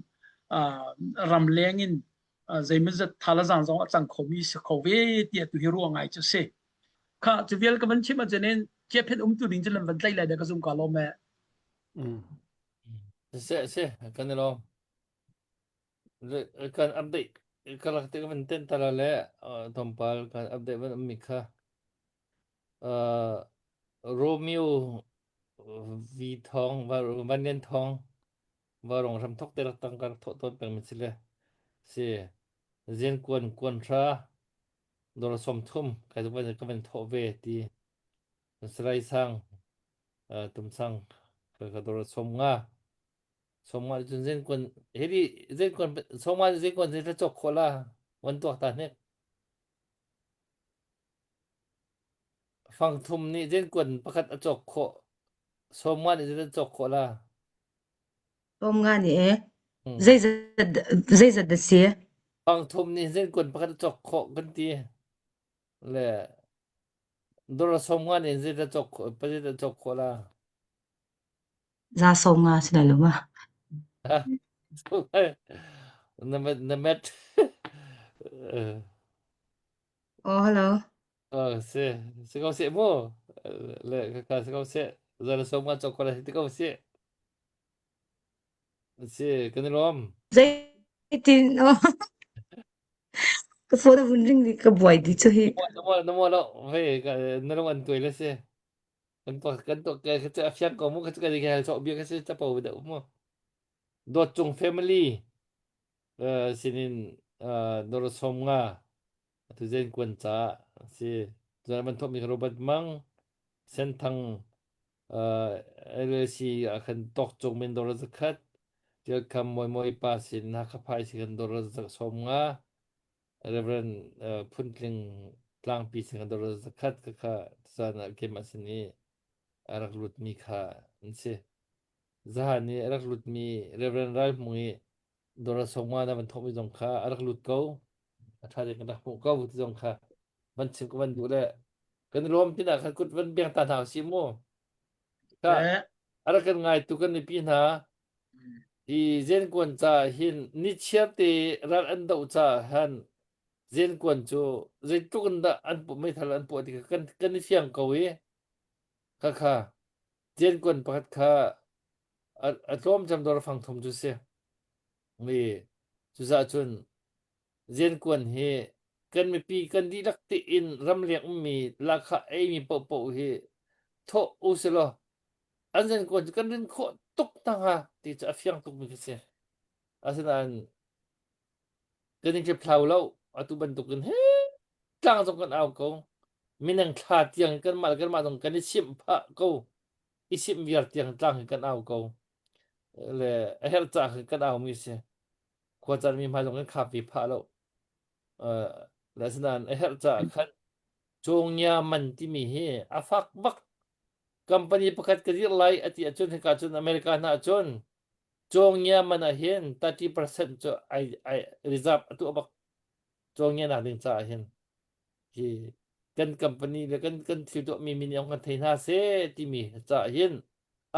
ramleng in zeimawzat thalazang zong a cang khomi si kho ve tiah tu hi ruah ngai cu si kha cu vial ka van chim ahcun in cia phian um tu ding cu lam van tlaih lai da ka zum ka lawm e Se se kan i lawm. Kan update ka rak te ka van ten ta la le tlawmpal kan update van ummi kha Romeo V Thong Van Lian Thong Varong hram thok te rak tang ka rak thawh tawn peng mi si le si Zian kuan kuan hra dor 30 kai van ka van thawh ve ti Salai Sang Tum Sang ka dor 50 Sawmnga cun zenkuan hili zenkuan sawmnga zenkuan zei ta cawk khawh la van tuak ta hnek. Fang thum nih zenkuan pakhat a cawk khawh. Sawmnga nih zei ta cawk khawh la. Sawmnga nih e zeizat zeizat da si? Fang thum nih zenkuan pakhat a cawk khawh kan ti. Le dor sawmnga nih zei ta cawk khawh pa zei ta cawk khawh la. Za 50 si lai lo ma? Na na met. Oh, hello. Oh, si. Si ko si mu. Le ka ka si ko si. Za la som nga chok ko la si ko si. Si kan i lawm. Zeitin oh ka phone a vun ring di ka buai di chu hi. Na mo na mo lo ve na lung an tuai le si. Kan tuah kan tuah ka cu a fiang ko mu ka cu ka hal sawh bia ka si capo deuh mu. Dawt Cung family uh, sinin Dollar 50 atu zen kuan ca si. Cun van thawkmi Robert Mang Senthang LLC ah khan tawk cung men dollar zakhat Tialkham Mawi Mawi pa sin Hakha phai si khan dollar 50 Reverend Phuntling Tlangpi sin khan dollar zakhat ka kha caan ah keimah sin i a rak lutmi kha an si. Zahan i a rak lutmi Reverend Ral Hmung i dollar 50 na van thawkmi zong kha a rak lut ko. A ṭha ding kan rak hmuh ko ti zong kha van chim ka van duh le kan i lawm pinah khan kut van beng ta hna usih mu. Kha a rak kan ngaitu kan mipi hna hi zenkuan ca hin nichiar te ral an doh ca han zenkuan cu zeitluk in dah an pu meithal an puah ti kha kan kan i fiang ko i kha kha zenkuan pakhat kha a, a tlawm cem dor fang thum cu si mi cuza cun zenkuan hi kan mipi kan dihlak tein ramleng ummi lahkhah eimi paohpaoh hi thawh u silaw an zenkuan cu kan rin khawh tuk hna hnga ti cu a fiang tukmi khi si. Asinain kan in hlau lo atu bantukin he tlang zong kan au ko minang thla tiang kanmah le kanmah zong kan i simh phah ko i simh viar tiang tlang hi kan au ko le a herh caah khan kan au mi si khua caan mi hmai zong kan khap ve phah lo. Uh, le asinain a herh caah khan Cawngya man timi hi a fak bak. Company pakhat ka dirh lai a ti ahcun hika cun America hna ahcun Cawngya man ah hin 30% cu ai ai reserve a tuah bak. Cawngya nak ding caah hin hi kan company le kan kan thil tuahmi min ong kan thei hna seh timi caah hin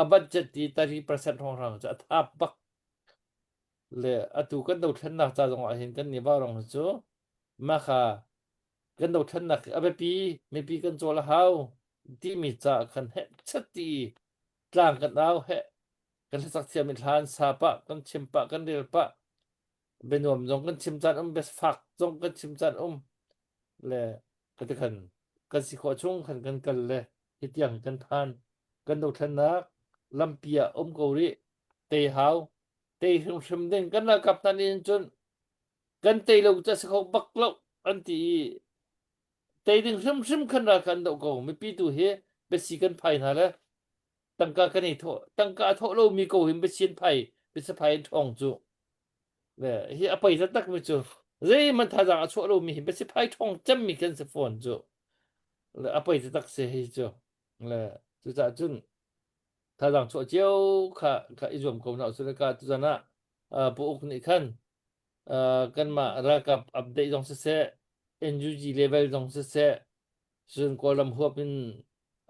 a budget ti 30% hrawnghrang cu a thap bak. Le atu kan dothlennak ca zong ah hin kan nih vaurawng hi cu mah kha kan dothlennak a biapi mipi kan cawl a hau timi ca khan heh chat ti tlang kan au heh kan hlasak thiam in hlan sa pah kan chim pah kan rel pah bianuam zong kan chim caan um biafak zong kan chim caan um le kati khan kan si khawh chung khan kan kal le hi tiang kan phan kan dothlennak lampi ah um ko rih tei hau tei hrimhrim ding kan ralkap hna nih cun kan tei lo cu a si kho bak lo an ti i tei ding hrimhrim khan ral kha an doh ko mipi tu hi biasi kan phai hna le tangka kan i thawh tangka a thawh lomi ko hin biasi an phai biasi phai an ṭhawng cu le hi a pei taktak mi cu zeihmanh thazaang a chuah lomi hi biasi phai ṭhawng cemmi kan si fawn cu le a pei taktak si hi cu le cucaah cun thazaang chuah cio kha kha i zuam ko hna usih le ka tuzan ah Pu Uk nih khan kanmah ralkap update zong siseh NUG level zong siseh cun Kawlram huap in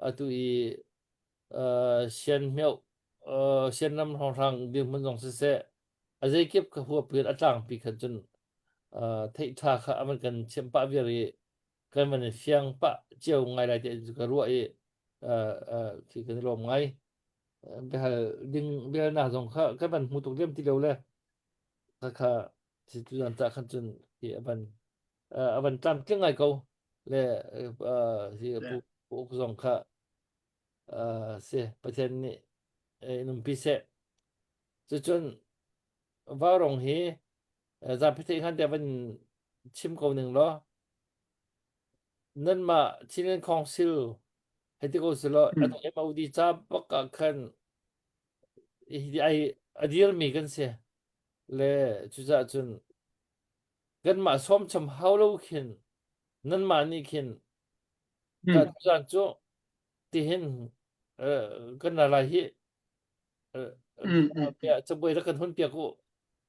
atu i Sian Hmioh Sianram hrawnghrang dirhmun zong siseh a zeikip ka huap in a tlangpi khan cun theih ṭha kha a van kan chimh pah viar i kan van i fiang pah cio ngai lai ti ka ruah i khi kan i lawm ngai. Biahal ding biahalnak zong kha kan van hmu tuk lem ti lo le kha kha si tuzan ta khan cun hi a van a van tlamtling ngai ko le hi pu pu uk zong kha si Pathian nih in umpi seh cucun vaurong hi zapi theih hngan te van chim ko ning law nanmah Chinland Council hei ti ko selaw atu MOD ca bak ah khan hi ai a dirmi kan si le cucaah cun kanmah sawmcham hau lo khin nanmah nih khin ka tuzan cu tihin kan ra lai hi cabuai rak kan hun piak u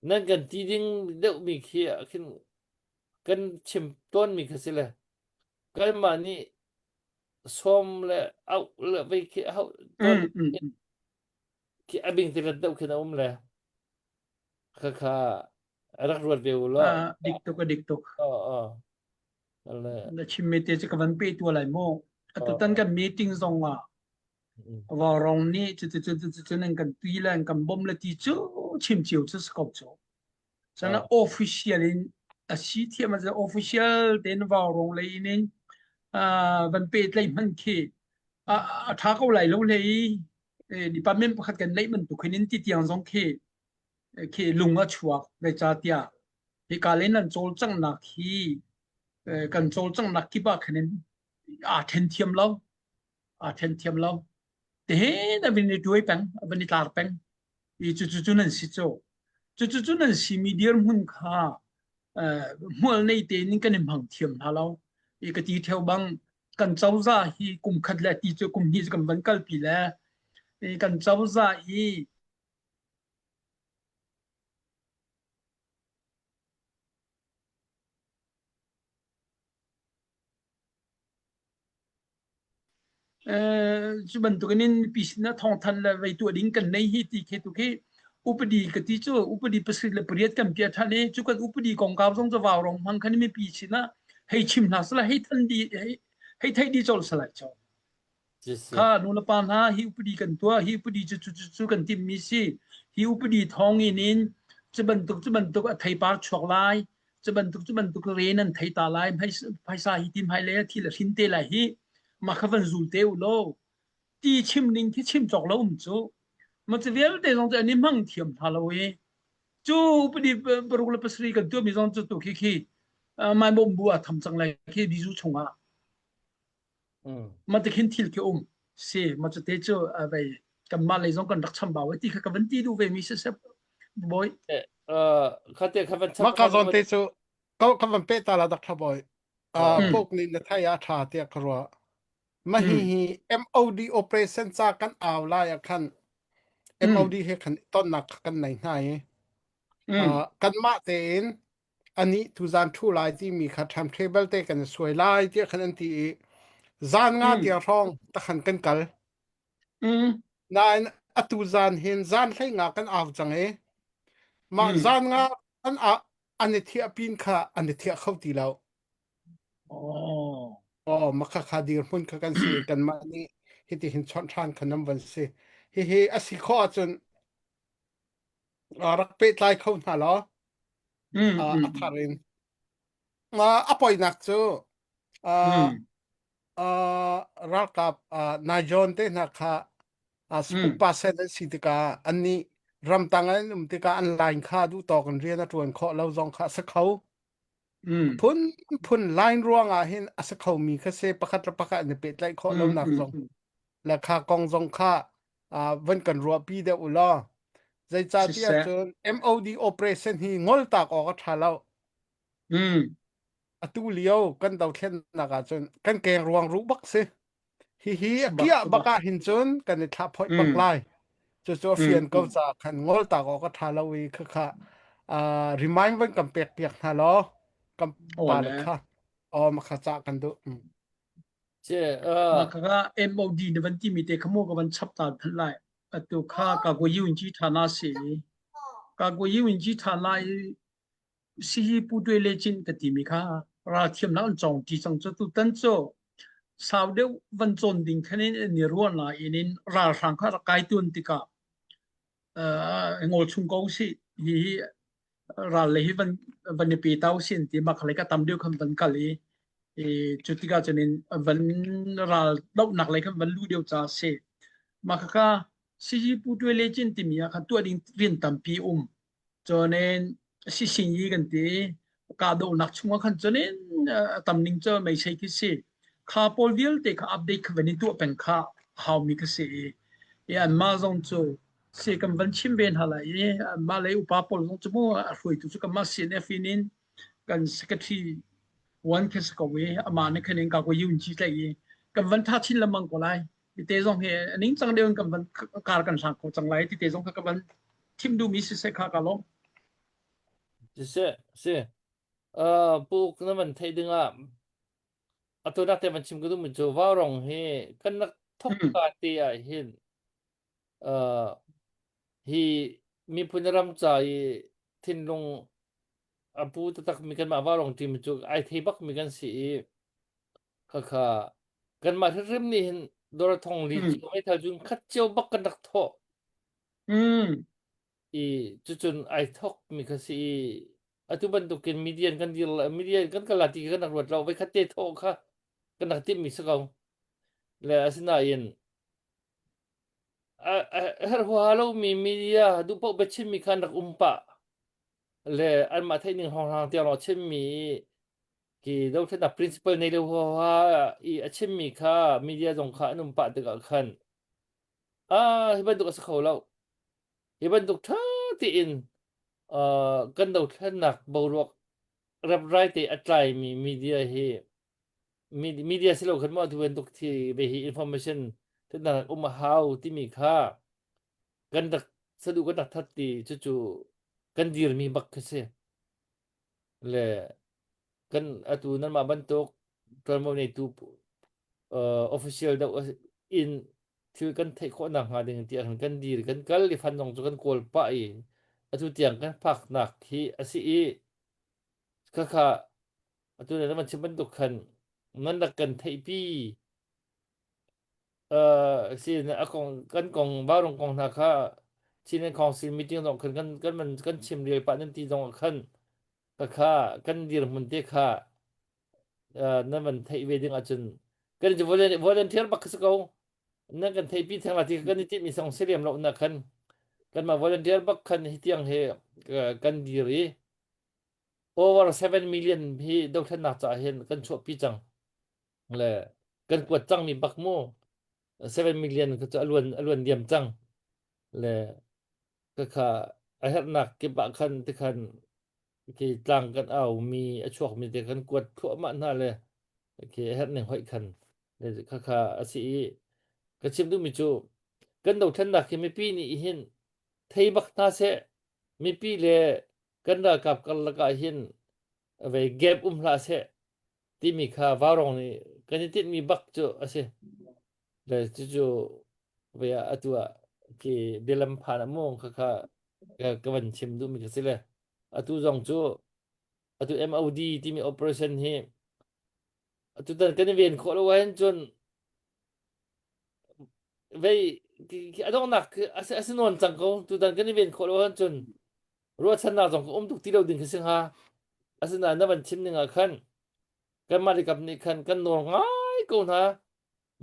nan kan ti ding deuhmi khi ah khin kan chim tawnmi kha si le kanmah nih sawm le auh le vei khi hauh tawn khi a bing te deuh khin a um le kha kha rak ruat ve u law dik tuk a dik tuk oh na chimmi te cu ka van pe tua lai mu atutan kan meeting zong ah Vaurawng nih cuticun cuticun an kan ti le an kan bawmh le ti cu chim cio cu si ko cu. Cun official in a si thiam a official tein vaurawng lei in van pehtlaih hman khi a ṭha ko lai lo hlei i department pakhat kan neih bantuk hin in ti tiang zong khi khi lung a chuak zeicahtiah Hika le nan cawlcanghnak hi kan cawlcanghnak kip ah khan in aa then thiam lo. Aa then thiam lo. Tihin a van i tuai peng, a van i tlar peng. I cucu cu nan si cu. Cucu cu nan simi dirhmun kha hmual nei tein kan i hmang thiam hna lo. I ka ti theo bang kan cozah hi kum khat le ti cu kum hnih cu kan van kalpi le i kan cozah i Cu bantukin in mipi sinah thawngthanh le vei tuah ding kan nei hi ti khi tu khi upadi ka ti cu upadi pasarih le pariat kan piah ṭhan i cu kan upadi kongkau zong cu vaurawng hmang khan mipi sinah hei chim hna sala hei than di hei hei theih di colh salai cho. Kha nulepa hna hi upadi kan tuah hi upadi cu cu cu kan timhmi si hi upadi thawng in in cu bantuk cu bantuk a theipar chuak lai cu bantuk cu bantuk re nan thei ta lai phaisa hi ti hmai le thil a hrin te lai hi mah kha van zul te u law ti chim ning khi chim cawk lo um cu ma cu vialte zong cu an i hmang thiam hna lo i cu upadi paruk le pasarih kan tuahmi zong cu tu khi khi mai bom bu a tham cang lai khi bizu chungah ma te khin thil khi um si ma cu te cu vei kanmah lei zong kan rak chambau ti kha ka van ti duh ve mi si sep boy khate kha van ma ka zon te cu ka ka van pe ta la dak tha boy pok ni na thai a tha tiah ka ruah ma hi hi MOD operation ca kan au lai ah khan MOD he khan tonnak kan nei hna i kanmah tein anih tuzan ṭhu lai timi kha timetable te kan suai lai tiah khan an ti i zan nga tiang hrawng takhan kan kal. Nain atu zan hin zan hlei nga kan au cang i mah zan nga an a an i thiah pin kha an i thiah kho ti lo. Oh. Oh, makha kha dirhmun kha kan si kanmah nih hiti hin chawnh ṭhan kha nam van si. Hihi a si khawh ahcun rak pehtlai kho hna law Mm, a mm, thar in a poinak cu mm, ralkap Naijon te hna kha mm, spuk sen an si tikah annih ramtang an um tikah an line kha duh tawk in rian a ṭuan khawh lo zong kha a si kho mm, phun phun line ruang ah hin a si khomi kha se pakhat le pakhat an i pehtlaih khawh mm, lonak mm, zong mm. le kha kong zong kha van kan ruahpi deuh u law zeicahtiah Siseh. cun MOD operation hi ngol tak awk a ṭha lo Mm. atu lio kan dothlennak ah cun kan keng ruang ruh bak si hihi a Bak kiah bak. bak ah hin cun kan i thlah phoih bak Mm. lai cucu a Mm. fian ko Mm. ca khan ngol tak awk a ṭha lo i khakha remind van kan pek piak hna law kan Aw pa le le. kha aw makha ca kan duh mm. Ce uh Mah kha MOD na van timi te kha mu ka van chap ta than lai. Atu kha ka go yun ji tha na si. Ka go yun ji tha na i si hi pu twe le chin ka timi kha ral thiam na an chong ti chang chu tu tan cho sau deuh van chon ding khan in ni ruan la in in ral hrang kha rak kai tun tikah ngol chung ko si hi ral le hi van van i pe tau sin ti mak le ka tam deuh khan van kal i i cu tikah cun in van ral dohnak lei khan van lu deuh ca si mah khakha CG Pu Tuai Le Cin timi ah khan tuah ding rian tampi um Cun sisingi kan ti. Kahdohnak chungah khan cun in a tam ning cu meisei khi si. Kha pawl vialte kha update kha van in tuah peng kha haumi kha si i i anmah zong cu si kan van chim ve hna lai i anmah lei upa pawl zong cu mu a hruaitu cu kanmah CNF in in kan secretary one khi si ko i amah nih khan in ka ko yun chi tlaih i kan van tha chin lengmang ko lai. Tite zong hi a ningcang deuh in kan van kar kan hlang kho cang lai tite zong kha ka van thim duhmi siseh kha ka lawm. Siseh, si. Uh, pu na van theih dingah atu nak te van chim ka duhmi cu vaurong hi kan rak thok Mm. ka te ah hin uh, hi miphun ram ca i thinlung a pu taktak mi kanmah vaurong team cu ai thei bak mi kan si i Khakha kanmah hrimhrim nih hin dawr thong li Mm. cio meithal cun khat cio bak kan rak thawh Mm. i cucun ai thawk mi kha si i atu bantukin median kan dir median kan kal ti kan rak ruat lo voi khat te thawh kha kan rak timh mi si ko le asinain a herh huaha lomi media duh paoh biachim mi kha an rak um pah. Le anmah theih ning hrawnghrang tiang lawng chimmi ki dothlennak principle nei lo huaha i a chimmi kha media zong kha an um pah tikah khan ah hi bantuk a si kho lo. Hi bantuk ṭha tein uh, kan dothlennak boruak reprai te a tlaimi media hi media si lo khan maw tu bantuk thi ve hi information thutnak um a hau timi kha kan rak sadu kan rak that ti cucu kan dirmi bak khi si le kan atu nanmah bantuk ṭuanvo neitu uh, official deuh in thil kan theih khawh nak hnga ding tiah khan kan dir kan kal i fan zong cu kan kawl pah i atu tiang kan phaknak hi a si i khakha atu na van chim bantuk khan nan rak kan theihpi uh, si a kong kan kong barong kong hna kha Chin Council meeting zong khan kan kan man kan chim rel pah nan ti zong khan kha kan dirhmun te kha uh, nan van theih ve ding ahcun kan volunteer bak si ko nan kan theihpi theng la ti kan i timh mi song si lem lo na khan kan mah volunteer bak khan hi tiang he kan dir i over 7 million hi dothlennak caah hin kan chuahpi cang le kan kuat cang mi bak mu 7 million kha cu aluan aluan diam cang le ka kha a herhnak kip ah khan ti khan khi tlang kan au mi a chuak mi te kan kuat thluahmah hna le khi a herh ning hoih khan le kha kha a si i ka chim duhmi cu kan dothlennak hi mipi nih hin thei bak hna seh mipi le kan ralkap karlak ah hin vei gap um hlah seh timi kha vaurong nih kan i tinhmi bak cu a si. Le cucu vei ah atu ah khi bialam phan ah mu kha kha ka van chim duhmi ka si le atu zong cu atu MOD timi operation hi atu tan kan i ven khawh lo ahhin cun vei a donghnak a si nawn cang ko tutan kan i ven khawh lo ahhin cun ruahchannak zong ka um tuk ti lo ding khi si hnga. Asinain na van chim ning ah khan kanmah le kap nih khan kan nawl ngai ko hna.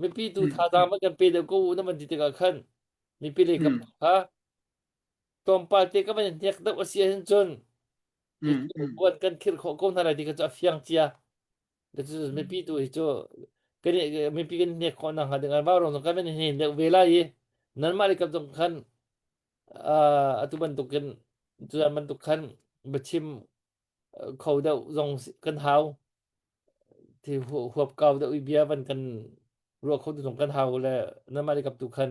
Mipi tu thazaang van kan pe deuh ko u na van ti tikah khan mipi lei kap kha tlawmpal te ka van hnek deuh a si ahhin cun buan kan khirh khawh ko hna lai ti kha cu a fiang cia. Cu mipi tu hi cu kan mipi kan hnek khawh nak hnga ding ah vaurawng zong kan van hnen deuh ve lai i nanmah le kap zong khan atu bantukin cu bantuk khan biachim kho deuh zong kan hau thi huap kau deuh i bia van kan ruah kho tu zong kan hau le namah le kap tu khan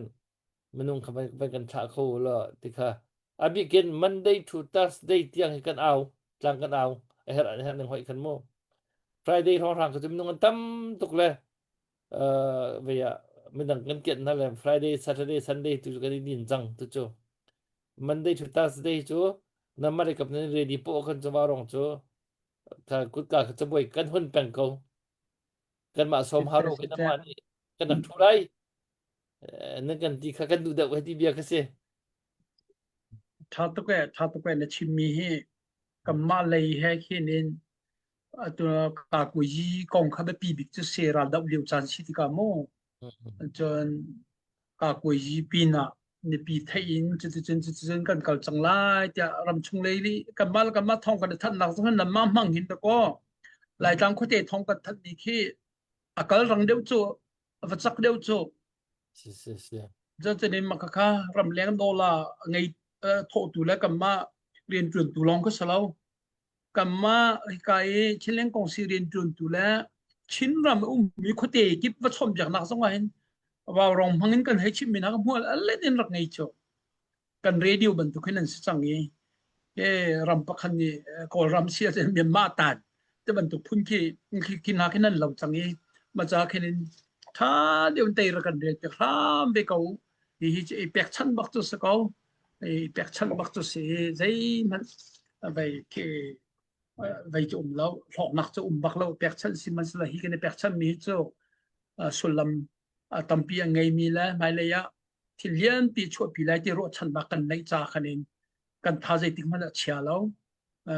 minung kha van kan thlah kho la ti kha a bikin Monday to Thursday tiang hi kan au tlang kan au a herh a herh ning hoi khan mu Friday hrawng hrang ka cu minung an tam tuk le vei ah midang kan kianh hna le Friday, Saturday, Sunday tu kan i din cang tu cu Monday to Thursday cu namar kap nan ready po kan chu rong cu ka kutka ka cabuai kan hun peng ko kan mah som haro kan mah nih kan rak thu lai nan kan ti kha kan duh deuh hei ti bia ka si Tha tuk e tha tuk e na chimmi hi kanmah lei he khin in atu kakuyi kong kha biapi bik cu se ral doh lio caan si tikah mu cun kakuyi pin ah mipi theih in cuticun cuticun kan kal cang lai tiah ramchung lei li kanmah le kanmah thawng kan i thanhnak zong hin nanmah hmang hin dakaw Laitlang khuate thawng kan thanh mi khi a kal rang deuh cu a va cak deuh cu si si si cutin in maka kha ramleng dollar ngei thawhtu le kanmah rianṭuantu lawng kha si lo Kanmah hika i Chinland Kongsi rianṭuantu le Chinram a ummi khuate kip va chawnhbiaknak zong ah hin vaurong hmang in kan hei chimmi hna ka hmual a let in rak ngei cu. Kan radio bantuk hin an si cang i ram pakhat nih Kawlram si ahcun Myanmar tan ti bantuk phun khi khi hna khin an lo cang i mah ca khin in ṭha deuh in tei rak kan rel piak hram ve ko. Hihi cu i pekchanh bak cu si ko. I pekchanh bak cu si zeihmanh vei khi vei cu um lo hlawknak cu um bak lo pekchanh sihmanhsehlaw hi kan i pekchanh mi hi cu sullam tampi a ngeimi le hmailei ah thil lianpi chuahpi lai ti ruahchannak kan neih ca khan in kan tha zeitik hmanh ah chia lo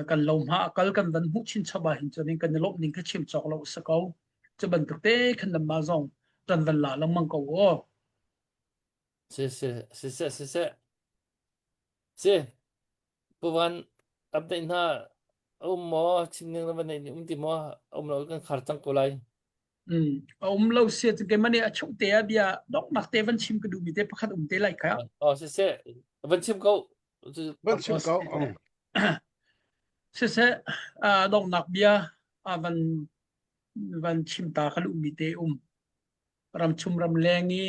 kan lo hma a kal kan van hmuh chinchap ah hin cun kan i lawmh ning kha chim cawk lo si ko cu bantuk te khan nanmah zong kan van la lengmang ko u Si si siseh siseh. Si Pu Van. Update hna a um maw? Chim ning na van nei um ti maw? A um lo kan khar cang ko lai. Mm. A um lo sia cu keimah nih a chung te ah bia donghnak te van chim ka duhmi te pakhat um te lai kha. Oh, siseh, van chim ko. Van chim ko. Siseh, donghnak bia a van van chim ta ka duhmi te um. Ramchung ramleng i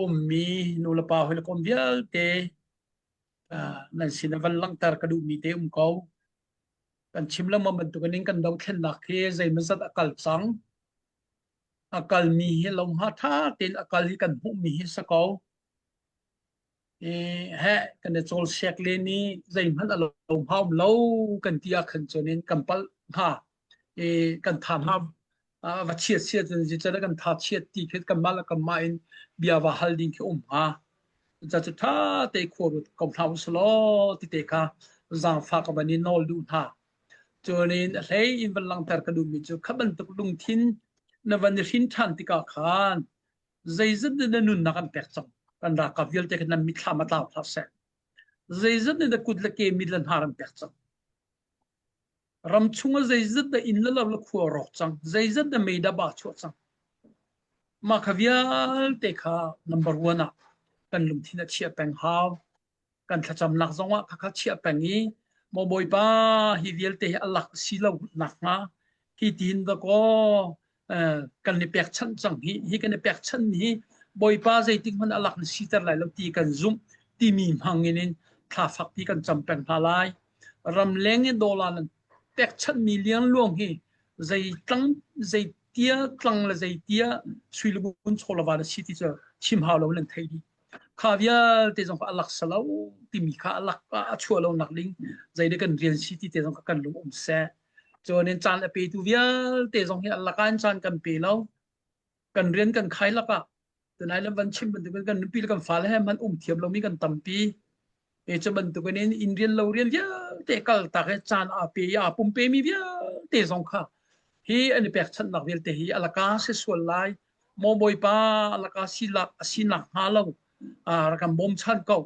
ummi nulepa hawikom vialte nan sin ah van langhter ka duhmi te um ko. Kan chim lengmang bantukin in kan dothlennak hi zeimawzat a kal cang. A kalmi hi lohma ṭha tein a kal hi kan hmuhmi hi si ko. I heh kan i cawlsiak len i zeihmanh a lohma um lo kan ti ahkhan cun in kan palh hnga. I kan tha hna va chiat siat cun zican kan tha chiat ti khi kanmah le kanmah in bia va hal ding khi um hnga. Ca cu ṭha te khua ruat ko hna usih law ti te kha zaangfah ka van i nawl duh hna. Cun in a hlei in van langhter ka duhmi cu kha bantuk lungthin na van i hrin ṭhan tikah khan zeizat nih na nunnak an pek cang. Kan ralkap vialte kha nan mitthlam a tlau hlah seh. Zeizat nih na kut le ke mit le hnar an pek cang. Ram chung ah zeizat dah inn le lo le khua rawk cang. Zeizat dah mei dah ba chuah cang. Mah kha vialte kha number one ah kan lungthin a chiah peng hau. Kan thlacamnak zongah khakha chiah peng i maw Bawipa hi vialte hi a lak si lo nakhnga hi tiin dakaw kan i pekchanh cang hi hi kan i pekchanh mi hi Bawipa zeitik hmanh a lak na siter lai lo ti kan zumh timi hmang in in thla fakpi kan cam peng hna lai. Ramleng in dollar nan pekchanh mi liangluang hi zei tlang zei tia tlang le zei tia suilugun chawlava na si ti cu chim hau lo nan thei dih. Kha vialte zong kha a lak salo timi kha a lak a chuah lo nak ding zei dah kan rian si ti te zong kha kan lung um seh. Cun in caan a petu vialte zong hi a lak ah in caan kan pe lo. Kan rian kan khai lakah tunai lam van chim bantukin kan nupi le kan fale he man um thiam lomi kan tampi. E cu bantukin in inn rian lo rian vialte kal tak i caan aa pe i aa pumpe mi vialte zong kha hi an i pekchanhnak vialte hi a laka si sual lai. Maw Bawipa a laka si lak a si nak hnga lo rak kan bawmchan ko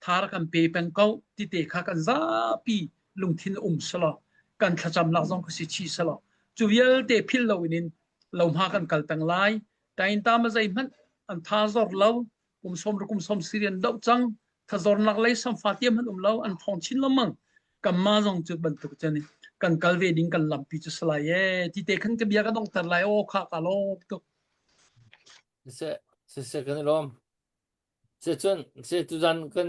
tha rak kan pe peng ko ti te kha kan zapi lungthin um selaw kan thlacamnak zong kha si chih selaw cu vialte philh lo in lohma kan kal peng lai. Tainta ma zeihmanh an tha zor lo kum som kum som sirian doh cang thazornak lei samfa tiam han um lo an thong chin lengmang kamma zong cu bantuk cun kan kal ve ding kan lampi cu salai e ti te khan ka bia ka dongter lai o kha ka lawm tuk Siseh, siseh kan i lawm. Se cun se tuzan kan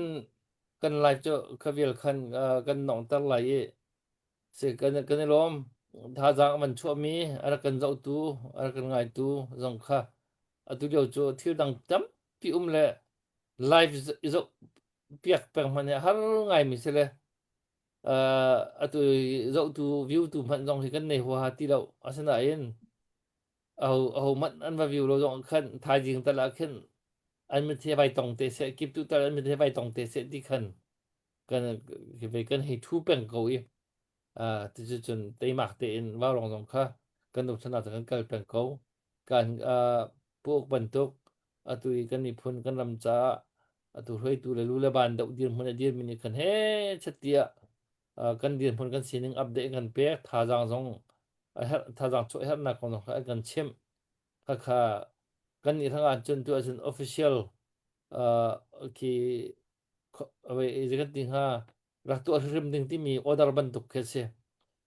kan live cu khavial khan uh, kan nongter lai i se kan kan i lawm. Thazaang a van chuahmi a rak kan zohtu, a rak kan ngaitu zong kha atu lio cu thil dang tampi um le live i zoh piak peng hmanh hi a har ngaimi si le uh, atu zohtu view tu hmanh zong hi kan nei huaha ti lo asinain aho aho hmanh an va view lo zong khan thaizing tal ah khin an mit he vai tong te seh kip tu tal an mit he vai tong te seh ti khan kan ve kan hei thu peng ko i uh, ti cun teimak tein vaurong zong kha kan dothlannak kan kal peng ko kan uh, puak bantuk atu i kan miphun kan ram caah atu hruaitu le lu le ban deuh dirhmun a dirmi nih khan he chattiah kan dirhmun kan sining update kan pek thazaang zong a herh thazaang chuah herhnak kong zong kha an kan chimh khakha kan nih hrang ahcun tu ahcun official uh, khi kan ti hnga rak tuah hrim ding timi order bantuk khi a si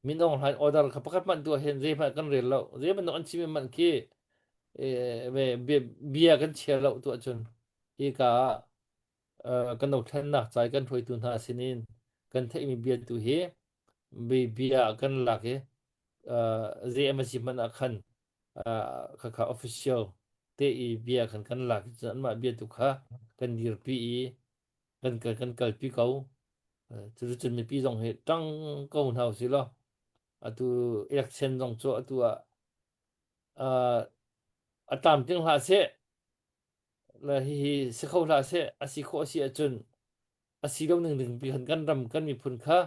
min Aung Hlaing order kha pakhat hmanh tuah hin zeihmanh kan rel lo zei bantuk an chim hmanh khi bia kan chia lo tuah cun hi ka ah kan dothlennak ca i kan hruaitu hna sinin kan theihmi bia tu hi bia kan lak i zei a si hmanh ah khan khakha official te i bia khan kan lak i anmah bia tu kha kan dirpi i kan kan kalpi ko. Cuticun mipi zong hi ṭang ko hna usih law atu election zong cu atu ah a tlamtling hlah seh le hihi si kho hlah seh a si khawh a si ahcun a si lo ning ding pi khan kan ram kan miphun kha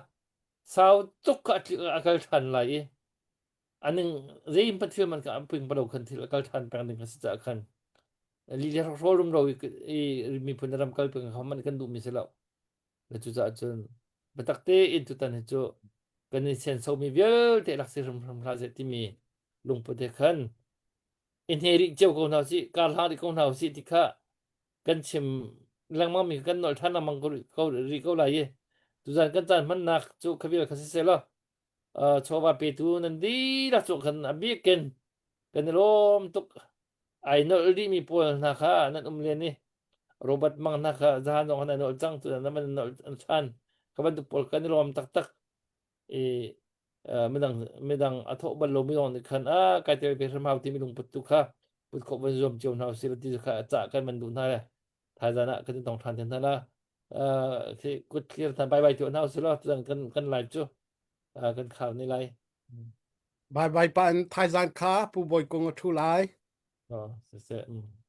sau tuk kha a kal ṭhan lai i aning zei thil man ka ping palo khan thil a kal ṭhan peng ding a si caah khan li le hrawl rum ro i miphun ram kal peng kha man kan duh mi si lo le cucaah cun. Biatak tein tutan hi cu kan i sensomi vialte rak si hrimhrim hlah seh timi lungput he khan i hne rih cio ko hna usih, kar hlang rih ko hna usih ti kha kan chim lengmang mi kan nolh ṭhan lengmang ko rih ko, rih ko lai i tuzan kan caan hmannak cu khavial kha siseh law uh, chawva petu nan dihlak cu khan a bikin kan i lawm tuk ai nolh rihmi pawl hna kha nan um len i Robert Mang hna kha zahan zong an nolh cang tu na man nolh an ṭhan ka bantuk pawl kan i lawm taktak i midang midang a thawh bal lomi zong nih khan a kai tel ve hrim hau timi lungput tu kha put khawh van zuam cio hna usih ti kha cah kan van duh hna le thaizan ah kan i tong ṭhan te hna la khi kut clear hna bye bye tu hna usih law tuzan kan kan live cu kan khar ni lai Bye bye pa in thaizan kha Pu Bawi Kung a ṭhu lai. Oh, siseh. Mm.